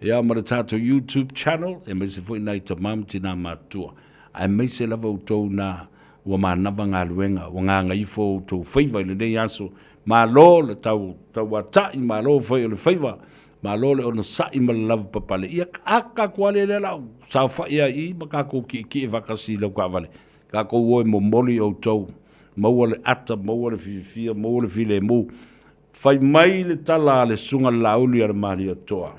ia ma le tātou YouTube channel, e maise foi nai tamam tina matua. Ae maise lava outou nā ua manava galuega, ua gagaifo outou faiva i lenei aso. Malo le tau, tauata'i, malo fai o le faiva, Malo le onosai ma le lavapapale. Ia aka atu lava lea la ou saofai ai i i ma kakou kiekie faatasi i lau taavale. Kakou o e momoli outou, maua le ata, maua le fiafia, maua le filemu. Fai mai le tala a le Susuga Laauli a le Malietoa,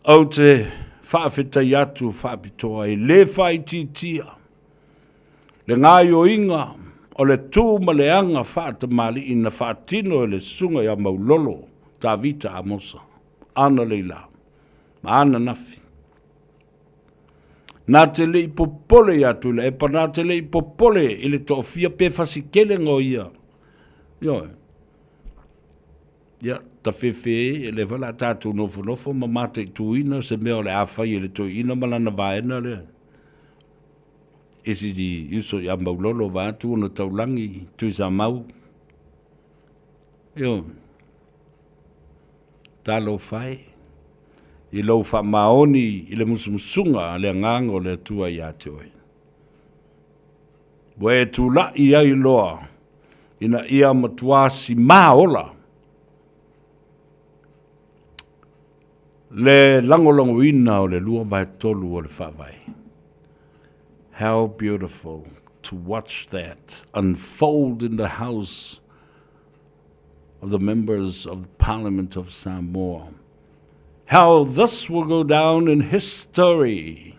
Ou te faafetai atu faapitoa e le faaitiitia le gaoioiga o le tu ma le aga faatamalii na faatino e le Susuga ia Maulolo Tavita Amosa, ana Leila, ma ana Nafi. Nā te le i popole ia Tuilaepa, nā te le i popole i le toafia pe fasikelega o ia. Ioe. Ia, tafefe e le fa la tātou nofonofo ma mataituina se mea o le a fai e le toeaina ma lana vaega lea. Isi di uso ia Maulolo vaeatu ona taulagi Tuisamau. Ioe. Talofa e, i lou faamaoni i le musumusuga a le Agaga o le Atua ia te oe. Ua e tulaʻi ai loa ina ia matuā simā ola. Le lagolagoina o le 2/3 o le Faavae. How beautiful to watch that unfold in the house of the members of the Parliament of Samoa. How this will go down in history.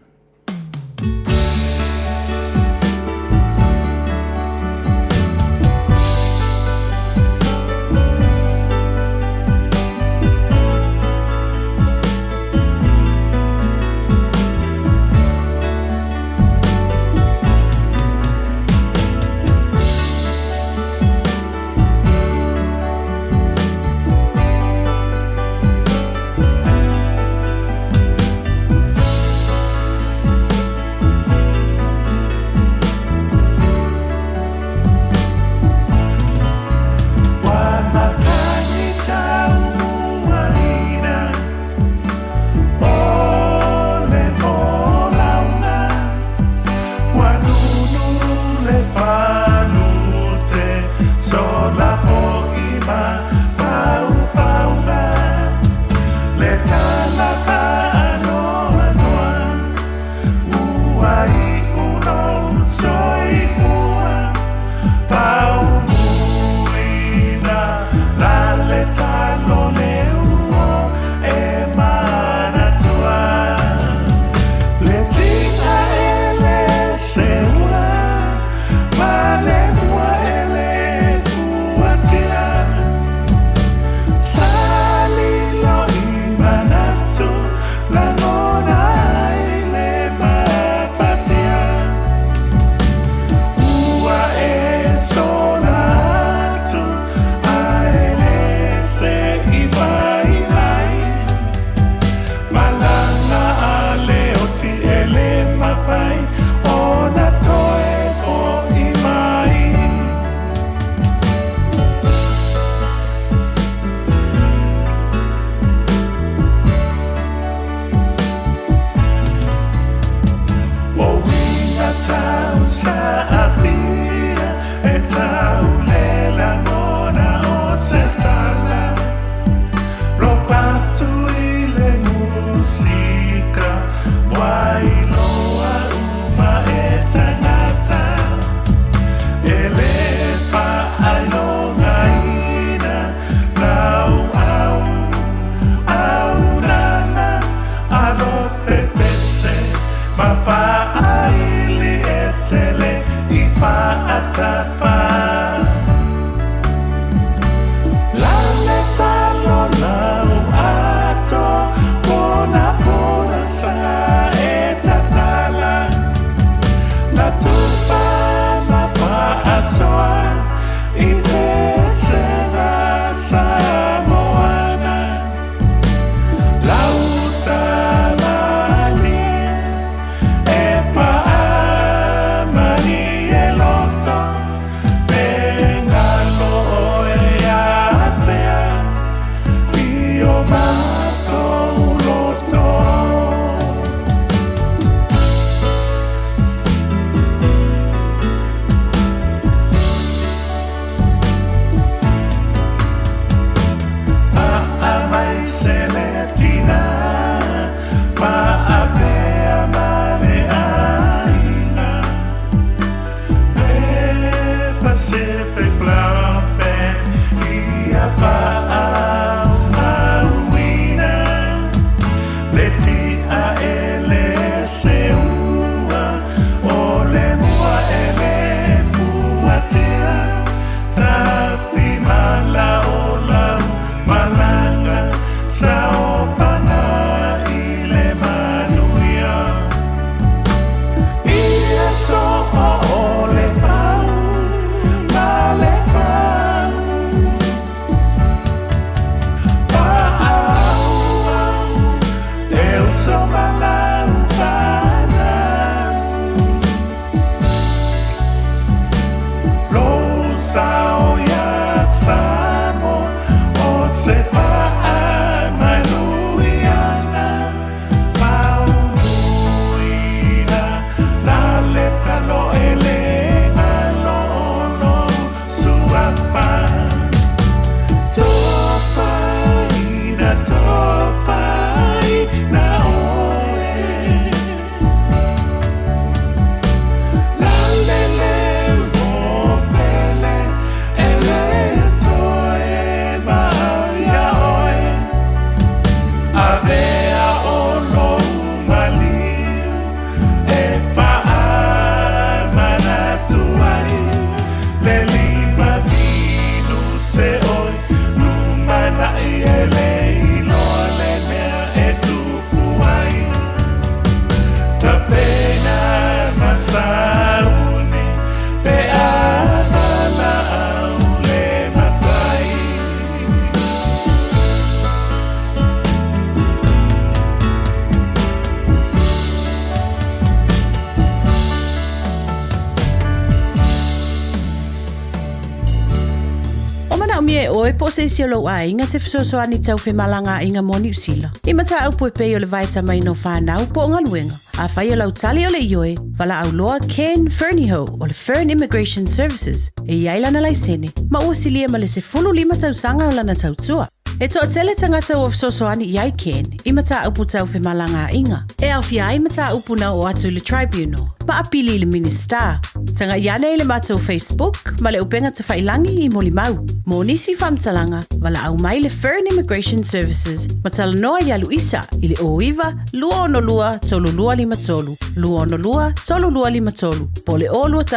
manaomia e ʻoe po o se isi o lou ʻaiga se fesoasoani tau femalagaaiga mo Niu Sila. I mataupu e pei o le vaetamaina o fanau po o galuega. Afai o lau tali o le ioe, valaau loa Ken Fernihough o le Fern Immigration Services e i ai lana laisene ma ua silia ma le 15 tausaga o lana tautua. E toatele tagata ua fesoasoani i ai Ken i mataupu tau femalagaaiga, e aofia ai mataupu na oo atu i le Tribunal ma apili i le Minisita. Tagai ane i le matou Facebook ma le upega tafailangi i molimau. Mo nisi faamatalaga, valaau mai le Fern Immigration Services ma talanoa iā Luisa i le 09 262 3253, 262 3253 po o le 021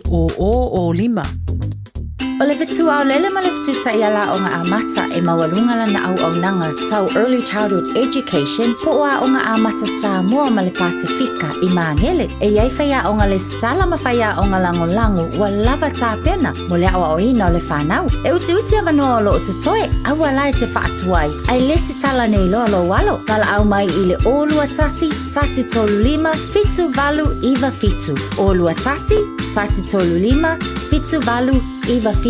151 0005. O le fetu aolele ma le fetu taiala aoga amata e maualuga lana auaunaga tau Early Childhood Education po o Aoga Amata Samoa ma le Pasefika i Magele. E i ai faiaoga lesitala ma faiaoga lagolago ua lava tapena mo le aoaoina o le fanau. E utiuti avanoa o lo o totoe, aua la e te faatuai, ae lesitala nei loa lou alo. Valaau mai i le 021 135 7897, 021 135 7897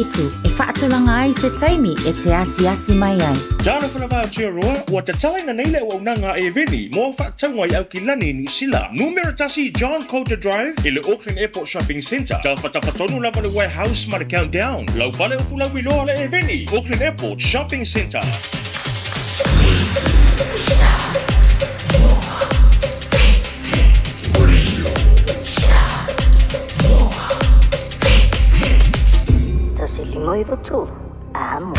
e faatulaga ai se taimi e te asiasi mai ai. Talofa lava Aotearoa, ua tatalaina nei le auaunaga a Eveni mo au faatauga i Aukilani i Niu Sila. Numera 1 John Coulter Drive i le Auckland Airport Shopping Centre. Tafatafa tonu lava le Warehouse ma le Countdown. Lau fale o Fulauiloa le Eveni, Auckland Airport Shopping Centre. 153, amo.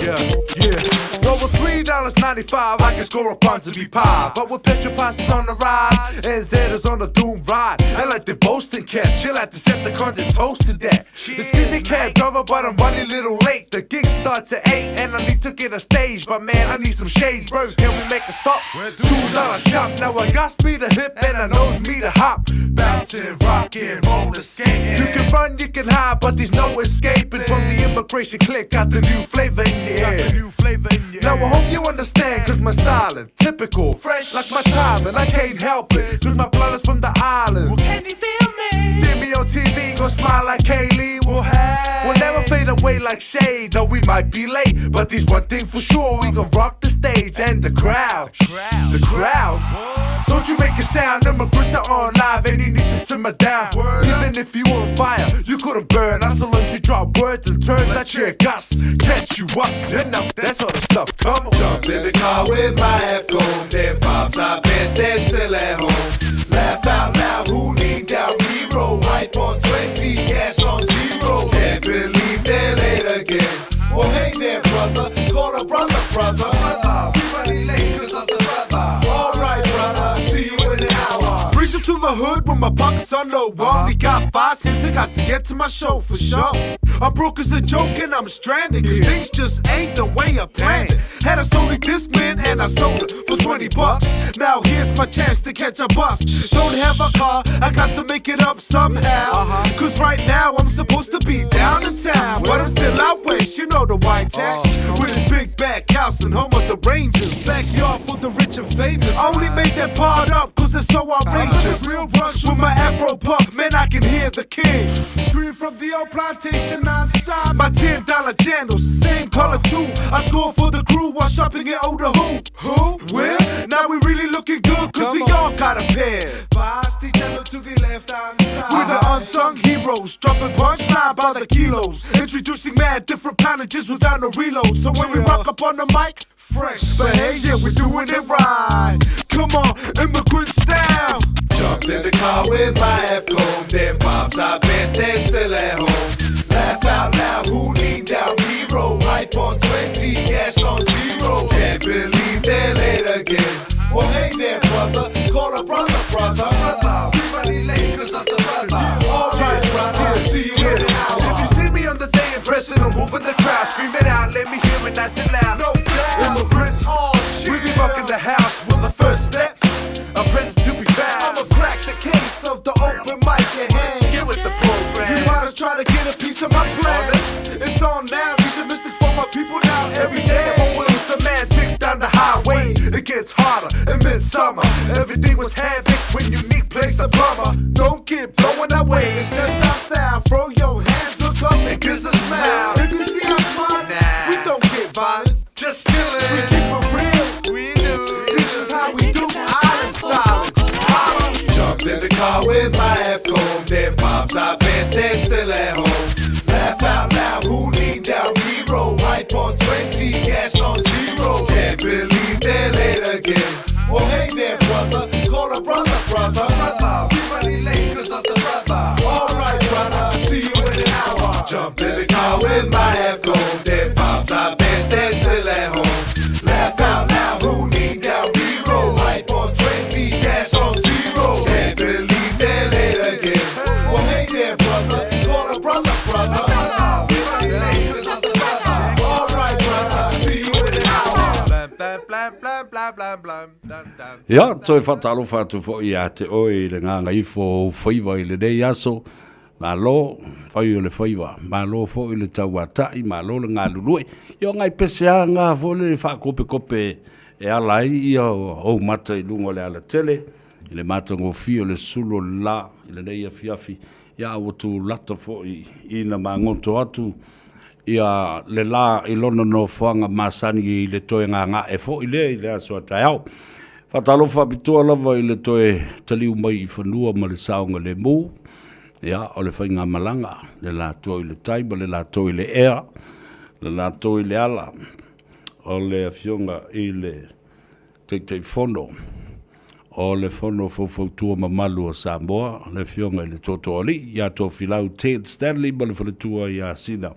Yeah, yeah. Well, with $3.95, I can score a Ponsonby pie. But with petrol prices on the rise, and Zeta's on the doom ride. And like the boasting cats, chill at Decepticons and toasted that. Excuse me, cab driver, but I'm running a little late. The gig starts at 8, and I need to get a stage. But man, I need some shades, bro. Can we make a stop? $2 shop. Now I got speed to hip, and I knows me to hop. Bouncing, rocking, roller skating. You can run, you can hide, but there's no escaping from the immigration clique. Got the new flavor in the air. Got the new flavor in the Now I hope you understand, cause my styling typical, fresh like my time, and I can't help it, cause my blood is from the island. Well, can you feel me? See me on TV, go smile like Kaylee. We'll have. We'll never fade away like shade, though we might be late. But there's one thing for sure, we gon' rock the stage and the crowd. The crowd. Don't you make a sound, immigrants are on live and you need to simmer down. Even if you on fire, you couldn't burn. I still learn to drop words and turn that your gas. Catch you up, you know, that sort of stuff. Come on. Jumped in the car with my half gone. Then pops, I bet they're still at home. Laugh out loud, who need that reroll? Hype on 20, gas on zero. Can't believe they're late again. Well, hey there, brother. Call a brother, brother. Brother, we running late cause of the weather. Alright, brother, see you in an hour. Reaching to the hood with my pockets on low. Only got 5 cents, I got to get to my show for sure. I'm broke as a joke and I'm stranded. Cause things just ain't the way I planned it. Had a Sony Discman and I sold it for 20 bucks. Now here's my chance to catch a bus. Don't have a car, I got to make it up somehow. Cause right now I'm supposed to be down in town. But I'm still out west, you know the white tax. With his big back house and home of the Rangers. Backyard for the rich and famous. I only made that part up cause it's so outrageous. Real rush with my afro punk, man, I can hear the king. Scream from the old plantation non-stop. My $10 channels, same color too. I score for the crew while shopping at Oda Who. Who? Where? Now we really looking good cause we all got a pair. Pass the channel to the left hand side. We're the unsung heroes, dropping punchline by the kilos. Introducing mad different poundages without no reload. So when we rock up on the mic, fresh. But hey, yeah, we're doing it right. Come on, immigrant style. Jumped in the car with my half comb. Then pops, I bet they're still at home. Laugh out loud, who need that reroll? Hype on 20, gas on zero. Can't believe they're late again. Well, hey there, brother. Call a brother, brother. Brother, we running late cause of the weather. Alright, brother, see you in an hour. If you see me on the day impressing, I'm moving the crowd, screaming out, let me hear it nice and loud. No doubt. Immigrants on, we be rocking the house with the first step. A presence to be found. I'ma crack the case of the open mic at hand. Get with the program. You might as try to get a piece of my plan. It's on now. These are mystic for my people now. Every summer. Everything was havoc when Unique plays the plumber. Don't get blowing away, it's just our style. Throw your hands, look up, and give us a smile. If you see us smiling, nah. we don't get violent. Just chillin'. We keep it real. We do. This is how we do island style. Jumped in the car with my F-comb, then pops, I bet they're still at home. Laugh out loud, who need that re-roll? Hype on 20, gas on zero. Can't believe they're late again. Well, hey there, brother, call a brother, brother. Brother, we running late cause of the weather. Alright, brother, see you in an hour. Jump in the car with my F-comb, then pops, I bet they're still at home. Laugh out loud, who need that re-roll? Hype on 20, gas on zero. Can't believe they're late again. Well, hey there, brother, call a brother, brother. We running late 'cause of the weather. Alright, brother, see you in an hour. Blah, blah, blah, blah, blah, blah, blah, blah, blah. Ia, toe faatalofa atu foi ia te oe i le gagaifo o ou faiva i lenei aso. Malo, fai o le faiva. Malo foi le tauata'i, malo le galulue. Ia o ngai pese a ngā foi le faakopekope e ala ai ia ou mata i luga o le alatele, i le matagofie o le sulu o le la i lenei afiafi. Ia a ua tulata foi ina magoto atu ia le la i lona nofoaga masani i le toe gaga'e foi lea i le aso a taeao. Faatalofa faapitoa lava i le toe taliu mai i fanua ma le saogalemu, ia, o le faigamalaga, le latou i le tai ma le latou i le ea, le latou i le ala, o le Afioga i le Taitaifono o le Fono Faufautua Mamalu o Samoa, le Afioga i le Tootooalii ia Tofilau Ted Stanley ma le faletua ia Sina,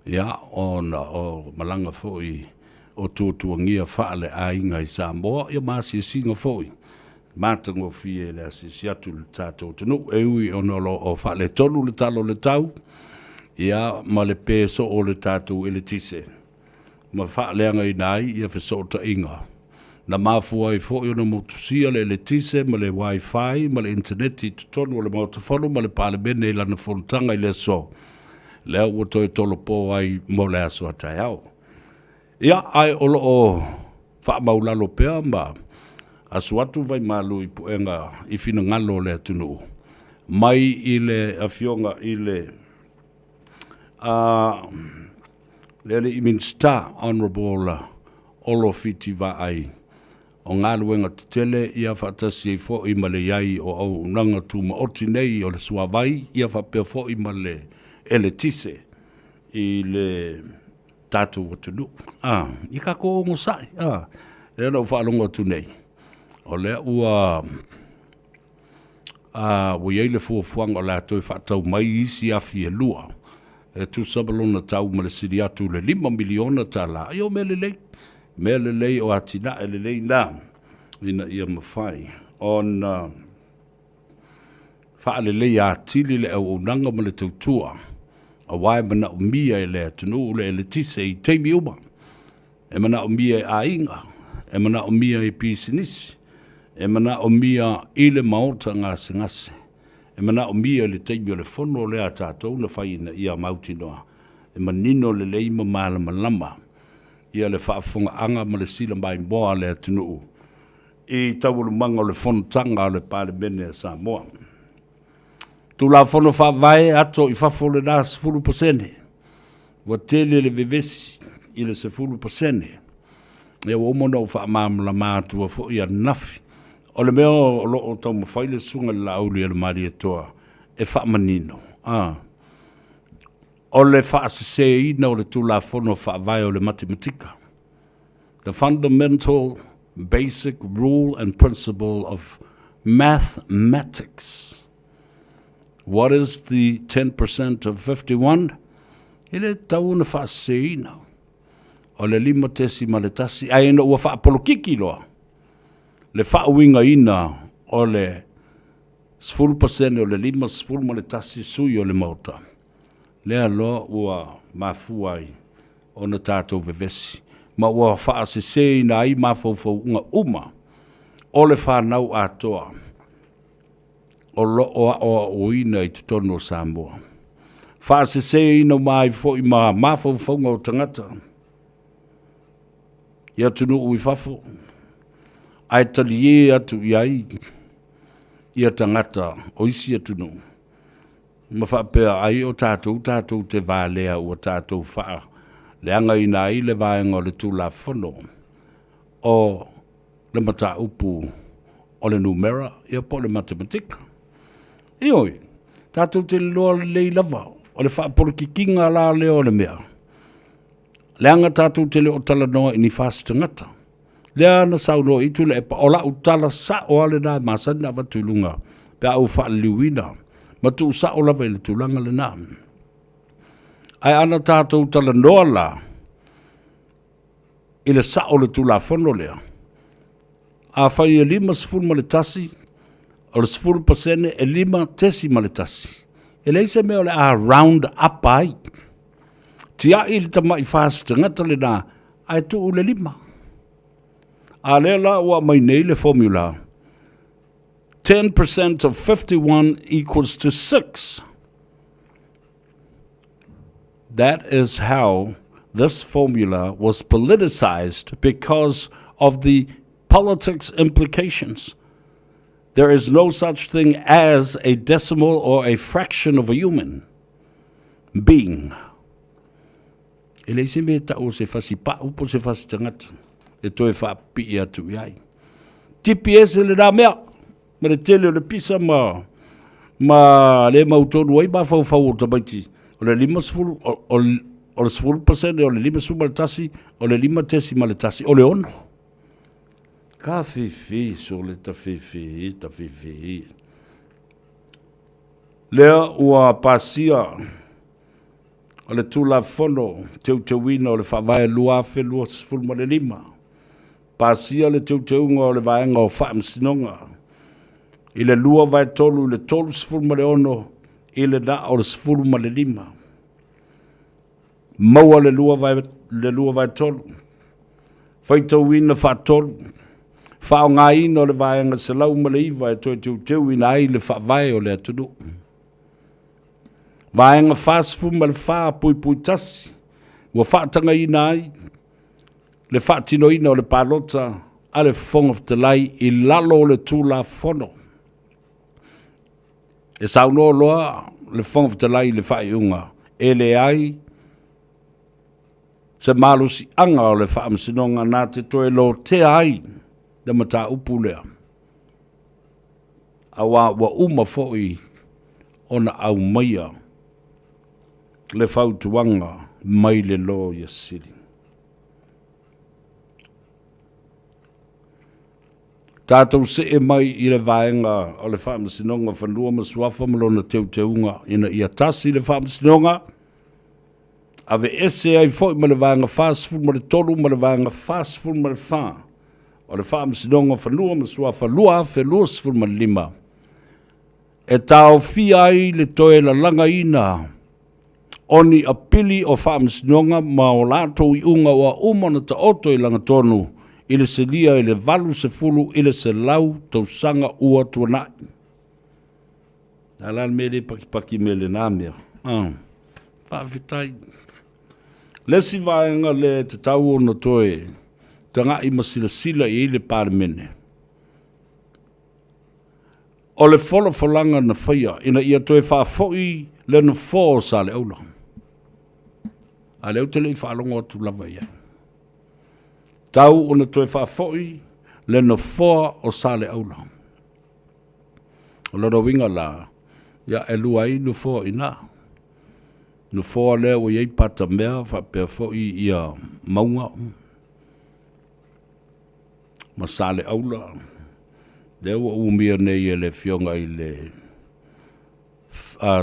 ia, ona o malaga foi o tuatuagia faaleaiga i Samoa, ia ma asiasiga foi matagofie i le asiasi atu i le tatou atunuu. E ui ona o lo o faaletonu le tala o le tau, ia, ma le pe soo o le tatou eletise ma faaleagaina ai ia fesootaiga. Na mafua ai foi ona motusia le eletise ma le Wi-Fi ma le initaneti i totonu o le Maota Fono ma le Palemene i lana fonotaga i le aso lea ua toe tolopo ai mo le aso a taeao. Ia, ae o lo o faamaulalo pea ma asu atu vaimalu i puega i finagalo o le atunuu mai i le Afioga i le a le Alii Minisita Honourable Olo Fiti Vaai o galuega tetele ia faatasi ai foi ma le i ai o auaunaga tumaoti nei o le suavai ia faapea foi ma le eletise i le tatou atunuu. A, i tatou onosai, a, lea na ou faalogo atu nei, o lea ua, a, ua i ai le fuafuaga o le a toe faatau mai isi afi e lua, e tusa ma lona tau ma le sili atu i le $5 miliona. Ia o mea lelei, mea lelei o atinae lelei na, ina ia mafai ona faaleleia atili le auaunaga ma le tautua, aua e manaomia e le atunuu le eletise i taimi uma. E manaomia e aiga, e manaomia i pisinisi, e manaomia i le maota gasegase, e manaomia i le taimi o le fono lea a tatou na fai ina ia mautinoa e manino lelei ma malamalama ia le faafofogaaga ma le silamaimoa a le atunuu i taualumaga o le fonotaga a le Palemene a Samoa. Tulafono Faavae, ato i fafo lena 10%. Ua tele le vevesi i le 10%. Ia ua uma ona ou faamalamalama atua foi ananafi. O le mea o lo o taumafai le Susuga i le Laauli a le Malietoa e faamanino, a, o le faaseseina o le Tulafono Faavae o le Matematika, the fundamental basic rule and principle of mathematics. What is the 10% of 51? E le tatau ona faaseseina. O le 5.1, ae ina ua faapolokiki loa le faauigaina o le 10% o le 51 sui o le Maota, lea loa ua mafua ai ona tatou vevesi, ma ua faaseseina ai mafaufauga uma o le fanau atoa o lo o aoaoina i totonu o Samoa. Faaseseina uma ai foi ma mafaufauga o tagata i atunuu i fafo. Ae taliē atu i ai ia tagata o isi atunuu ma faapea ai o tatou tatou te valea ua tatou faaleagaina ai le vaega o le Tulafono o le mataupu o le numera ia po o le matematika. Ioe, tatou te iloa lelei lava o le faapolokikiga la lea o le mea, leaga tatou te le o talanoa i ni fasi tagata. Lea na saunoa i Tuilaepa, o lau tala sa'o lava lena e masani ona avatu i luga pe a ou faaliliuina ma tuusa'o lava i le tulaga lena. Ae ana tatou talanoa la i le sa'o o le Tulafono lea, afai e 51, o le 10% e 5.1. E leai se mea o le a round up ai. Tiai le tamai fasi tagata lena ae tuu le lima. A lea la ua aumai nei le formula, 10% of 51 equals to 6. That is how this formula was politicized because of the politics implications. There is no such thing as a decimal or a fraction of a human being. E leai se mea e tau o se fasi pau po o se fasi tagata e toe faapipii atu i ai. Tipi ese lena mea ma le tele o le pisa ma ma le mautonu ai mafaufau o tamaiti o le 50 o le 10% o le 51 o le 5.1 o le 6. Ka fefe sole ta fefe ta fefe. Lea ua pasia o le Tulafono Teuteuina o le Faavae 2025, pasia le teuteuga o le Vaega o Faamasinoga i le 2/3 i le 36 i le na o le 15. Maua le 2/3, faitauina faatolu, faaaogaina o le Vaega 109 e toe teuteuina ai le Faavae o le atunuu. Vaega 44.1 ua faatagaina ai le faatinoina o le palota a le Fofoga Fetalai i lalo o le Tulafono. E saunoa loa le Fofoga Fetalai i le faaiuga, e leai se malosiaga o le Faamasinoga na te toe lotea ai le mataupu lea. Aua ua uma foi ona aumaia le fautuaga mai le Loia Sili. Tatou see mai i le vaega o le Faamasinoga o Fanua ma Suafa ma lona teuteuga ina ia tasi le Faamasinoga, aveese ai foi ma le Vaega 43 ma le Vaega 44 o le Faamasinoga o Fanua ma Suafa 2025, e taofia ai le toe lalagaina o ni apili o Faamasinoga ma o latou iuga ua uma ona taoto i lagatonu i le silia i le 80 i le 100 tausaga ua tuanai. A la le mea le pakipaki mai lena mea. Ah, faafetai. Le isi vaega lea e tatau ona toe taga'i ma silasila i ai le Palemene, o le folafolaga na faia ina ia toe faafoi le nofoa o Saleaula. A lea ou te le i faalogo atu lava i ai. Tau ona toe faafoi le nofoa o Saleaula. O lona uiga la, ia e lua ai nofoa i ina. Nofoa lea ua i ai Patamea faapea foi ia Mauga ma Saleaula, lea ua umia nei e le Afioga i le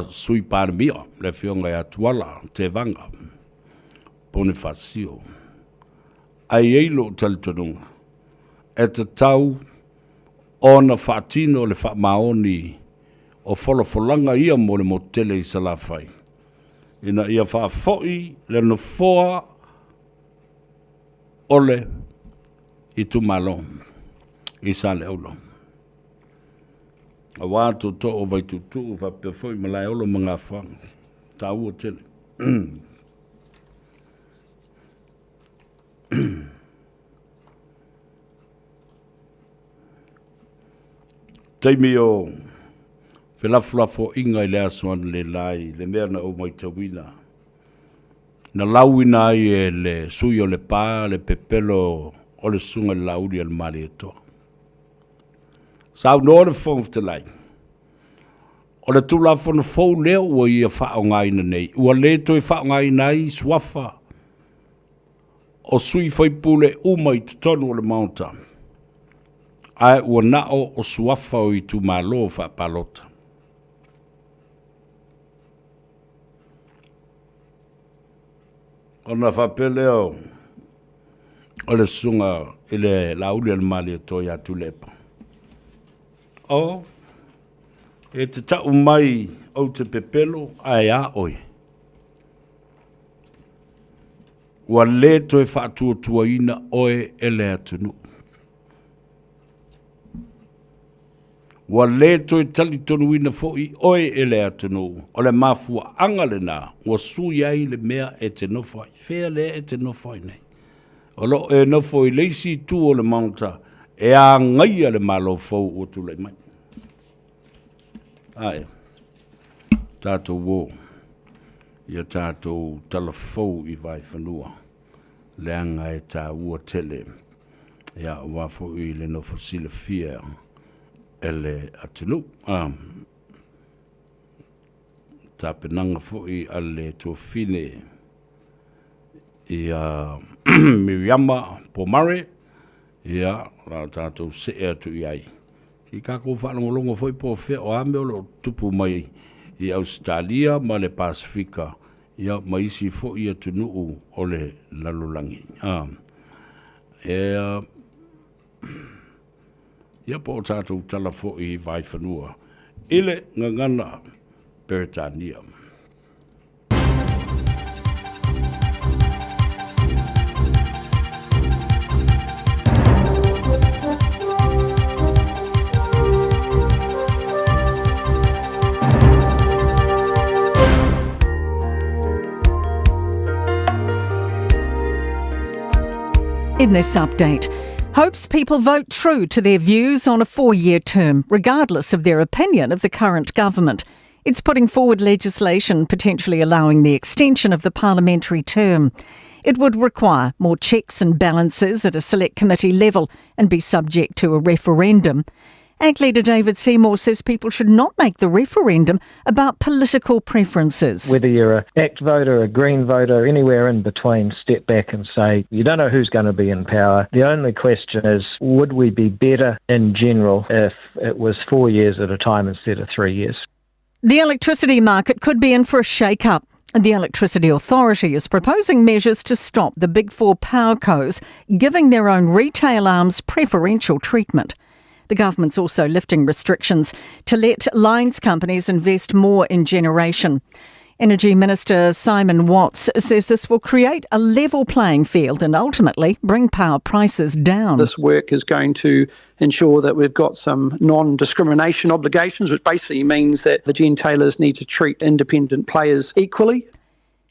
Sui Palemia, le Afioga ia Tuala Tevaga Ponifasio. Ae i ai lou talitonuga, e tatau ona faatino le faamaoni o folafolaga ia mo le motu tele i Salafai, ina ia faafoi le nofoa o le itumalo i Saleaula. Aua tootoo o Vaituutuu faapea foi Malaeolo ma Gafoaga. Taua tele. Taimi o felafolafoaiga i le aso analeila i le mea na ou matauina, na lauina ai e le sui o Lepa le pepelo o le Susuga i le Laauli a le Malietoa. Saunoa le Fofoga Fetalai, o le Tulafono fou lea ua ia faaaogaina nei, ua le toe faaaogaina ai suafa o sui faipule uma i totonu o le Maota, ae ua na o suafa o itumalo faapalota. Ona faapea lea o le susuga i le Laauli a le Malietoa ia Tuilaepa, O, e te tau mai ou te pepelo, ae a oe? Ua le toe faatuatuaina oe e le atunuu. Ua le toe talitonuina foi oe e le atunuu. O le mafuaaga lena ua sui ai le mea e te nofo ai. Fea lea e te nofo ai nei? O lo o e nofo i le isi itu o le Maota e agaia le Malo fou ua tulai mai. Ae, tatou o ia tatou talafou i Vaefanua, leaga e taua tele, ia aua foi le nofo silafia e le atunuu. Ah, tapenaga foi a le tuafafine ia Miriama Pomare, ia, o le a tatou see atu i ai. Se i tatou faalogologo foi po o fea o a mea o lo o tutupu mai i Ausetalia ma le Pasefika, ia ma isi foi atunuu o le lalolagi. Ah, e, ia po o tatou tala foi i Vaefanua i le gagana Peretania. In this update, hopes people vote true to their views on a four year term, regardless of their opinion of the current government. It's putting forward legislation potentially allowing the extension of the parliamentary term. It would require more checks and balances at a select committee level and be subject to a referendum. ACT leader David Seymour says people should not make the referendum about political preferences. Whether you're a ACT voter, a Green voter, anywhere in between, step back and say, you don't know who's going to be in power. The only question is, would we be better in general if it was four years at a time instead of three years? The electricity market could be in for a shake-up. The Electricity Authority is proposing measures to stop the big four power cos giving their own retail arms preferential treatment. The government's also lifting restrictions to let lines companies invest more in generation. Energy Minister Simon Watts says this will create a level playing field and ultimately bring power prices down. This work is going to ensure that we've got some non discrimination obligations, which basically means that the gentailers need to treat independent players equally.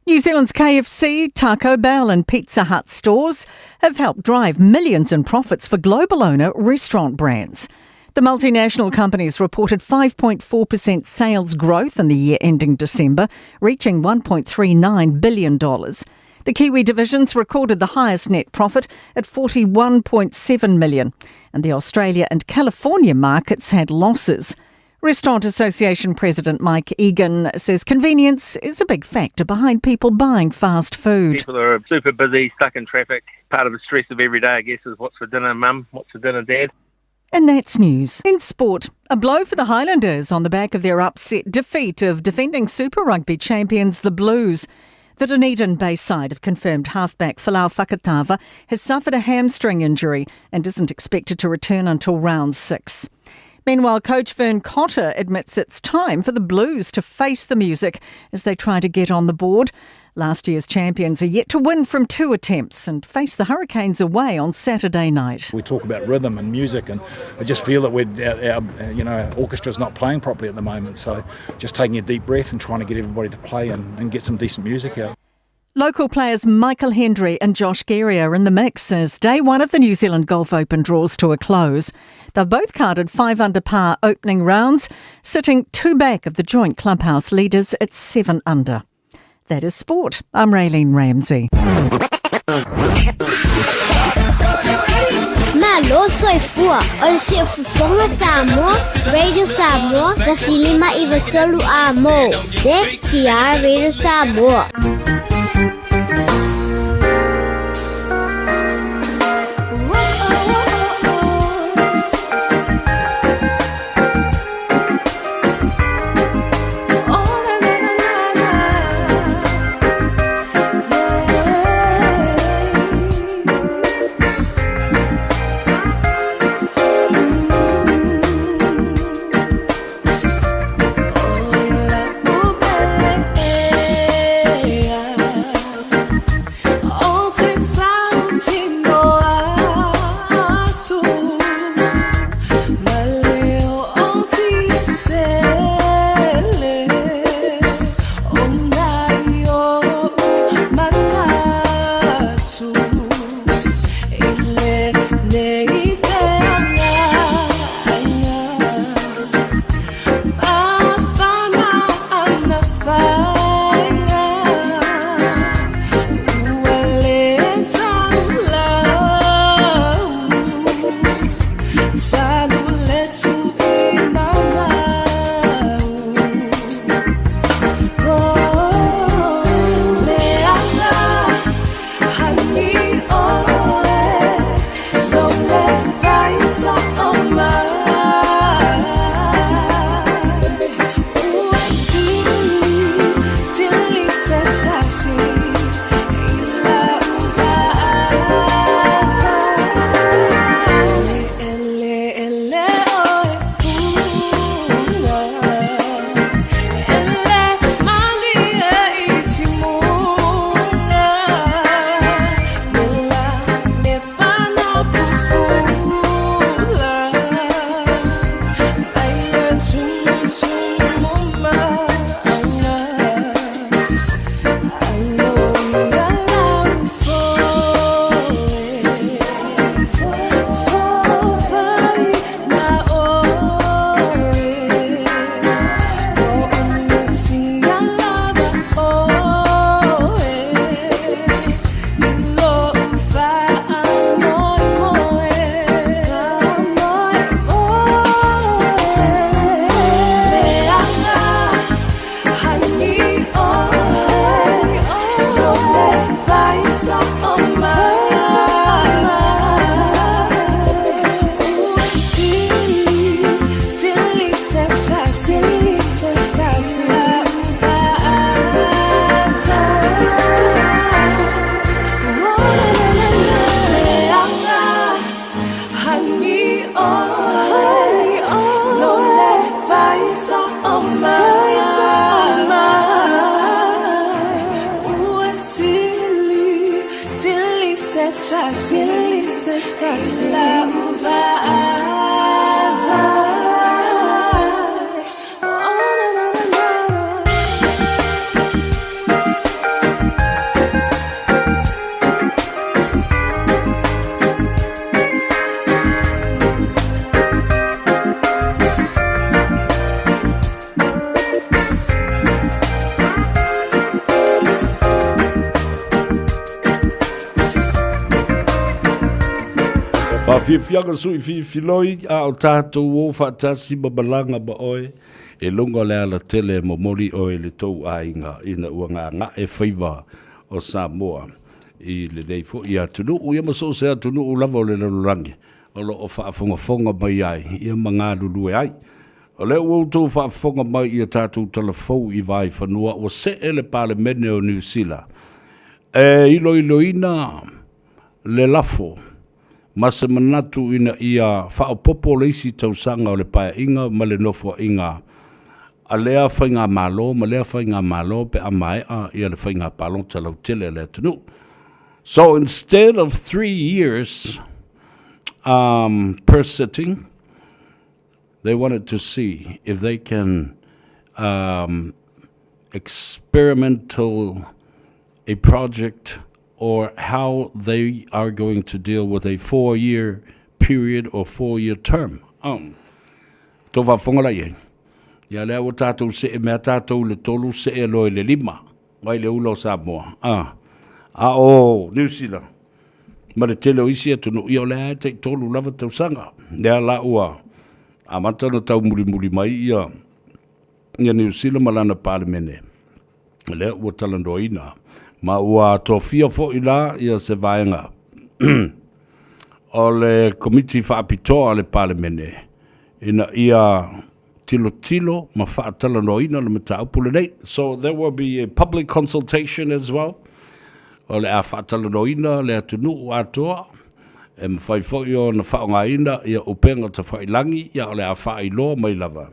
New Zealand's KFC, Taco Bell, and Pizza Hut stores have helped drive millions in profits for global owner restaurant brands. The multinational companies reported 5.4% sales growth in the year ending December, reaching $1.39 billion. The Kiwi divisions recorded the highest net profit at 41.7 million, and the Australia and California markets had losses. Restaurant Association President Mike Egan says convenience is a big factor behind people buying fast food. People are super busy, stuck in traffic. Part of the stress of every day, I guess, is what's for dinner, mum? What's for dinner, dad? And that's news. In sport, a blow for the Highlanders on the back of their upset defeat of defending Super Rugby champions, the Blues. The Dunedin based side have confirmed halfback Folau Fakatava has suffered a hamstring injury and isn't expected to return until round six. Meanwhile, coach Vern Cotter admits it's time for the Blues to face the music as they try to get on the board. Last year's champions are yet to win from two attempts and face the Hurricanes away on Saturday night. We talk about rhythm and music, and I just feel that we're, our, our, you know, our orchestra's not playing properly at the moment. So just taking a deep breath and trying to get everybody to play and, and get some decent music out. Local players Michael Hendry and Josh Geary are in the mix as day one of the New Zealand Golf Open draws to a close. They've both carded five under par opening rounds, sitting two back of the joint clubhouse leaders at seven under. That is sport. I'm Raylene Ramsey. Malo soifua o le siufofoga Samoa, Radio Samoa, 1993 a mo. Se ki Radio Samoa. Faafiafiaga sui fifiloi a o tatou o faatasi ma malaga ma oe e luga o le alatele e momoli oe i le tou aiga ina ua gaagae faiva o Samoa i lenei foi atunuu ia ma so o se atunuu lava o le lalolagi o lo o faafogafoga mai ai ia ma galulue ai. O lea ua outou faafofoga mai i a tatou tala fou i Vaaifanua ua see le Palemene o Niu Sila e iloiloina le lafo ma se manatu ina ia faaopoopo le isi tausaga o le Paeaiga ma le Nofoaiga a lea Faigamalo ma lea Faigamalo pe a maea ia le faiga palota lautele a le atunuu. So instead of three years um, per sitting, they wanted to see if they can um, experimental a project or how they are going to deal with a four-year period or four-year term. Um, tō faafofoga la i ai. Ia lea ua tātou see mea tātou i le tolu see loa i le lima mai le ula o Samoa. Ah, a o Niu Sila ma le tele o isi atunuu, ia o lea e tai tolu lava tausaga. Lea la ua amata ona taumulimuli mai ia ia Niu Sila ma lana Palemene, lea ua talanoaina, ma ua tofia foi la ia se vaega o le Komiti Faapitoa a le Palemene ina ia tilotilo ma faatalanoaina le mataupu lenei. So there will be a public consultation as well. O le a faatalanoaina le atunuu atoa e mafai foi ona faaaogaina ia upega tafailagi, ia o le a faailoa mai lava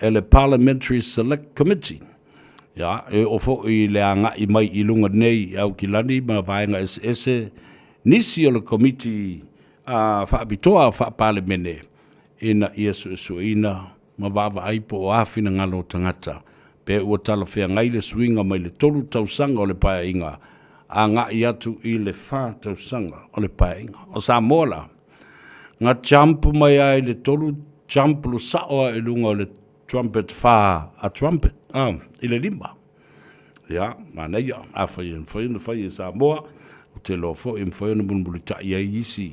e le Parliamentary Select Committee. Ia, e oo foi i le agai mai i luga nei i Aukilani ma vaega eseese nisi o le Komiti Faapitoa Faa-Palemene ina ia suesueina ma vaavaai po o a finagalo o tagata pe ua talafeagai le suiga mai le tolu tausaga o le Paeaiga agai atu i le fa tausaga o le Paeaiga. O Samoa la, Nga jump mai ai le tolu jump lo sao a i luga o le trumpet fa a trumpet a i le lima. Ia, manaia, afai e mafai ona fai e Samoa, ou te iloa foi e mafai ona mulimulitai ai isi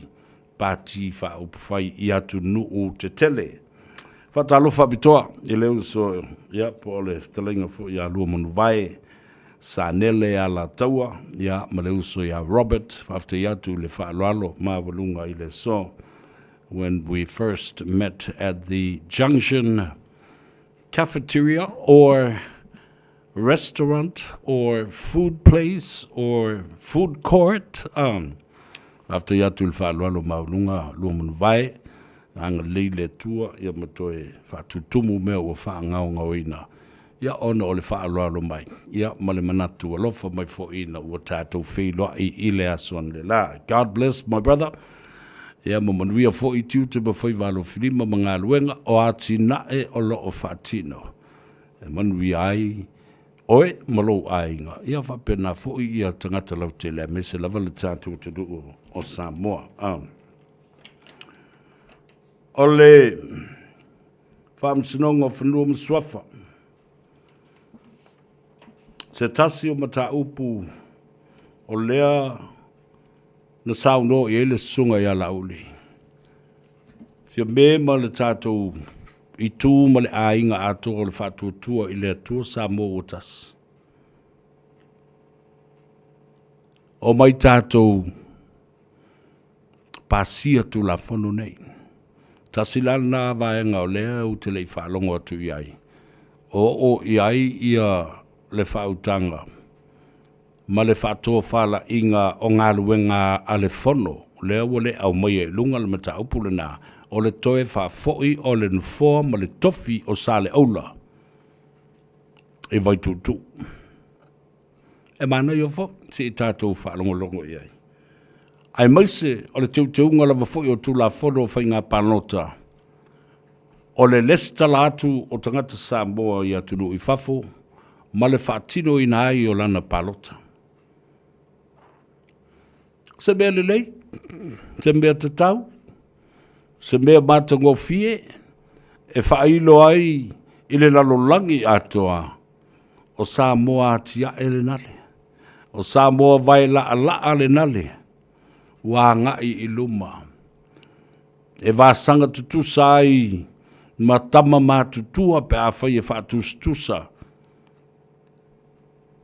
pati faaupufai i atunuu tetele. Faatalofa faapitoa i le uso, ia, po o le fetalaiga foi ia Luamanuvae Sanele Alataua, ia, ma le uso ia Robert, faafetai atu i le faaaloalo maualuga i le aso. When we first met at the Junction Cafeteria or restaurant or food place or food court, um, faafetai atu i le faaaloalo maualuga Luamanuvae, agalelei le Atua ia ma toe faatutumu mea ua faagaogaoina ia ona o le faaaloalo mai ia ma le manatu alofa mai foi ina ua tatou feiloai i le aso analeila. God bless my brother. Ia ma manuia foi tiute ma faiva alofilima ma galuega o atinae o lo o faatino e manuia ai oe ma lou aiga, ia faapena foi ia tagata lautele aemaise lava le tatou atunuu o Samoa. Um. O le Faamasinoga o Fanua ma Suafa, se tasi o mataupu o lea na saunoa i ai le Susuga ia Laauli, Fiame ma le tatou itu ma le aiga atoa o le Faatuatua i le Atua Samoa ua tasi. Omai tatou pasia Tulafono nei. Tasi la lena vaega o lea ou te le i faalogo atu i ai, o oo i ai ia le faautaga ma le faatofalaiga o galuega a le Fono, lea ua le aumaia i luga le mataupu lena, o le toe faafoi o le nofoa ma le tofi o Saleaula i Vaituutuu. E manaia foi se i tatou faalogologo i ai, aemaise o le teuteuga lava foi o Tulafono o Faiga Palota, o le lesitala atu o tagata Samoa i atunuu i fafo ma le faatinoina ai o lana palota. Se mea lelei, se mea tatau, se mea matagofie e faailo ai i le lalolagi atoa O Samoa atiae lenale. O Samoa vae laalaa lenale. Ua agai i luma. E vasaga tutusa ai ma tama matutua pe afai e faatusatusa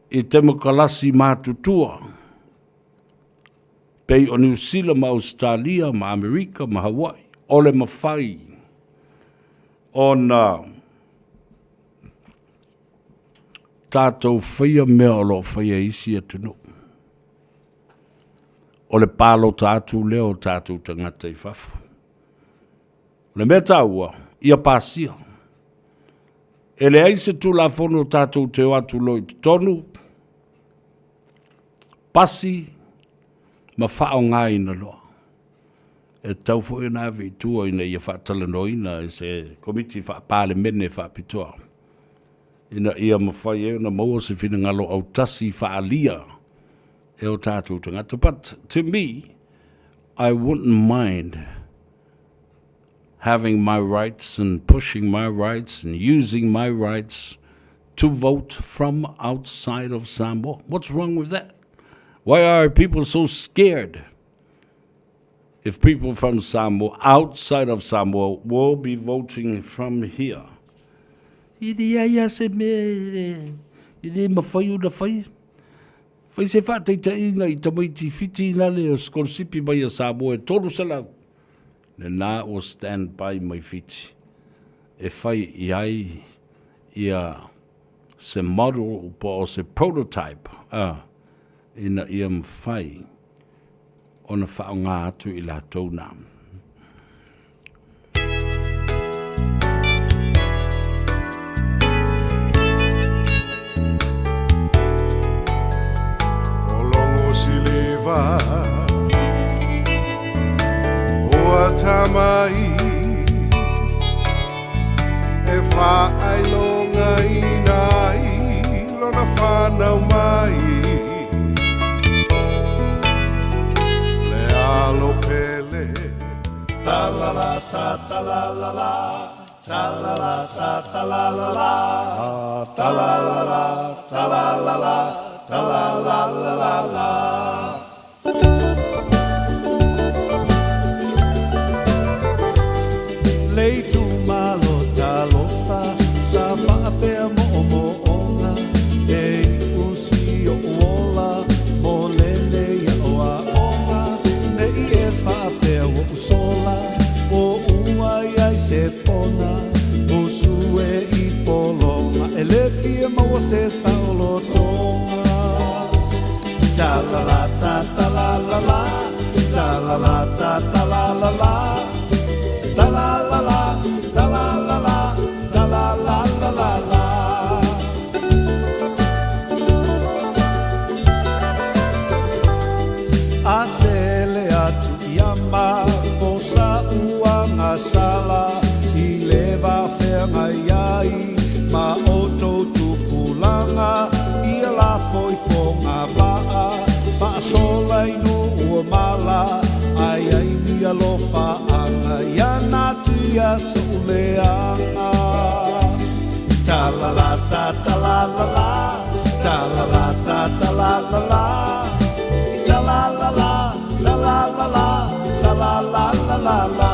i temokalasi matutua pei o Niu Sila ma Ausetalia ma Amerika ma Hawaii. O le mafai ona tatou faia mea o lo o faia e isi atunuu. O le palota atu lea o tatou tagata i fafo. O le mea taua, ia pasia. E leai se Tulafono tatou te o atu loa i totonu, pasi ma faaaogaina loa. E tatau foi ona ave i tua ina ia faatalanoaina e se Komiti Faa-Palemene faapitoa ina ia mafai ai ona maua se finagalo autasi faaalia. e o tātou tagata. But to me, I wouldn't mind having my rights and pushing my rights and using my rights to vote from outside of Samoa. What's wrong with that? Why are people so scared? If people from Samoa, outside of Samoa, will be voting from here. I le ai a se mea e le mawhai ona whai. Whai se whaataitaiga i tamaiti Fiti nā le o skolosipi mai a Samoa e 300. Lenā ua stand by mai Fiti e whai i ai ia se model po o se prototype a ina ia mawhai ona whaonga atu i latou nā. O Logo Siliva Ua tamai E whaailongaina ai lona whanau mai Le alo pele Ta la la ta ta la la la Ta la la ta ta la la la Ta la la la ta la la la Ta la la la la la Le itumalo talofa sa faapea moomooga e iu si oʻu ola mo lenei aʻoaʻoga nei e faapea ua ou sola poʻu ai ai se pona usu e i pologa e le fia maua se saolotoga Ta la la ta ta la la la Ta la la ta ta la la la Ta la la la ta la la la Ta la la la la la A sele atu ia ma po sa uagasala i le va feagai ai ma outou tupulaga ia la foifoga vaa faasola i nuu o mala ai ai ni alofaaga ia natia soʻu leaga. Ta la la ta ta la la la Ta la la ta ta la la la Ta la la la ta la la la Ta la la la la la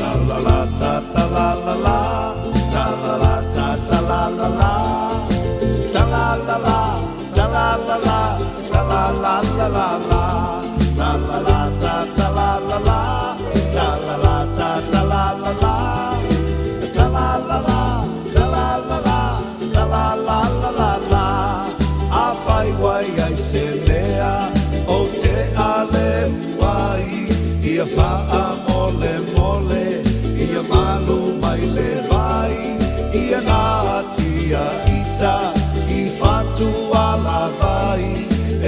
Ta la la ta ta la la la Ta la la ta ta la la la Ta la la la ta la la la Ta la la la la la Ta la la ta ta la la la Ta la la ta ta la la la Ta la la la ta la la la Ta la la la la la Afai ua i ai se mea ou te aleu ai Ia faamolemole ia malu mai le vai Ia natia ita i fatu alavai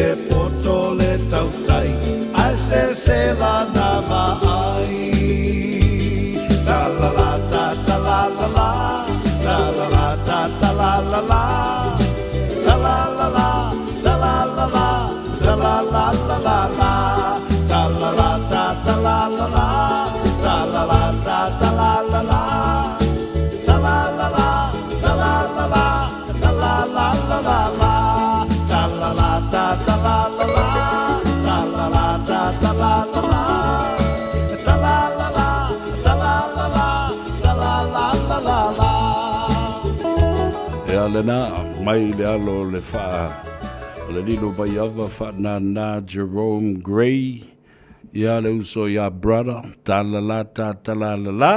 E poto le tautai ae sese lana vaai Ta la la ta ta la la la Ta la la ta ta la la la Ta la la la ta la la la Ta la la la la la Ta la la ta ta la la la Ta la la ta ta la la la Ta la la la ta la la la Ta la la la la la Ta la la ta ta la la la Ta la la ta ta la la la Ta la la la ta la la la Ta la la la la la Ea lena, mai le alo o le faa o le lilo mai ava faanānā Jerome Gray ia le uso ia brother ta la la ta ta la la la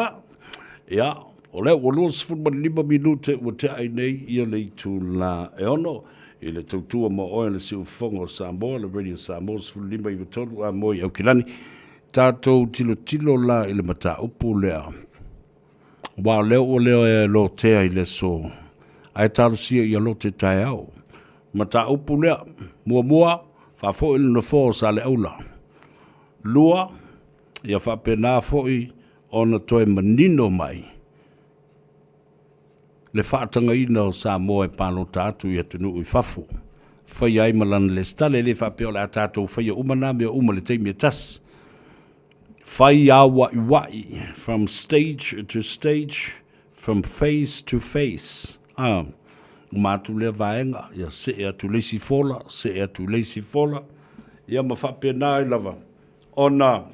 ia o lea ua 25 minute ua tea ai nei ia le itulā e ono. i le tautua mo oe le Siufofoga o Samoa, le Radio Samoa 15 93 a moe i Aukilani. Tatou tilotilo la i le mataupu lea. Aua o lea ua leo e lotea i le aso, ae talosia ia lote taeao. Mataupu lea, muamua, faafoi le nofoa o Saleaula. Lua, ia faapena foi ona toe manino mai le faatagaina o Samoa e palota atu i atunuu i fafo. Faia ai ma lana lesitala, e le faapea o le a tatou faia uma na mea uma i le taimi e tasi. Fai auaiwai, from stage to stage, from face to face. Ah, uma atu lea vaega, ia see atu le isi fola, see atu le isi fola, ia ma faapena ai lava ona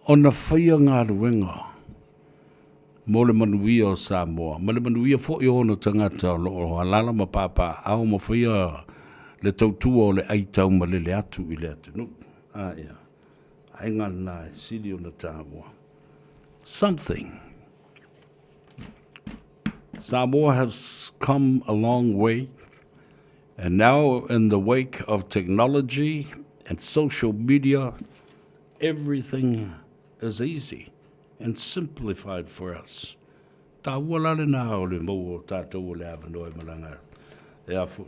ona faia galuega mo le manuia o Samoa, ma le manuia foi o ona tagata o lo o alaala ma papaaao ma faia le tautua o le ai taumalele atu i le atunuu. A ia, aiga lena e sili ona taua. Something. Samoa has come a long way, and now in the wake of technology and social media, everything is easy and simplified for us. Taua la lena o le maua o tatou o le avanoa e malaga e a foi.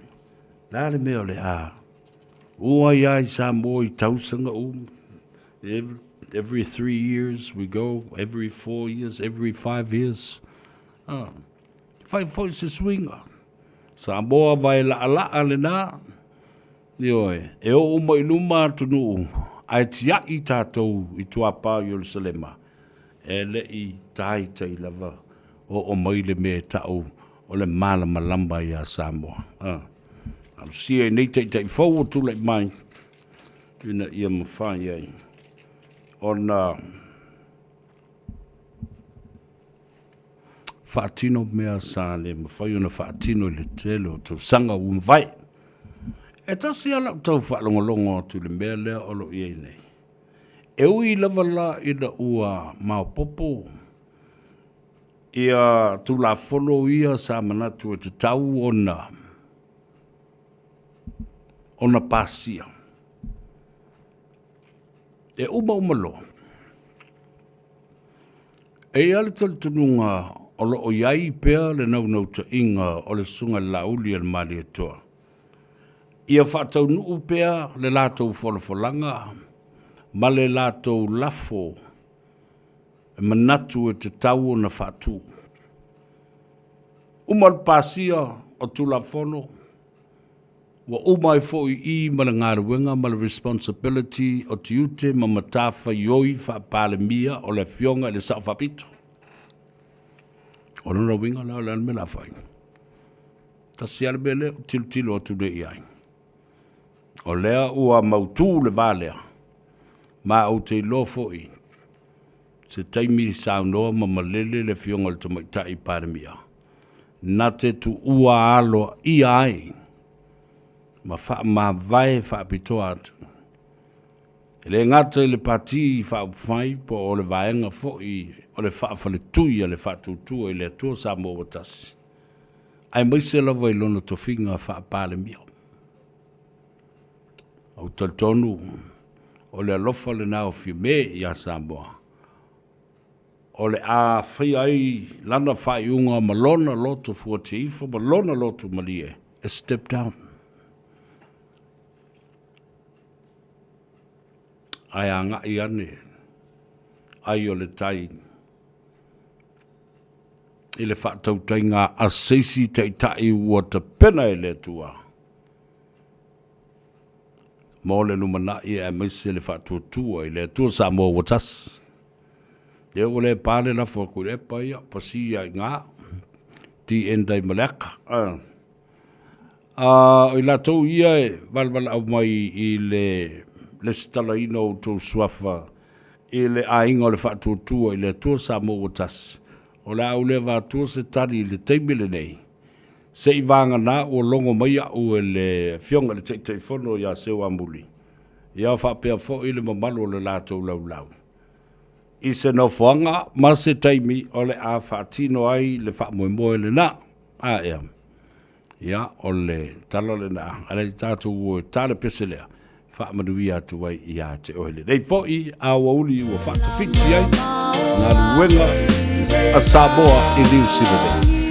Le a le mea o le a ua ai ai Samoa i tausaga uma. Every, every 3 years we go, every 4 years, every 5 years. Ah, fai foi se suiga. Samoa vai laalaa lena. Ioe, e oo uma i luma atunuu, ae tiai tatou i tuapā o Ierusalema, e le i taitai lava oo mai le mea e ta'u o le malamalama iā Samoa. A, alusia i nei taitai fou ua tulai mai, ina ia mafai ai ona faatino mea sa le mafai ona faatino i le tele o tausaga ua mavae. E tasi lava lau tau faalogologo atu i le mea lea o lo o i ai nei. E ui lava la ina ua maopoopo ia Tulafono ia sa manatu e tatau ona pasia, e uma uma loa. E i ai le talitonuga o lo o i ai pea le naunautaiga o le Susuga i le Laauli a le Malietoa ia faataunuu pea le latou folafolaga ma le latou lafo e manatu e tatau ona faatu. Uma le pasia o Tulafono, Ua uma ai foi i i ma le galuega ma le responsibility o tiute ma matafaioi faa-Palemia o le Afioga i le Sao Faapito. O lona uiga la, o le a le mea o le a fai? Tasi lava le mea lea ou te tilotilo atu nei i ai. O lea ua mautu le va lea, ma ou te iloa foi se taimi saunoa ma malele le Afioga i le Tamaitai Palemia, na te tuua aloaia ai ma faamavae faapitoa atu. E le gata i le Pati Faaupufai po o le vaega foi o le faafaletui a le Faatuatua i le Atua Samoa ua Tasi, aemaise lava i lona tofiga faa-Palemia. Ou te talitonu o le alofa lena o Fiame iā Samoa, o le a faia ai lana faaiuga ma lona loto fuatia ifo ma lona loto malie e step down. Ae agai ane ai o le tai i le faatautaiga a se isi taitai ua tapena e le Atua mo le lumanai aemaise le faatuatua i le Atua Samoa ua tasi. Lea ua le pa le lafo a Tuilaepa ia, pasi lava i ina, the end ai ma le aka. A o i latou ia e valevaleau mai i le lesitalaina o outou suafa i le aiga o le faatuatua i le Atua Samoa ua tasi, o le a ou le avatua se tali i le taimi lenei, se i vagana ua logo mai au e le Afioga i le Taitaifono ia Seuamuli, ia faapea foi le mamalu o le latou laulau, i se nofoaga ma se taimi o le a faatino ai le faamoemoe lena. A ea. Ia, o le tala lena, a le tatou o e ta le pese lea, faamanuia atu ai ia te oe lenei foi aoauli ua faatafiti ai galuega a Samoa i Niu Sila nei.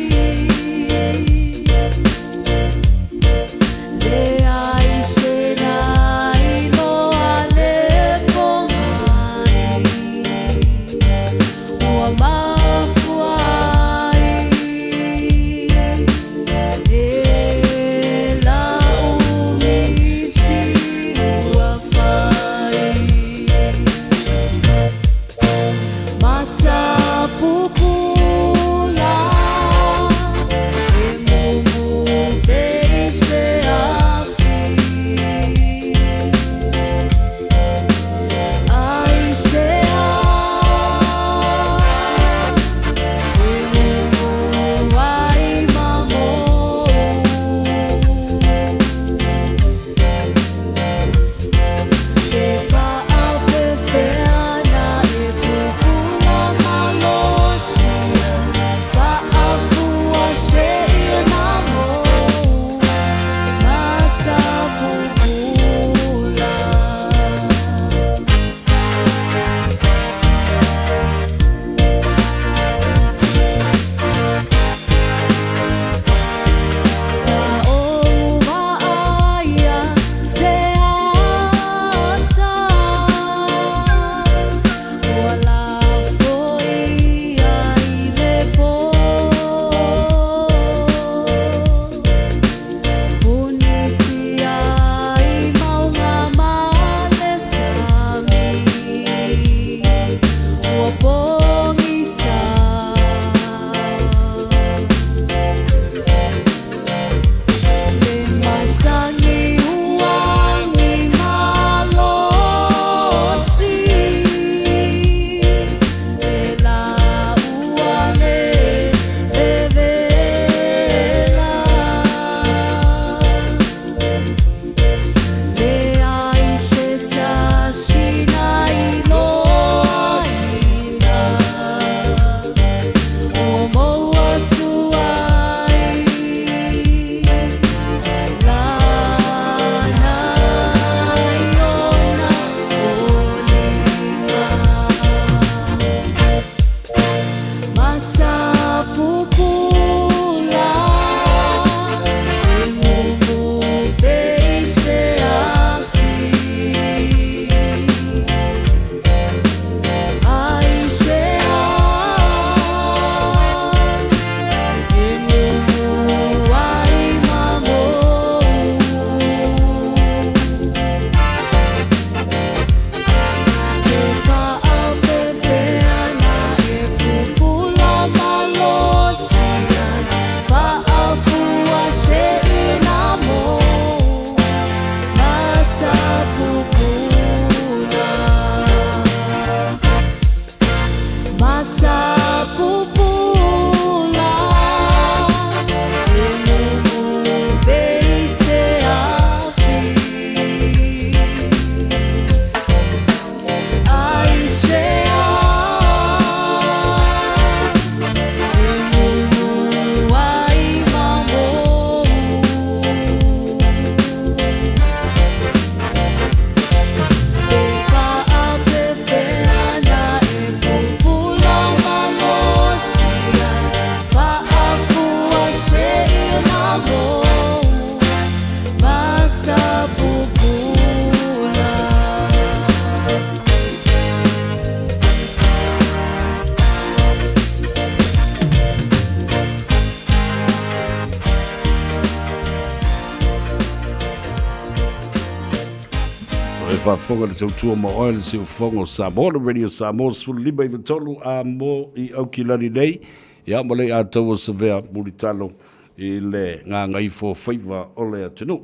E faafofoga le tautua ma oe le siufofoga o Samoa, le Radio Samoa 15 i a mo i Aukilani nei, ia ma le ataua savea mulitalo i le gagaifo faiva o le atunuu.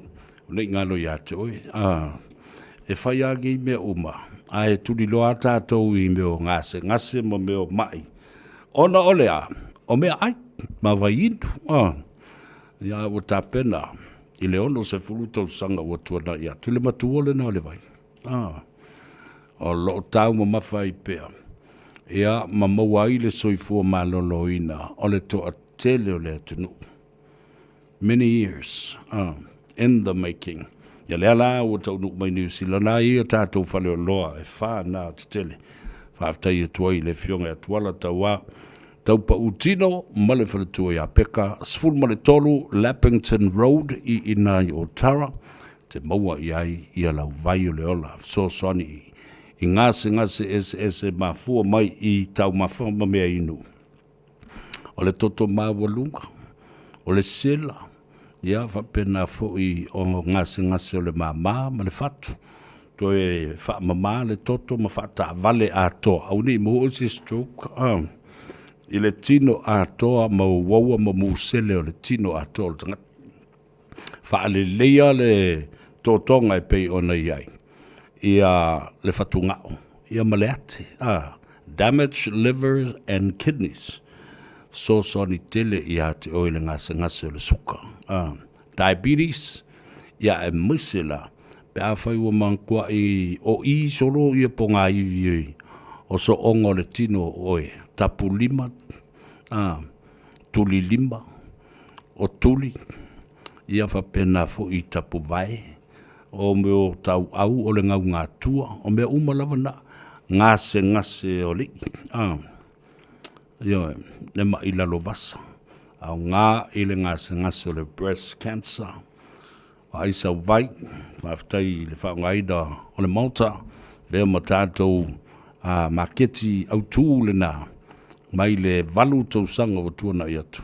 O nei galo ia te oe, a, e fai a nei mea uma, a e tuliloa tatou i mea o gasegase ma mea o mai. Ona o le a, o mea ai, ma vai inu, a, ia ua tapena i le 60 tausaga ua tuanai atu le matua lena o le vai. A, o loo tau mamafa ai pea, ia ma maua ai le soifua maloloina o le toatele o le atunuu. Many years in the making. Ia lea la ua taunuu mai Niu Sila nā ia tātou faleoloa e whā nā te tele. Faafetai atu ai i le Afioga ia Tuala Tauā Taupautino ma le faletua ia Peka, 13 Lappington Road i ina i Otara, te maua i ai ia lau vai o le ola fesoasoani i gasegase eseese mafua mai i taumafa ma mea inu. O le toto maualuga, o le sela, ia faapena foi o gasegase o le māmā ma le fatu, toe faamama le toto ma faataavale atoa, aua ne i maua oe se stroke i le tino atoa ma uaua ma musele o le tino atoa o le tagata. Faaleleia le totoga e pei ona i ai ia le fatugao ia ma le ate, a damage liver and kidneys, fesoasoani tele ia te oe le gasegase o le suka, a diabetes, ia aemaise la pe afai ua mantua'i o i solo ia pogāivi o sooga o le tino o oe, tapu lima, a tuli lima, o tuli, ia faapena foi i tapuvae, o mea o tauau o le gaugatua, o mea uma lava na, gasegase o alii, a, ioe, le ma'i lalovasa, aoga i le gasegase o le breast cancer, Vaai sau vai, faafetai i le faaaogaina o le Maota, avea ma tatou maketi autu lena mai le 8 tausaga ua tuanai atu.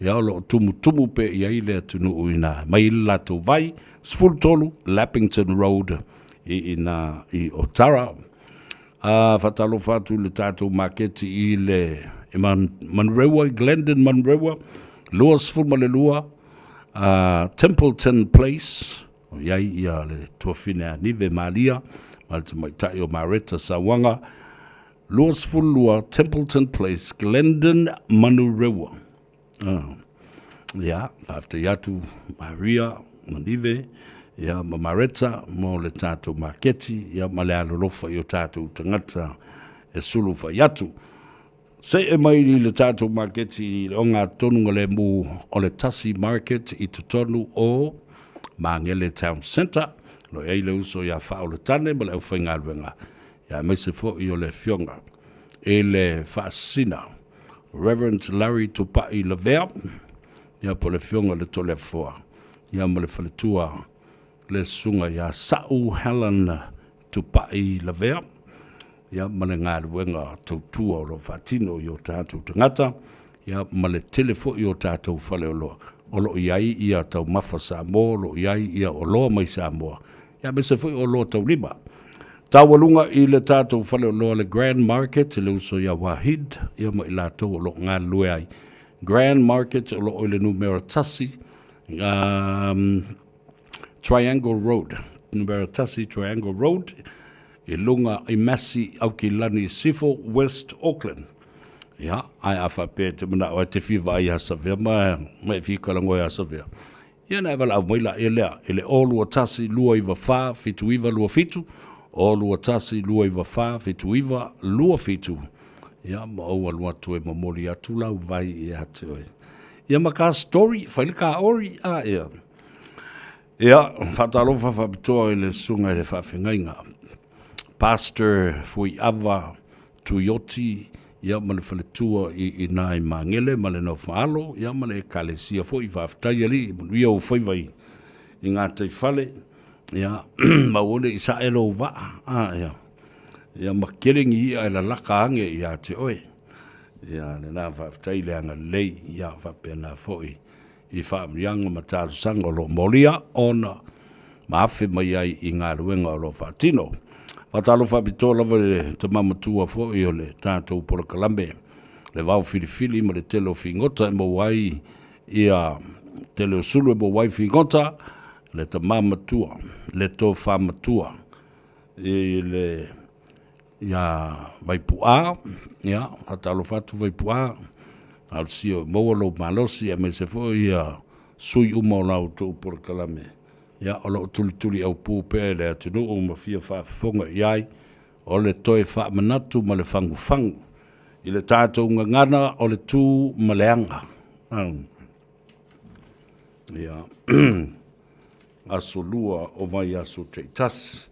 Ia o lo o tumutumu pea i ai le atunuu i ina mai le latou vai, 13 Lappington Road i ina i Otara. A faatalofa atu i le tatou maketi i le i Manurewa, i Glendon Manurewa, 22 Templeton Place, o i ai ia le tuafine a Nive Malia ma le tamaitai o Mareta Sauaga, 22 Templeton Place, Glendon Manurewa. Ia, faafetai atu Maria ma Nive, ia ma Mareta mo le tatou maketi, ia ma le alolofa i o tatou tagata e sulu fai atu. Se'e mai i le tatou maketi i le ogatotonu lemu o le Tasi Market i totonu o Magele Town Centre, o lo o i ai le uso ia Faaoletane ma le aufaigaluega, ia aemaise foi o le Afioga i le Faasisina Reverend Larry Tupai Lavea, ia po o le Afioga i le Toleafoa, ia ma le faletua le Susuga ia Sa'u Helen Tupai Lavea, ia ma le galuega tautua o lo o faatino i o tatou tagata, ia ma le tele foi o tatou faleoloa o lo o i ai ia taumafa Samoa, o lo o i ai ia oloa mai Samoa, ia aemaise foi o oloa taulima. Taualuga i le tatou faleoloa le Grand Market, le uso ia Wahid, ia ma i latou o lo o galulue ai. Grand Market o lo o i le numera 1, Triangle Road, numera 1 Triangle Road, i lunga i Massey, Aukilani, Sifo, West Auckland. Ia, ae a faapea e te manao ai te fia vaai ia Savea ma, ma e fia kalangoa ia Savea. Ia na e valaau mai la e lea, i le 021 294 7927, 021 294 7927. Ia, ma ou alu atu e momoli atu lau vai ia te oe. Ia ma ka story, fai le ka ori, a ia. Ia, faatalofa faapitoa i le susuga i le faafegaiga, Pastor Fuiava Tuioti, ia ma le faletua i ina i Magele ma le Nofoalo, ia ma le Ekalesia foi. Faafetai alii, manuia ou faiva i i gataifale, ia maua ne i sae lou vaa, a ia, ia ma kele ni i'a e lalaka age ia te oe. Ia lena faafetai le agalelei, ia faapena foi i faamanuiaga ma talosaga o lo o molia ona ma afe mai ai i galuega o lo o faatino. Faatalofa faapitoa lava i le tama matua foi o le tatou polokalame, le vao filifili ma le tele o figota e maua ai ia tele o sulu e maua ai figota, le tama matua, le tofa matua i le Ia Vaipu'a, ia, faatalofa atu Vaipu'a, talosia maua lou malosi aemaise foi ia sui uma o la outou polokalame, ia, o lo o tulituliaupu pea i le atunuu ma fia faafofoga i ai, o le toe faamanatu ma le fagufagu i le tatou gagana o le tu ma le aga. Ia, aso lua o vaiaso taitasi,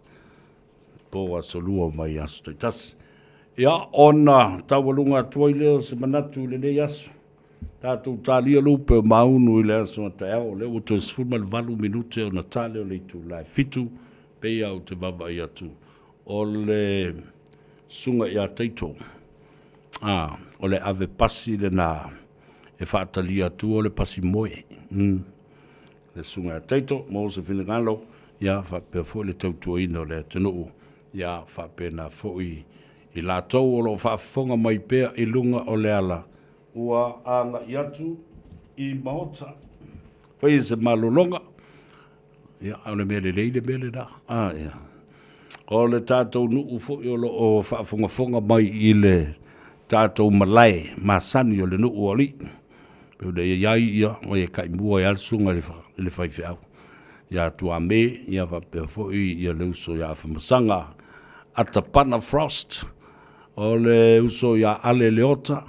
po aso lua o vaiaso taitasi. Ia, ona taualuga atu ai lea o se manatu i lenei aso. Tatou talia lupe o maunu i le aso a taeao, o lea ua toe 18 minute ona tale o le itula e fitu, pei lava ou te vaavaai atu o le susuga ia Taito, a, o le ave pasi lena e faatalia atua o le pasi moe. Mm. Le susuga ia Taito, maua se finagalo, ia faapea foi le tautuaina o le atunuu, ia faapena foi i latou o lo o faafofoga mai pea i luga o le ala ua agai atu i Maota. Faia se malologa, Ia, o le mea lelei le mea lena. A, ia. O le tatou nuu foi o lo o faafogafoga mai i le tatou malae masani o le nuu o alii. Pei ona i ai ia, o e taimua ai lava le susuga i le faifeau ia Tuame, ia faapea foi ia le uso ia Afamasaga Atapana Frost, o le uso ia Ale Leota,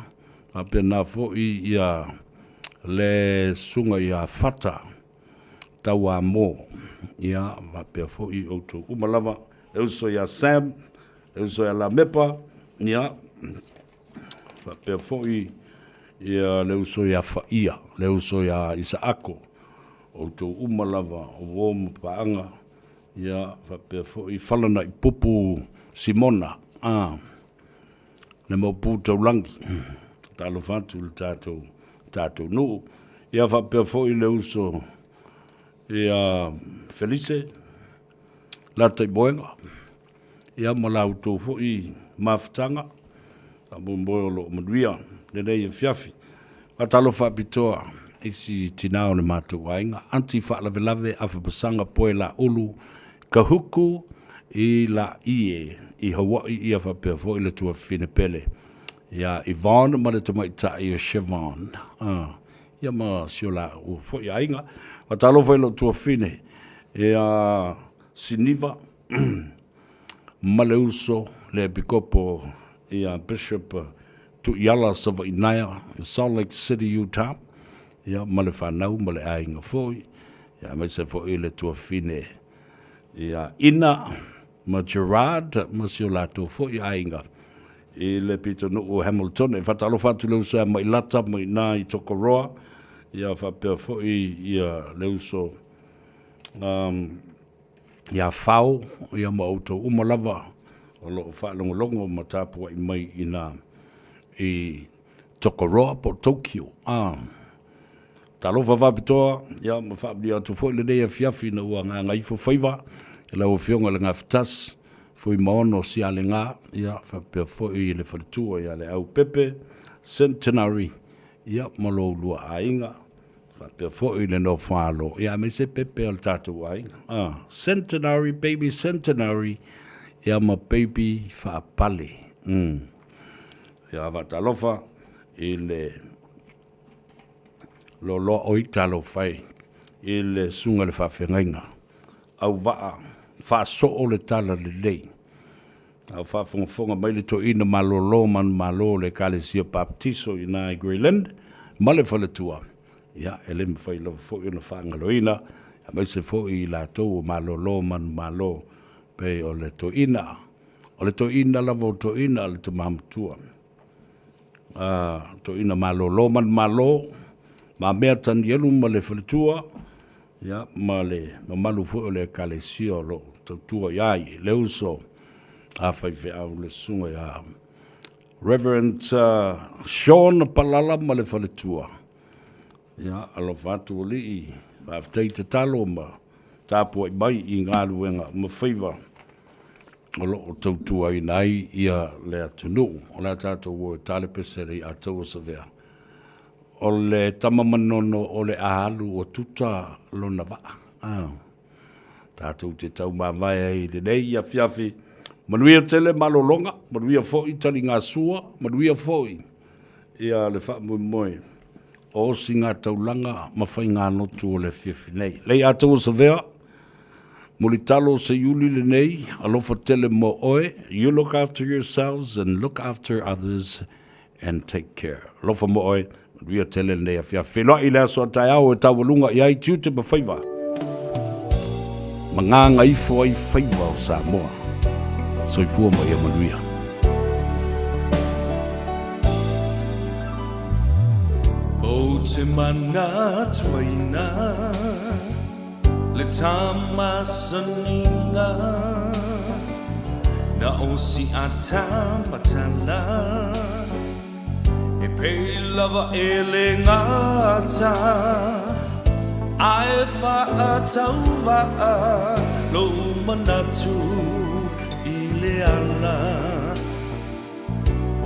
faapena foi ia le susuga ia Fata Tauamo, ia, faapea foi outou uma lava, le uso ia Sam, le uso ia Lamepa, ia, faapea foi ia le uso ia Faia, le uso ia Isaako, outou uma lava o uo ma paaga, ia, faapea foi Falanaipupu Simona, a, le Maopu Taulagi, talofa atu i le tatou, tatou nuu. Ia faapea foi le uso ia Felise Lataimoega, ia ma la outou foi mafutaga, faamoemoe o lo o manuia lenei afiafi. Faatalofa faapitoa i si tinā o le matou aiga, Aunty Faalavelave Afamasaga Poe Laulu Kahuku i Laie i Hawaii ia faapea foi le tuafafine pele ia Yvonne ma le tamaitai o Chevon ia ma si o laua foi aiga. Faatalofa i lou tuafafine ia Siniva ma le uso le Epikopo ia Bishop Tuiala Savainaea i Salt Lake City, Utah, ia ma le fanau ma le aiga foi, ia aemaise foi le tuafafine ia Ina ma Gerard ma si o latou foi aiga i le pitonuu o Hamilton. E faatalofa atu i le uso ia Mailata mai i i Tokoroa, ia faapea foi ia le uso um, ia Fao, ia ma outou uma lava o lo o faalogologo ma tapuai mai i nā i Tokoroa po o Tokyo. Ah. Talofa faapitoa, ia ma faamanuia atu foi lenei afiafi ina ua gagaifo faiva i lau Afioga i le Gafatasi, Fuimaono Sialega, ia faapea foi i le faletua ia Leaupepe Centenary, ia ma lo oulua aiga, faapea foi le nofo alo, ia aemaise pepe o le tatou aiga. Ah, Centenary, baby Centenary, ia ma baby faapale. Mm. Ia faatalofa i le loaloa oi talofa e i le susuga i le faafeagaiga auvaa faasoo le tala lelei. A o faafogafoga mai le toeaina malolo manumalo o le Ekalesia Baptiso i ina i Grey Lynn ma le faletua, ia, e le mafai lava foi ona faagaloina, aemaise foi i latou o malolo manumalo pei o le toeaina, o le toeaina lava o toeaina, le tama matua, a toeaina malolo manumalo, Mamea Tanielu ma le faletua, ia, ma le mamalu foi o le Ekalesia o lo o tautua i ai le uso a faifeau le susuga ia Reverend Sean Palala ma le faletua. Ia, alofa atu alii, faafetai tatalo ma tapuai mai i galuega ma faiva o lo o tautuaina ai ia le atunuu. O le a tatou o e talepese le i'a taua savea. O le tama manono o le a alu ua tuta lona vaa. A. Tatou te taumavae ai i lenei afiafi. Manuia tele malologa, manuia foi taligasua, manuia foi ia le faamoemoe o osigataulaga ma faiganotu o le afiafi nei. Lei a taua savea, mulitalo o se iuli lenei, alofa tele mo oe, you look after yourselves and look after others and take care. Alofa mo oe. Manuia tele lenei afiafi. Feiloai i le aso a taeao e taualuga i ai tiute ma faiva ma gagaifo ai faiva o Samoa. Soifua ma ia manuia. Ou te manatuaina le tamasaniga na o si atamatala E pei lava e le gata Ae faatauvaa lou manatu i le ala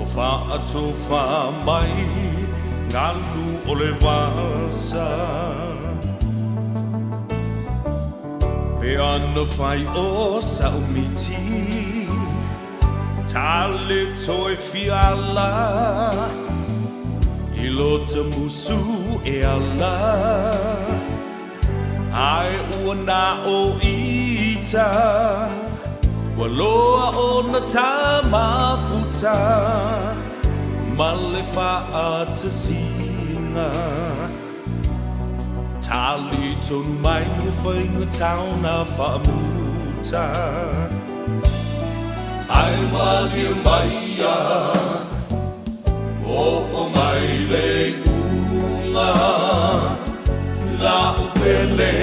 O faatofa mai galu o le vasa Pe ana fai o sa'u miti Tale toe fiala I lota musu e ala Ae ua na o ita Ua loa ona tamafuta Ma le faatasiga Tali tonu mai e faigata ona faamuta Ae malie mai ia Oo mai le iuga La'u pele.